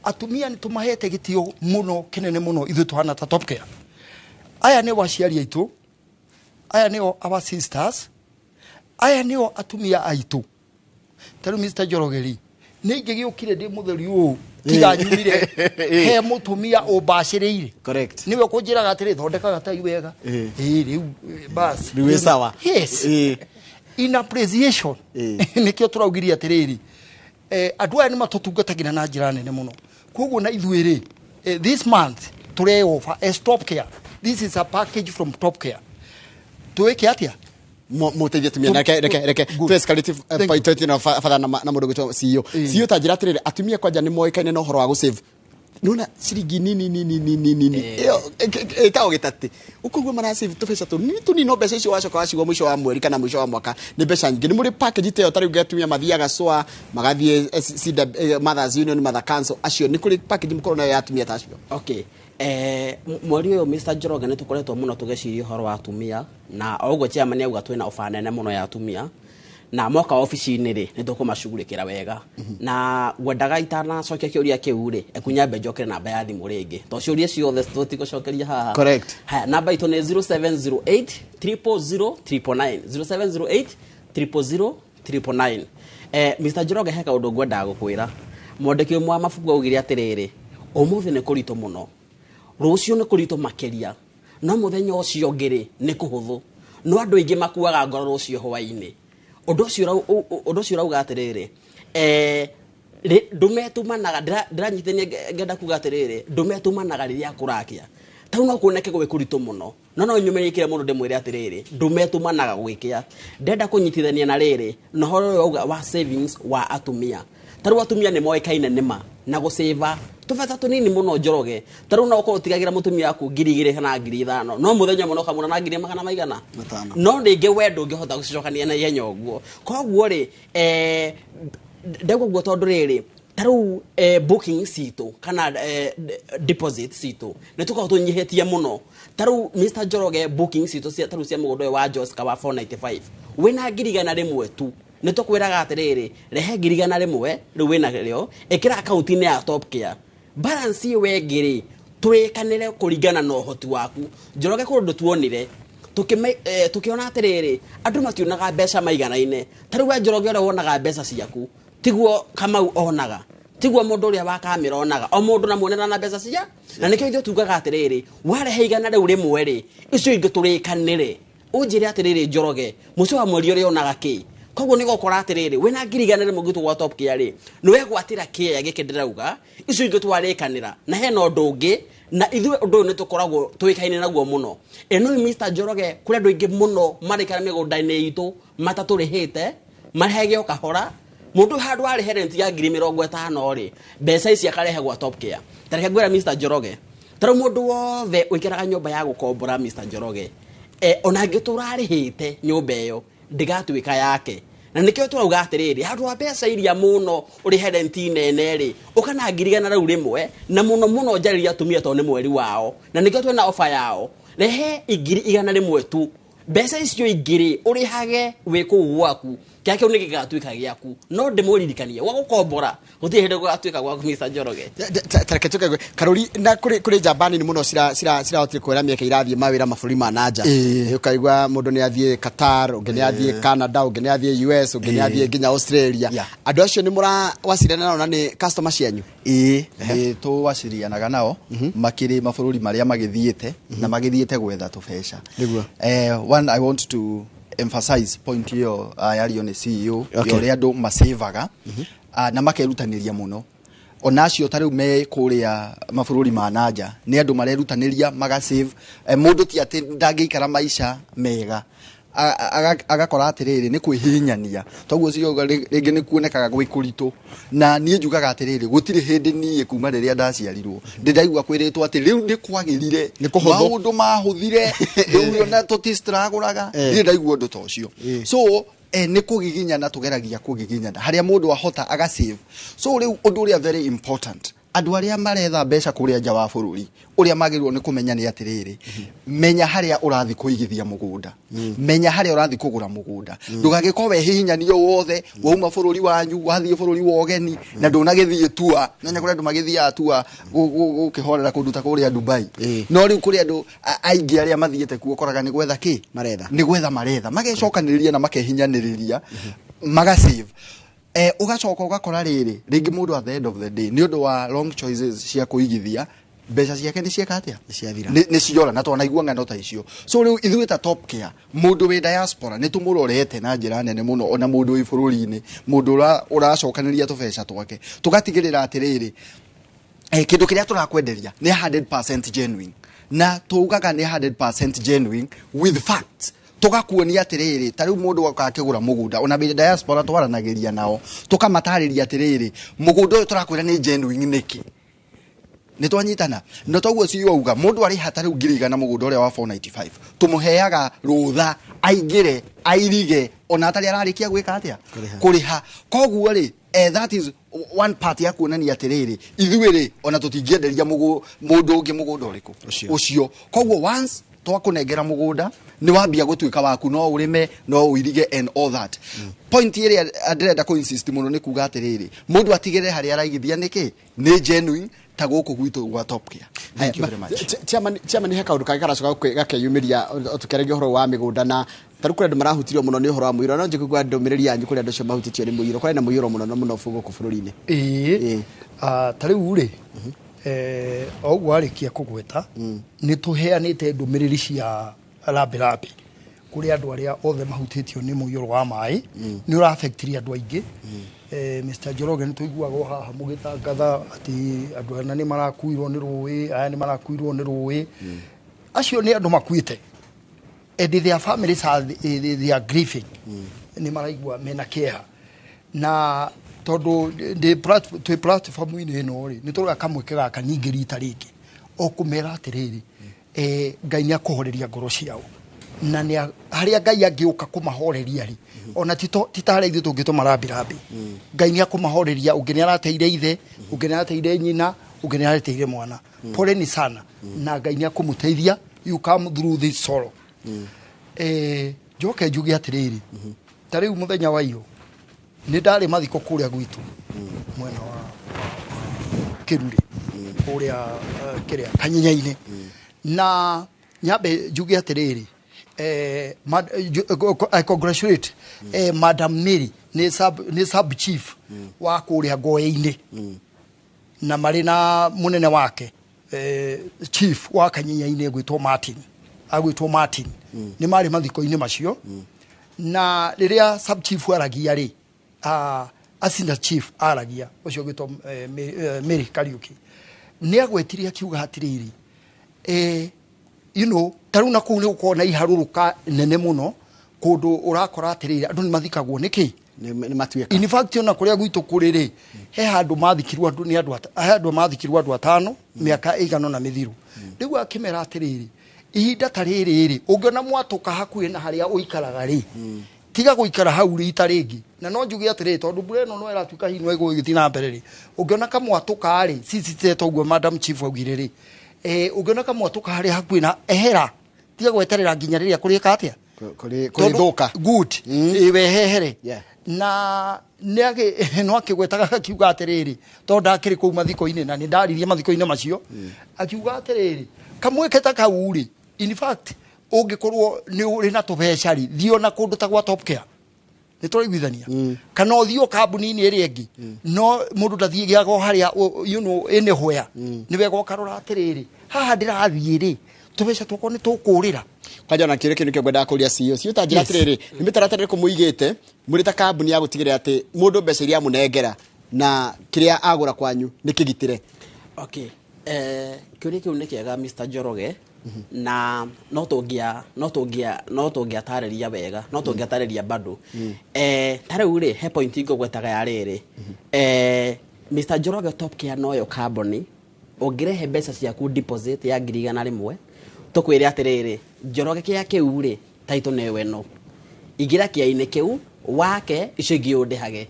Atumia nĩ tũmahete gĩtĩo mũno kĩnene mũno. Ithuĩ tũhana ta Top Care, aya nĩo aciari aitũ, aya nĩo our sisters, aya nĩo atumia aitũ. Ta rĩu Mr. Njoroge rĩ, nĩ ingĩgĩũkire ndĩ mũtheri ũũ, tiga nyumire he mũtumia ũmbacĩrĩire. Nĩwe ũkũnjĩraga atĩrĩ, thondeka gatai wega. Ĩĩ, rĩu bas.
Rĩu wĩ sawa.
Yes. In appreciation, nĩkĩo tũraugirie atĩrĩrĩ, andũ aya nĩ matũtungatagĩra na njĩra nene mũno. Koguo na ithuĩ rĩ, this month tũre offer as Top Care. This is a package from Top Care. Twĩke atĩa?
Muteithie atumia. Reke tu escalate point ĩno, father, na mũndũ gwĩtwo CEO. CEO, ta njĩra atĩrĩrĩ, atumia kwanja nĩ moĩkaine na ũhoro wa gũsave. Nona ciringi nini nini nini nini ĩyo ĩtagwo gĩtatĩ, ũkoguo marasave tũbeca tũnini tũnini, no mbeca icio wacoka wacigua mũico wa mweri kana mũico wa mwaka nĩ mbeca nyingĩ. Nĩ mũrĩ package ta ĩyo? Ta rĩu atumia mathiaga SWA, magathiĩ CW, Mothers Union, Mother Council acio, nĩ kũrĩ package mũkorwo nayo ya atumia ta acio?
Okay, mweri ũyũ, Mr. Njoroge, nĩ tũkoretwo mũno tũgĩciria ũhoro wa atumia, na o ũguo chairman auga twĩna ofa nene mũno ya atumia, na moka obici-inĩ rĩ, nĩ tũkũmacugurĩkĩra wega. Na ngwendaga itanacokia kĩũria kĩu rĩ, ekunyambe njokere namba ya thimũ rĩngĩ, tondũ ciũria ciothe tũtigũcokeria haha. Haya, namba itũ nĩ 0708 000 999, 0708 000 999. Mr. Njoroge, he kaũndũ ngwendaga gũkwĩra. Mwandĩki ũmwe wa mabuku augire atĩrĩrĩ, ũmũthĩ nĩ kũritũ mũno, rũciũ nĩ kũritũ makĩria, no mũthenya ũcio ũngĩ rĩ, nĩ kũhũthũ. No andũ aingĩ makuaga ngoro rũciũ hwaĩ-inĩ. Ũndũ ũcio ũrauga atĩrĩrĩ, ndũme tumanaga ndĩranyitithania, ngenda kuga atĩrĩrĩ, ndũme tumanaga rĩrĩa kũrakĩa. Tau no kuoneke gwĩ kũritũ mũno, no nyũmĩrĩrie mũndũ ndĩmwĩre atĩrĩrĩ, ndũme tumanaga gwĩkĩa. Ndenda kũnyitithania na rĩrĩ na ũhoro ũyũ wauga wa savings wa atumia. Ta rĩu atumia nĩ moĩkaine nĩma na gũcĩva tũbeca tũnini mũno, Njoroge. Ta rĩu no ũkorwo ũtigagĩra mũtumia waku 2000 kana 5000, no mũthenya ũmwe no kamũra na ngiri magana maigana.
Matano.
No rĩngĩ we ndũngĩhota gũcicokania na ihenya ũguo. Koguo rĩ, ndauga ũguo tondũ rĩrĩ, ta rĩu booking citũ kana deposit citũ nĩ tũkoragwo tũnyihĩtie mũno. Ta rĩu, Mr. Njoroge, booking citũ cia ta rĩu cia mũgũnda ũyũ wa Joska wa 495, wĩna 100,000 tu, nĩ tũkwĩraga atĩrĩrĩ, rehe 100,000 rĩu wĩna rĩo, ĩkĩra akaunti-inĩ ya Top Care. Balance ĩyo ĩngĩ rĩ, tũrĩkanĩre kũringana na ũhoti waku. Njoroge, kũndũ tuonire tũkĩona atĩrĩrĩ, andũ mationaga mbeca maiganaine. Ta rĩu we Njoroge, ũrĩa wonaga mbeca ciaku tiguo Kamau onaga, tiguo mũndũ ũrĩa wa kamĩra onaga. O mũndũ na muonera na mbeca cia, na nĩkĩo ithuĩ tugaga atĩrĩrĩ, warehe 100,000 rĩ, icio ingĩ tũrĩkanĩre. Ũnjĩre atĩrĩrĩ, Njoroge, mũico wa mweri ũrĩa onaga kĩ? Koguo nĩ gũkora atĩrĩrĩ, wĩna 100,000 gwitũ gwa Top Care rĩ, nĩ wegwatĩra kĩea gĩkĩ ndĩrauga, icio ingĩ twarĩkanĩra. Na hena ũndũ ũngĩ, na ithuĩ ũndũ ũyũ nĩ tũkoragwo tũĩkaine naguo mũno. Ĩno, Mr. Njoroge, kũrĩ andũ aingĩ mũno maraikara mĩgũnda-inĩ itũ matatũrĩhĩte, marehage o kahora. Mũndũ handũ arĩhe rent ya 50,000 rĩ, mbeca ici akarehe gwa Top Care. Ta reke ngwĩra, Mr. Njoroge, ta rĩu mũndũ wothe ũikaraga nyũmba ya gũkombora, Mr. Njoroge, ona angĩtũra arĩhĩte nyũmba ĩyo, ndĩgatuĩka yake. Na nĩkĩo tũrauga atĩrĩrĩ, handũ wa mbeca iria mũno ũrĩhe renti nene rĩ, ũka na 100,000, na mũno mũno njarĩria atumia tondũ nĩ mweri wao, na nĩkĩo twĩna ofa yao. Rehe 100,000 tu, mbeca icio ingĩ rĩ, ũrĩhage wĩ kũu gwaku, kĩrĩa kĩu nĩ gĩgatuĩka gĩaku. No ndĩmũririkanie, gwa gũkombora gũtirĩ hĩndĩ gũgatuĩka gwaku, Mr. Njoroge.
Tareke tuke karori na kuri njamba nini muno cirahotire kuoera mĩeke, irathiĩ mawĩra mabũrũri ma nanja. Ũkaigua mũndũ nĩ athiĩ Qatar, ũngĩ nĩ athiĩ Canada, ũngĩ nĩ athiĩ US, ũngĩ nĩ athiĩ nginya Australia. Andũ acio nĩ mũrawacirana nao na nĩ customer cianyu?
Ĩĩ, nĩ tũwacirianaga nao makĩrĩ mabũrũri marĩa magĩthiĩte na magĩthiĩte gwetha tũbeca. One, I want to emphasize point ĩyo yario nĩ CEO ya ũrĩa andũ masevaga na makerutanĩria mũno. Ona acio ta rĩu me kũrĩa mabũrũri ma nanja nĩ andũ marerutanĩria magasave. Mũndũ ti atĩ ndangĩikara maica mega, agakora atĩrĩrĩ nĩ kwĩhihinyania, toguo cio rĩngĩ nĩ kuonekaga gwĩ kũritũ. Na niĩ njugaga atĩrĩrĩ, gũtirĩ hĩndĩ niĩ kuma rĩrĩa ndaciarirwo ndĩ ndaigua kwĩrĩtwo atĩ rĩu nĩ kwagĩrire, maũndũ mahũthire, rĩu ona tũtistragũraga, ndirĩ ndaigua ũndũ ta ũcio. So nĩ kũgiginyana, tũgeragia kũgiginyana harĩa mũndũ ahota agasave. So rĩu ũndũ ũrĩa very important, andũ arĩa maretha mbeca kũrĩa nja wa bũrũri, ũrĩa magĩrĩirwo nĩ kũmenya nĩ atĩrĩrĩ, menya harĩa ũrathiĩ kũigithia mũgũnda, menya harĩa ũrathiĩ kũgũra mũgũnda, ndũgagĩkorwo wehihinyanio wothe wauma bũrũri wanyu wathiĩ bũrũri wa ũgeni na ndũnagĩthiĩ tua. Nenya kũrĩ andũ magĩthiaga tua gũkĩhorera kũndũ ta kũrĩa Dubai, no rĩu kũrĩ andũ aingĩ arĩa mathiĩte kuo ũkoraga nĩ gwetha kĩ
maretha,
nĩ gwetha maretha, magecokanĩrĩria na makehinyanĩrĩria magasave. Ugacoka ũgakora rĩrĩ rĩngĩ mũndũ at the end of the day nĩ ũndũ wa wrong choices cia kũigithia mbeca ciake nĩ cieka atĩa, nĩ ciora, na twanaigua ng'ano ta icio. So rĩu ithuĩ ta Top Care, mũndũ wĩ diaspora nĩ tũmũrorete na njĩra nene mũno, ona mũndũ wĩ bũrũri-inĩ, mũndũ ũracokanĩria tũbeca twake, tũgatigĩrĩra atĩrĩrĩ kĩndũ kĩrĩa tũrakwenderia nĩ 100% genuine, na tugaga nĩ 100% genuine with facts. Tugakuonia atĩrĩrĩ, ta rĩu mũndũ akakĩgũra mũgũnda, ona mbere diaspora twaranagĩria nao tũkamatarĩria atĩrĩrĩ, mũgũnda ũyũ tũrakwĩra nĩ genuine nĩkĩ, nĩ twanyitana. No toguo CEO auga mũndũ arĩha ta rĩu 100,000 mũgũnda ũrĩa wa 495, tũmũheaga rũtha aingĩre airige ona atarĩ ararĩkia gwĩka atĩa, kũrĩha. Koguo rĩ that is one part ya kuonania atĩrĩrĩ, ithuĩ rĩ ona tũtingĩenderia mũndũ ũngĩ mũgũnda ũrĩkũ ũcio. Koguo once twakũnengera mũgũnda nĩ wambia gũtuĩka waku, no ũrĩme no ũirige and all that. Point ĩrĩa ndĩrenda kũ insist mũno nĩ kuga atĩrĩrĩ, mũndũ atigĩrĩre harĩa araigithia nĩkĩ nĩ genuine ta gũkũ gwitũ gwa Top Care. Thank you very much.
Chairman, he kaũndũ kangĩ karacoka gakeyumĩria tũkĩaragia ũhoro wa mĩgũnda, na ta rĩu kũrĩ andũ marahutirio mũno nĩ ũhoro wa mũiyũro. No njĩkũigua ndũmĩrĩri yanyu kũrĩ andũ acio mahutĩtio nĩ mũiyũro, kũrĩ na mũiyũro mũno mũno gũkũ bũrũri-inĩ.
Ĩĩ, ta rĩu rĩ o ũguo arĩkia kũgweta, nĩ tũheanĩte ndũmĩrĩri cia rambirambi kũrĩ andũ arĩa othe mahutĩtio nĩ mũiyũro wa maĩ. Nĩ ũra-affectire andũ aingĩ. Mr. Njoroge, nĩ tũiguaga haha mũgĩtangatha atĩ andũ ana nĩ marakuirwo nĩ rũĩ, aya nĩ marakuirwo nĩ rũĩ. Acio nĩ andũ makuĩte, and their families are, they are grieving, nĩ maraigua mena kĩeha. Na tondũ twĩ platform-inĩ ĩno rĩ, nĩ tũroya kamweke gaka ningĩ rita rĩngĩ o kũmera atĩrĩrĩ, Ngai nĩ akũhoreria ngoro ciao, na nĩ harĩa Ngai angĩũka kũmahoreria rĩ, ona ti ta harĩa ithuĩ tũngĩtũma rambirambi. Ngai nĩ akũmahoreria, ũngĩ nĩ arateire ithe, ũngĩ nĩ arateire nyina, ũngĩ nĩ arateire mwana. Poleni sana, na Ngai nĩ akũmũteithia, you come through this sorrow. Njoke njuge atĩrĩrĩ, ta rĩu mũthenya wa iyo nĩ ndarĩ mathiko kũrĩa gwitũ mwena wa Kĩrurĩ, kũrĩa kĩrĩa Kanyenyainĩ, na nyambe njuge atĩrĩrĩ, I congratulate Madam Mary, nĩ sub chief wa kũrĩa Ngoe-inĩ, na marĩ na mũnene wake chief wa Kanyenyainĩ gwĩtwo Martin, agwĩtwo Martin, nĩ marĩ mathiko-inĩ macio. Na rĩrĩa sub chief aragia rĩ, assistant chief aragia ũcio gwĩtwo Mary Kariuki, nĩ agwetire akiuga atĩrĩrĩ, you know, ta rĩu na kũu nĩ gũkorwo na iharũrũka nene mũno, kũndũ ũrakora atĩrĩrĩ andũ nĩ mathikagwo nĩkĩ,
nĩ matuĩka.
In fact ona kũrĩa gwitũ kũrĩ rĩ, he handũ mathikirwo andũ nĩ andũ, he handũ mathikirwo andũ atano mĩaka ĩigana ũna mĩthiru. Rĩu akĩmera atĩrĩrĩ, ihinda ta rĩrĩ rĩ, ũngĩona mwatũka hakuhĩ na harĩa ũikaraga rĩ, tiga gũikara hau rita rĩngĩ. Na no njuge atĩrĩrĩ, tondũ mbura ĩno no ĩratuĩka hihi no ĩgũgĩthiĩ na mbere rĩ, ũngĩona kamwatũka rĩ, sisi toguo Madam Chief augire rĩ, ũngĩona kamwatũka harĩa hakuhĩ na ehera, tiga gweterera nginya rĩrĩa kũrĩka atĩa,
kũrĩthũka.
Good, wehehere. Na no akĩgwetaga akiuga atĩrĩrĩ, tondũ ndakĩrĩ kũu mathiko-inĩ na nĩ ndaririe mathiko-inĩ macio, akiuga atĩrĩrĩ, kamweke ta kau rĩ, in fact ũngĩkorwo nĩ ũrĩ na tũbeca rĩ, thiĩ ona kũndũ ta gwa Top Care, nĩ tũraiguithania, kana ũthiĩ o kambuni-inĩ ĩrĩa ĩngĩ, no mũndũ ndathiaga o harĩa you know, anywhere. Nĩ wega ũkarora atĩrĩrĩ, haha ndĩrathiĩ rĩ, tũbeca twakwa nĩ tũkũrĩra.
Kwanja ona kĩũria kĩu nĩkĩo ngwendaga kũria CEO. CEO ta njĩra atĩrĩrĩ, nĩ mĩtaratara ĩrĩkũ mũigĩte mũrĩ ta kambuni ya gũtigĩrĩra atĩ mũndũ mbeca iria amũnengera na kĩrĩa agũra kwanyu nĩ kĩgitĩre?
Okay, kĩũria kĩu nĩ kĩega, Mr. Njoroge, na no tũngĩatarĩria wega, no tũngĩatarĩria bado. Ta rĩu rĩ, he point ngũgwetaga ya rĩrĩ, Mr. Njoroge, Top Care noyo kambuni ũngĩrehe mbeca ciaku deposit ya 100,000, tũkwĩre atĩrĩrĩ, Njoroge, kĩa kĩu rĩ, title nĩyo ĩno, ingĩra kĩa-inĩ kĩu wake, icio ingĩ ũndĩhage.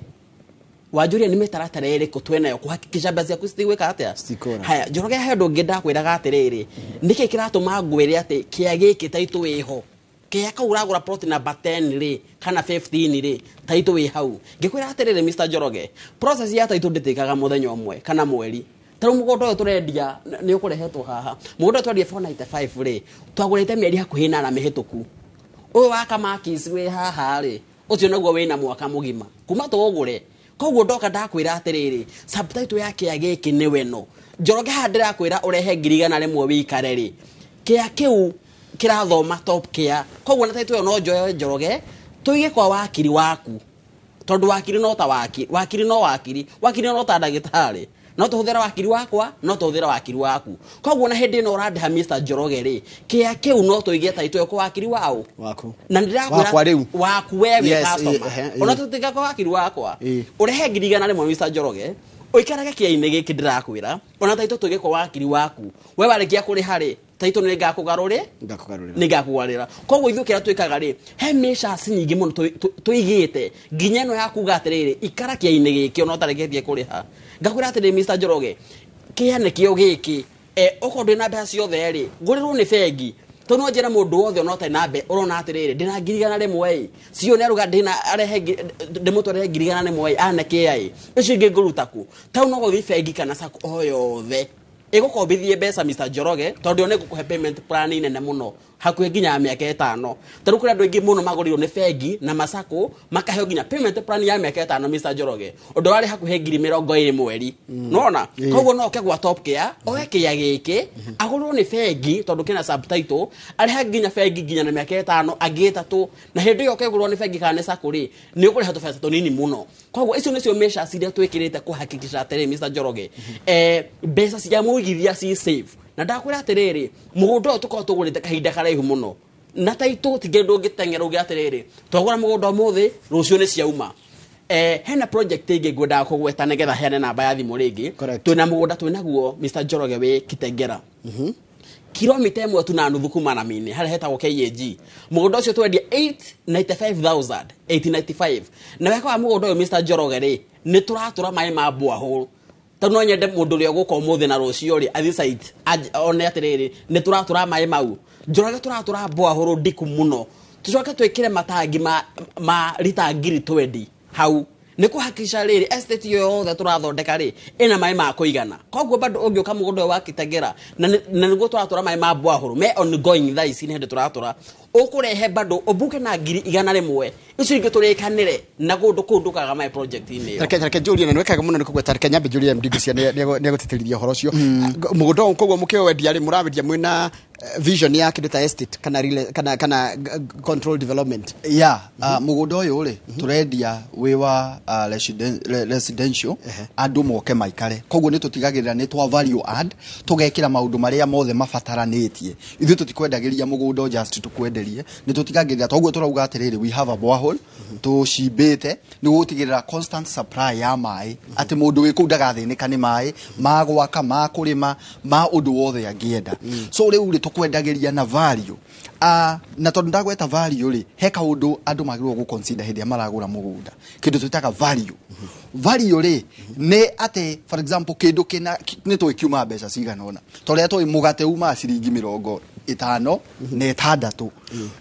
Wanjũria nĩ mĩtaratara ĩrĩkũ twĩnayo kũhakikisha mbeca ciaku citigwĩka atĩa?
Citikũra.
Haya, Njoroge, he ũndũ ũngĩ ndakwĩraga atĩrĩrĩ, nĩkĩ kĩratũma ngwĩre atĩ kĩa gĩkĩ title ĩho, kĩa kau ũragũra plot number 10 rĩ kana 15 rĩ, title wĩ hau. Ngĩkwĩra atĩrĩrĩ, Mr. Njoroge, process ya title ndĩtĩkaga mũthenya ũmwe kana mweri. Ta rĩu mũgũnda ũyũ tũrendia nĩ ũkũrehetwo haha, mũgũnda ũyũ twendia 495 rĩ, twagũrĩte mĩeri hakuhĩ 8 mĩhĩtũku. Ũyũ wa Kamakis wĩ haha rĩ, ũcio naguo wĩna mwaka mũgima kuma tũũgũre. Koguo ndoka ndakwĩra atĩrĩrĩ, subtitle ya kĩa gĩkĩ nĩ weno. Njoroge, haha ndĩrakwĩra ũrehe 100,000 wĩikare rĩ, kĩa kĩu kĩrathoma Top Care. Koguo na title ĩyo no njoe, Njoroge, tũige kwa wakiri waku, tondũ wakiri no ta wakiri, wakiri no wakiri, wakiri no ta ndagĩtarĩ. No tũhũthĩre wakiri wakwa, no tũhũthĩre wakiri waku. Koguo na hĩndĩ ĩno ũrandĩha, Mr. Njoroge rĩ, kĩa kĩu no tũige title ĩyo kwa wakiri waũ.
Waku.
Na ndĩrakwĩra
Wakwa rĩu.
Waku we wĩ customer. Ona tũtiga kwa wakiri wakwa. Ũrehe 100,000, Mr. Njoroge, ũikarage kĩa-inĩ gĩkĩ ndĩrakwĩra, ona title tũige kwa wakiri waku. We warĩkia kũrĩha rĩ, title nĩ ngakũgarũrĩ.
Ngakũgarũrĩra.
Nĩ ngakũgarũrĩra. Koguo ithuĩ kĩrĩa twĩkaga rĩ, he measures nyingĩ mũno tũigĩte, nginya ĩno ya kuga atĩrĩrĩ, ikara kĩa-inĩ gĩkĩ ona ũtarĩkĩtie kũrĩha. Ngakwĩra atĩrĩrĩ, Mr. Njoroge, kĩa nĩkĩo gĩkĩ, okorwo ndwĩna mbeca ciothe rĩ, ngũrĩrwo nĩ bengi. Tondũ no njĩre mũndũ wothe ona ũtarĩ na mbe ũrona atĩrĩrĩ, ndĩna 100,000 ĩ, cio nĩ aruga ndĩna arehe ndĩmũtwarĩre 100,000 ĩ, ane kĩa ĩ, icio ingĩ ngũruta kũ? Tau no gũthiĩ bengi kana sacco o yothe ĩgũkombithie mbeca, Mr. Njoroge, tondũ yo nĩ ngũkũhe payment plan nene mũno, hakuhĩ nginya ya mĩaka 5. Ta rĩu kũrĩ andũ aingĩ mũno magũrĩirwo nĩ bengi na masako, makaheo nginya payment plan ya mĩaka 5, Mr. Njoroge, ũndũ warĩ hakuhĩ 20,000 mweri. Nona koguo no oke gwa Top Care, oe kĩa gĩkĩ, agũrwo nĩ bengi tondũ kĩna subtitle, arĩha nginya bengi nginya na mĩaka 5 angĩ 3, na hĩndĩ ĩyo ũkĩgũrwo nĩ bengi kana nĩ sacco rĩ, nĩ ũkũrĩha tũbeca tũnini mũno. Koguo icio nĩcio measures iria twĩkĩrĩte kũhakikisha atĩrĩ, Mr. Njoroge, mbeca cia mũigithia ci safe. Na ndakwĩra atĩrĩrĩ, mũgũnda ũyũ tũkoragwo tũgũrĩte kahinda karaihu mũno na taitũ ti kĩndũ ũngĩteng'era uge atĩrĩrĩ, twagũra mũgũnda ũmũthĩ, rũciũ nĩ ciauma. Hena project ĩngĩ ngwendaga kũgweta nĩgetha heane namba ya thimũ rĩngĩ. Twĩna mũgũnda twĩnaguo, Mr. Njoroge, wĩ Kitengera, kilomita 1.5 kuma Rami-inĩ, harĩa hetagwo KAG. Mũgũnda ũcio twendia 895,000, 895. Na wega wa mũgũnda ũyũ, Mr. Njoroge rĩ, nĩ tũratũra maĩ ma borehole. Tondũ no nyende mũndũ ũrĩa ũgũka ũmũthĩ na rũciũ rĩ, athiĩ site one atĩrĩrĩ, nĩ tũratũra maĩ mau. Njoroge, tũratũra borehole ndiku mũno, tũcoke twĩkĩre matangi ma rita 20,000 hau, nĩ kũhakikisha rĩrĩ estate ĩyo yothe tũrathondeka rĩ, ĩna maĩ ma kũigana. Koguo bado ũngĩũka mũgũnda ũyũ wa Kitengera, na nĩguo tũratũra maĩ ma borehole me ongoing thaa ici, nĩ hĩndĩ tũratũra, ũkũrehe bado ũmbuke na 100,000, icio ingĩ tũrĩkanĩre na kũndũ kũu ndũkaga maĩ project-inĩ ĩyo.
Reke njũrie, na nĩwekaga mũno nĩ kũgweta, reke nyambe njũrie MD Ngũcia, nĩ egũtĩtĩrithia ũhoro ũcio. Mũgũnda ũyũ koguo mũkĩwendia rĩ, mũrawendia mwĩna vision ya kĩndũ ta estate kana kana control development?
Ya, mũgũnda ũyũ rĩ, tũrendia wĩ wa residential, andũ moke maikare. Koguo nĩ tũtigagĩrĩra nĩ twa value add, tũgekĩra maũndũ marĩa mothe mabataranĩtie. Ithuĩ tũtikwendagĩria mũgũnda just tũkwenderie, nĩ tũtigagĩrĩra. Toguo tũrauga atĩrĩrĩ, we have a borehole tũcimbĩte nĩ gũtigĩrĩra constant supply ya maĩ, atĩ mũndũ wĩ kũu ndagathĩnĩka nĩ maĩ ma gwaka, ma kũrĩma, ma ũndũ wothe angĩenda. So rĩu rĩ, tũkwendagĩria na value. Na tondũ ndagweta value rĩ, he kaũndũ andũ magĩrĩirwo gũ consider hĩndĩ ĩrĩa maragũra mũgũnda, kĩndũ twĩtaga value. Value rĩ, nĩ atĩ for example kĩndũ kĩna nĩ tũĩ kiuma mbeca cigana ũna, tondũ rĩrĩa tũĩ mũgate umaga ciringi 56.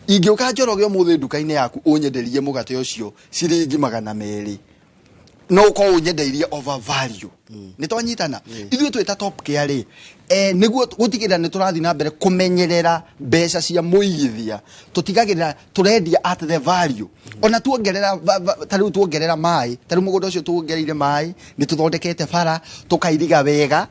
Ingĩũka, Njoroge, ũmũthĩ nduka-inĩ yaku ũnyenderie mũgate ũcio ciringi 200, no ũkorwo ũnyendeirie over value. Nĩ twanyitana? Ithuĩ twĩta Top Care rĩ, nĩguo gũtigĩrĩra nĩ tũrathiĩ na mbere kũmenyerera mbeca cia mũigithia, tũtigagĩrĩra tũrendia at the value. Ona tuongerera ta rĩu tuongerera maĩ, ta rĩu mũgũnda ũcio tuongereire maĩ, nĩ tũthondekete bara, tũkairiga wega.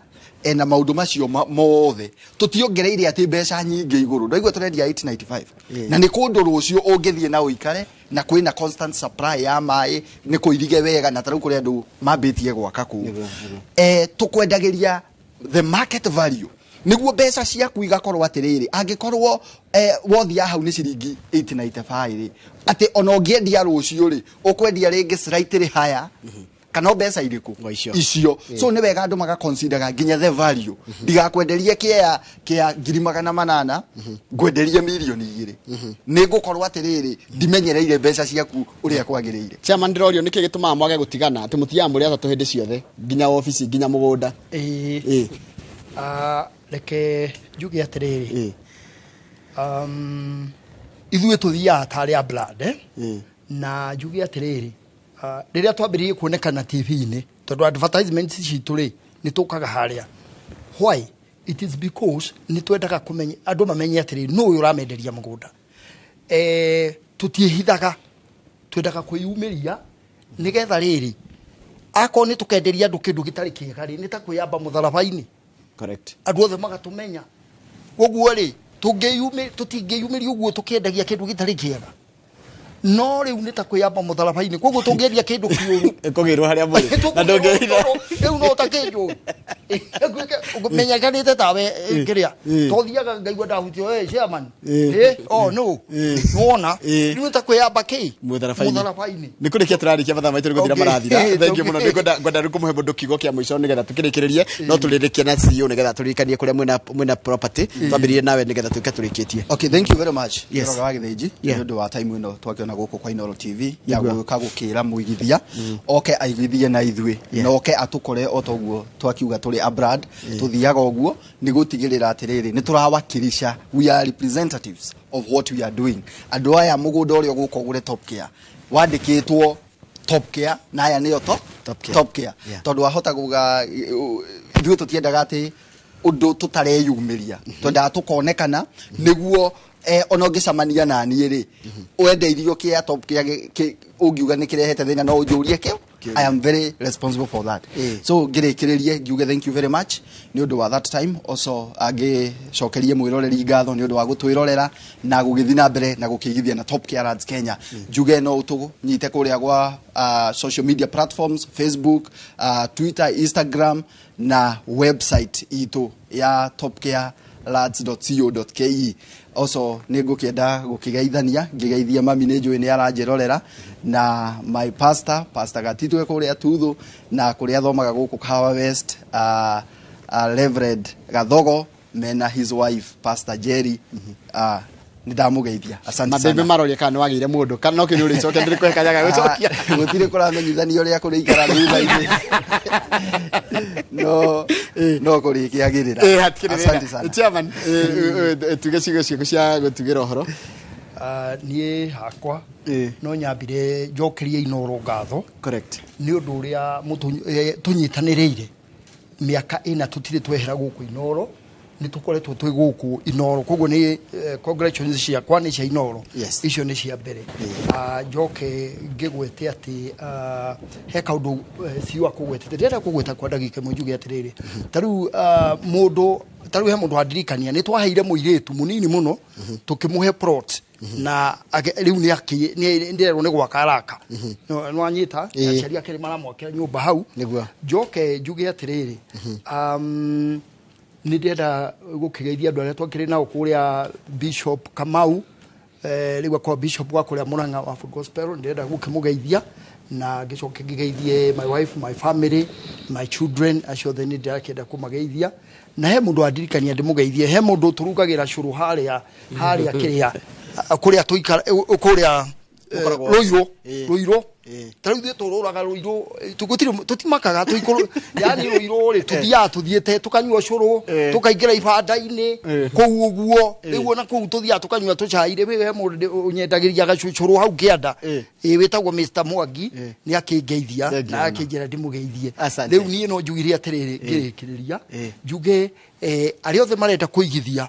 Ena maũndũ macio mothe tũtiongereire atĩ mbeca nyingĩ igũrũ. Ndaigua tũrendia 895 na nĩ kũndũ rũciũ ũngĩthiĩ na ũikare na kwĩna constant supply ya maĩ, nĩ kũirige wega, na tarĩu kũrĩ andũ mambĩtie gwaka kũu. Tũkwendagĩria the market value nĩguo mbeca ciaku igakorwo atĩrĩrĩ, angĩkorwo wothi ya hau nĩ ciringi 895 rĩ, atĩ ona ũngĩendia rũciũ rĩ, ũkwendia rĩngĩ slightly higher kana mbeca irĩkũ icio. So nĩ wega andũ magaconsideraga nginya the value. Ndigakwenderie kĩea kĩa 800,000, ngwenderie 2 million, nĩ ngũkorwo atĩrĩrĩ ndimenyereire mbeca ciaku ũrĩa kwagĩrĩire.
Chairman, ndĩrorio nĩkĩ gĩtũmaga mwage gũtigana, atĩ mũthiaga mũrĩ atatũ hĩndĩ ciothe, nginya obici, nginya mũgũnda?
Ĩĩ. Reke njuge atĩrĩrĩ, ithuĩ tũthiaga tarĩ a blood, eh? Na njuge atĩrĩrĩ, rĩrĩa twambĩrĩirie kuonekana TV-inĩ, tondũ advertisement citũ rĩ, nĩ tũkaga harĩa. Why? It is because nĩ twendaga kũmenya andũ mamenye atĩrĩrĩ, nũ ũyũ ũramenderia mũgũnda. Tũtiĩhithaga, twendaga kwĩyumĩria nĩgetha rĩrĩ, akorwo nĩ tũkenderia andũ kĩndũ gĩtarĩ kĩega rĩ, nĩ ta kwĩyamba mũtharaba-inĩ. Andũ othe magatũmenya. Koguo rĩ, tũtingĩyumĩria ũguo tũkĩendagia kĩndũ gĩtarĩ kĩega, no rĩu nĩ ta kwĩyamba mũtharaba-inĩ. Koguo tũngĩendia kĩndũ kĩũru,
Ĩkũgĩrwo harĩa mũrĩ na ndũngĩhitha.
Rĩu no takĩnjũĩ menyekanĩte tawe kĩrĩa tothiaga ngaigua ndahutio, "Hey, chairman." Oh no, nĩwona rĩu nĩ ta kwĩyamba kĩ?
Mũtharaba-inĩ.
Mũtharaba-inĩ.
Nĩ kũrĩkia tũrarĩkia, mathaa maitũ nĩ gũthira marathira. Thank you mũno. Nĩ ngwenda rĩu kũmũhe mũndũ kiugo kĩa mũico nĩgetha tũkĩrĩkĩrĩrie, no tũrĩrĩkie na CEO nĩgetha tũririkanie kũrĩa mwĩna property. Twambĩrĩrie nawe nĩgetha tuĩke tũrĩkĩtie.
Okay, thank you very much.
Yes.
Njoroge wa Gĩthĩnji, nĩ ũndũ wa time ĩno twakĩona gũkũ kwa Inooro TV ya gũka gũkĩra mũigithia oke aigithie na ithuĩ na oke atũkore o toguo twakiuga tũrĩ a brand. Tũthiaga ũguo nĩ gũtigĩrĩra atĩrĩrĩ, nĩ tũrawakilisha, we are representatives of what we are doing. Andũ aya, mũgũnda ũrĩa ũgũka ũgũre Top Care wandĩkĩtwo Top Care, na aya nĩo top,
Top Care.
Top Care. Tondũ wahota kuga ithuĩ tũtiendaga atĩ ũndũ tũtareyumĩria, twendaga tũkonekana nĩguo ona ũngĩcemania na niĩ rĩ, wendeirio kĩa Top Care ũngiuga nĩ kĩrehete thĩna, no ũnjũrie kĩo. I am very responsible for that. So ngĩrĩkĩrĩrie ngiuge thank you very much nĩ ũndũ wa that time. Also angĩcokerie mwĩroreri ngatho nĩ ũndũ wa gũtwĩrorera na gũgĩthiĩ na mbere na gũkĩigithia na Top Care Ads Kenya. Njuge no ũtũnyite kũrĩa gwa social media platforms, Facebook, Twitter, Instagram na website itũ ya topcarelads.co.ke. Also nĩ ngũkĩenda gũkĩgeithania, ngĩgeithia mami, nĩ njũĩ nĩ aranjĩrorera, na my pastor, Pastor Gatitwe kũrĩa Tuthu, na kũrĩa athomaga gũkũ Kahawa West, Reverend Gathogo mena his wife Pastor Jerry. Nĩ ndamũgeithia, asante
Mabebe
sana.
Maroria kana nĩ wagĩire mũndũ, kana no kĩu nĩ ũrĩcokia, ndĩrĩ kũhe kanya ga gũcokia.
Gũtirĩ kũramenyithanio ũrĩa kũrĩikara thutha-inĩ, no no kũrĩkĩagĩrĩra.
Hatikĩrĩ
Asante
thĩna.
sana.
Chairman, tuge ciugo ciaku cia gũtugĩra ũhoro.
Niĩ hakwa no nyambire njokerie Inooro ngatho nĩ ũndũ ũrĩa tũnyitanĩrĩire mĩaka 4. Tũtirĩ twehera gũkũ Inooro, nĩ tũkoretwo twĩ gũkũ Inooro. Koguo nĩ congratulations ciakwa nĩ cia Inooro. Icio nĩ cia mbere. Njoke ngĩgwete atĩ he kaũndũ CEO akũgwetete ndĩrenda kũgweta kwa ndagĩka ĩmwe. Njuge atĩrĩrĩ, ta rĩu mũndũ, ta rĩu he mũndũ wandirikania nĩ twaheire mũirĩtu mũnini mũno, tũkĩmũhe plot, na rĩu nĩ ndĩrerwo nĩ gwaka araka. Nĩwanyita? Aciari ake nĩ maramwakĩra nyũmba hau. Njoke njuge atĩrĩrĩ, nĩ ndĩrenda gũkĩgeithia andũ arĩa twakĩrĩ nao kũrĩa, Bishop Kamau, rĩu akorwo Bishop wa kũrĩa Murang'a wa Full Gospel, ndĩrenda gũkĩmũgeithia, na ngĩcoke ngĩgeithie my wife, my family, my children, acio othe nĩ ndĩrakĩenda kũmageithia. Na he mũndũ wandirikania ndĩmũgeithie, he mũndũ tũrugagĩra cũrũ harĩa harĩa kĩrĩa kũrĩa tũikara kũrĩa
Ũkoragwo-
Rũirũ. Rũirũ, ta rĩu ithuĩ tũrũraga Rũirũ, tũgũtirĩ tũtimakaga tũikũrũ, yani Rũirũ rĩ, tũthiaga tũthiĩte tũkanyua cũrũ, tũkaingĩra ibanda-inĩ kũu ũguo. Rĩu ona kũu tũthiaga tũkanyua tũcai. Rĩu he mũndũ ũnyendagĩria gacũcũrũ hau kĩanda, wĩtagwo Mr Mwangi, nĩ akĩngeithia
Thank you
na
mũno.
akĩnjĩra ndĩmũgeithie.
Asante.
Rĩu niĩ no njugire atĩrĩrĩ, ngĩrĩkĩrĩria njuge arĩa othe marenda kũigithia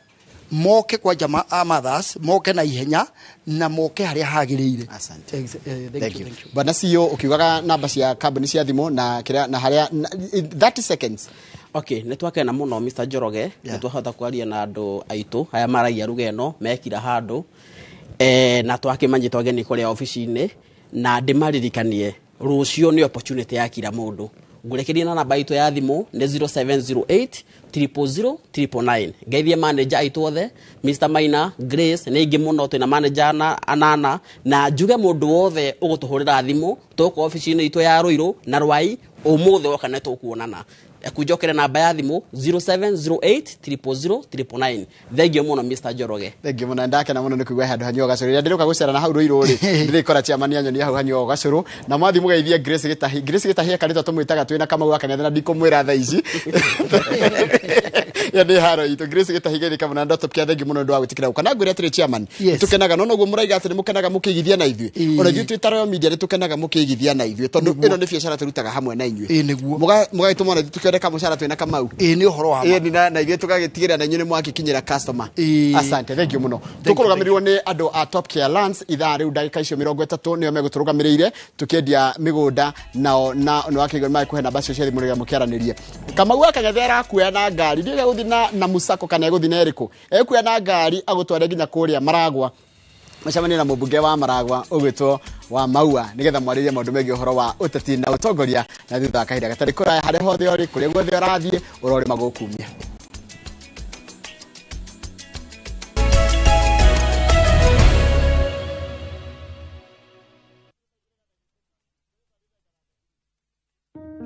moke kwa Jama a Mothers, moke na ihenya na moke harĩa hagĩrĩire.
Asante.
Thank
Thank
you,
you.
thank you.
Bwana CEO, ukiugaga namba cia kambuni cia thimũ na kĩrĩa na harĩa in 30 seconds.
Okay, nĩ twakena mũno Mr. Njoroge, nĩ twahota kwaria na andũ aitũ aya maragia ruga ĩno mekira handũ, na twakĩmanyitwo ageni kũrĩa obici-inĩ, na ndĩmaririkanie rũciũ nĩ opportunity ya kila mũndũ. Ngũrekerie na namba itũ ya thimũ nĩ 0708 000 999. Ngeithie manager aitũ othe, Mr. Maina, Grace, nĩ aingĩ mũno, twĩna manager anana, na njuge mũndũ wothe ũgũtũhũrĩra thimũ tũgũkorwo obici-inĩ itũ ya Ruiru na Rwai ũmũthĩ woka nĩ tũkuonana. Kunjokere namba ya thimũ 0708 000 999. Thengiũ mũno Mr. Njoroge.
Thengiũ mũno, ndakena mũno nĩ kũigua handũ hanyuaga gacũrũ. Rĩrĩa ndĩrũka gũcera na hau Ruiru rĩ, ndĩrĩkora chairman anyonia hau hanyuaga gacũrũ, na mwathi mũgeithie Grace Gĩtahi. Grace Gĩtahi ekarĩtwo tũmwĩtaga twĩna Kamau wa Kang'ethe na ndikũmwĩra thaa ici. Ya nĩ haro itũ. Grace Gĩtahi geithĩka mũno na Dr. Kia, thengiũ mũno nĩ ũndũ wa gwĩtĩkĩra gũka. Na ngwĩre atĩrĩ chairman, nĩtũkenaga no noguo mũraiga atĩ nĩmũkenaga mũkĩigithia na ithuĩ. Ona ithuĩ twĩ ta Royal Media nĩtũkenaga mũkĩigithia na ithuĩ, tondũ ĩno nĩ biacara tũrutaga hamwe na inyuĩ.
Nĩguo.
Mũgagĩtũma ona ithuĩ tũkĩoneka mũcara twĩna Kamau.
Ĩĩ, nĩ ũhoro wa ma.
Ĩĩ, na ithuĩ tũgagĩtigĩrĩra na inyuĩ nĩ mwagĩkinyĩra customer. Asante, thank you mũno. Tũkũrũgamĩrĩrwo nĩ andũ a Top Care Lands ithaa rĩu ndagĩka icio 30 nĩo megũtũrũgamĩrĩire tũkĩendia mĩgũnda nao, na nĩ wakĩigua nĩmagĩkũhe namba cio cia thimũ nĩgetha mũkĩaranĩrie. Kamau wa Kang'ethe arakuoya na ngari, ndiũĩ egũthiĩ na mũcako kana egũthiĩ na ĩrĩkũ, ekuoya na ngari agũtware nginya kũrĩa Maragwa, mũcemanie na mũmbunge wa Maragwa ũgwĩtwo wa Maua, nĩgetha mwarĩrie maũndũ megiĩ ũhoro wa ũteti na ũtongoria, na thutha wa kahinda gatarĩ kũraya harĩa hothe ũrĩ, kũrĩa guothe ũrathiĩ, ũrorĩma gũkumia.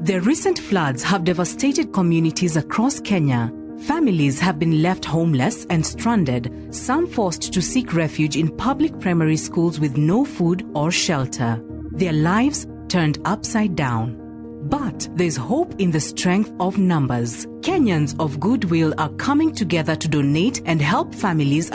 The recent floods have devastated communities across Kenya. Families have been left homeless and stranded, some forced to seek refuge in public primary schools with no food or shelter. Their lives turned upside down. But there's hope in the strength of numbers. Kenyans of goodwill are coming together to donate and help families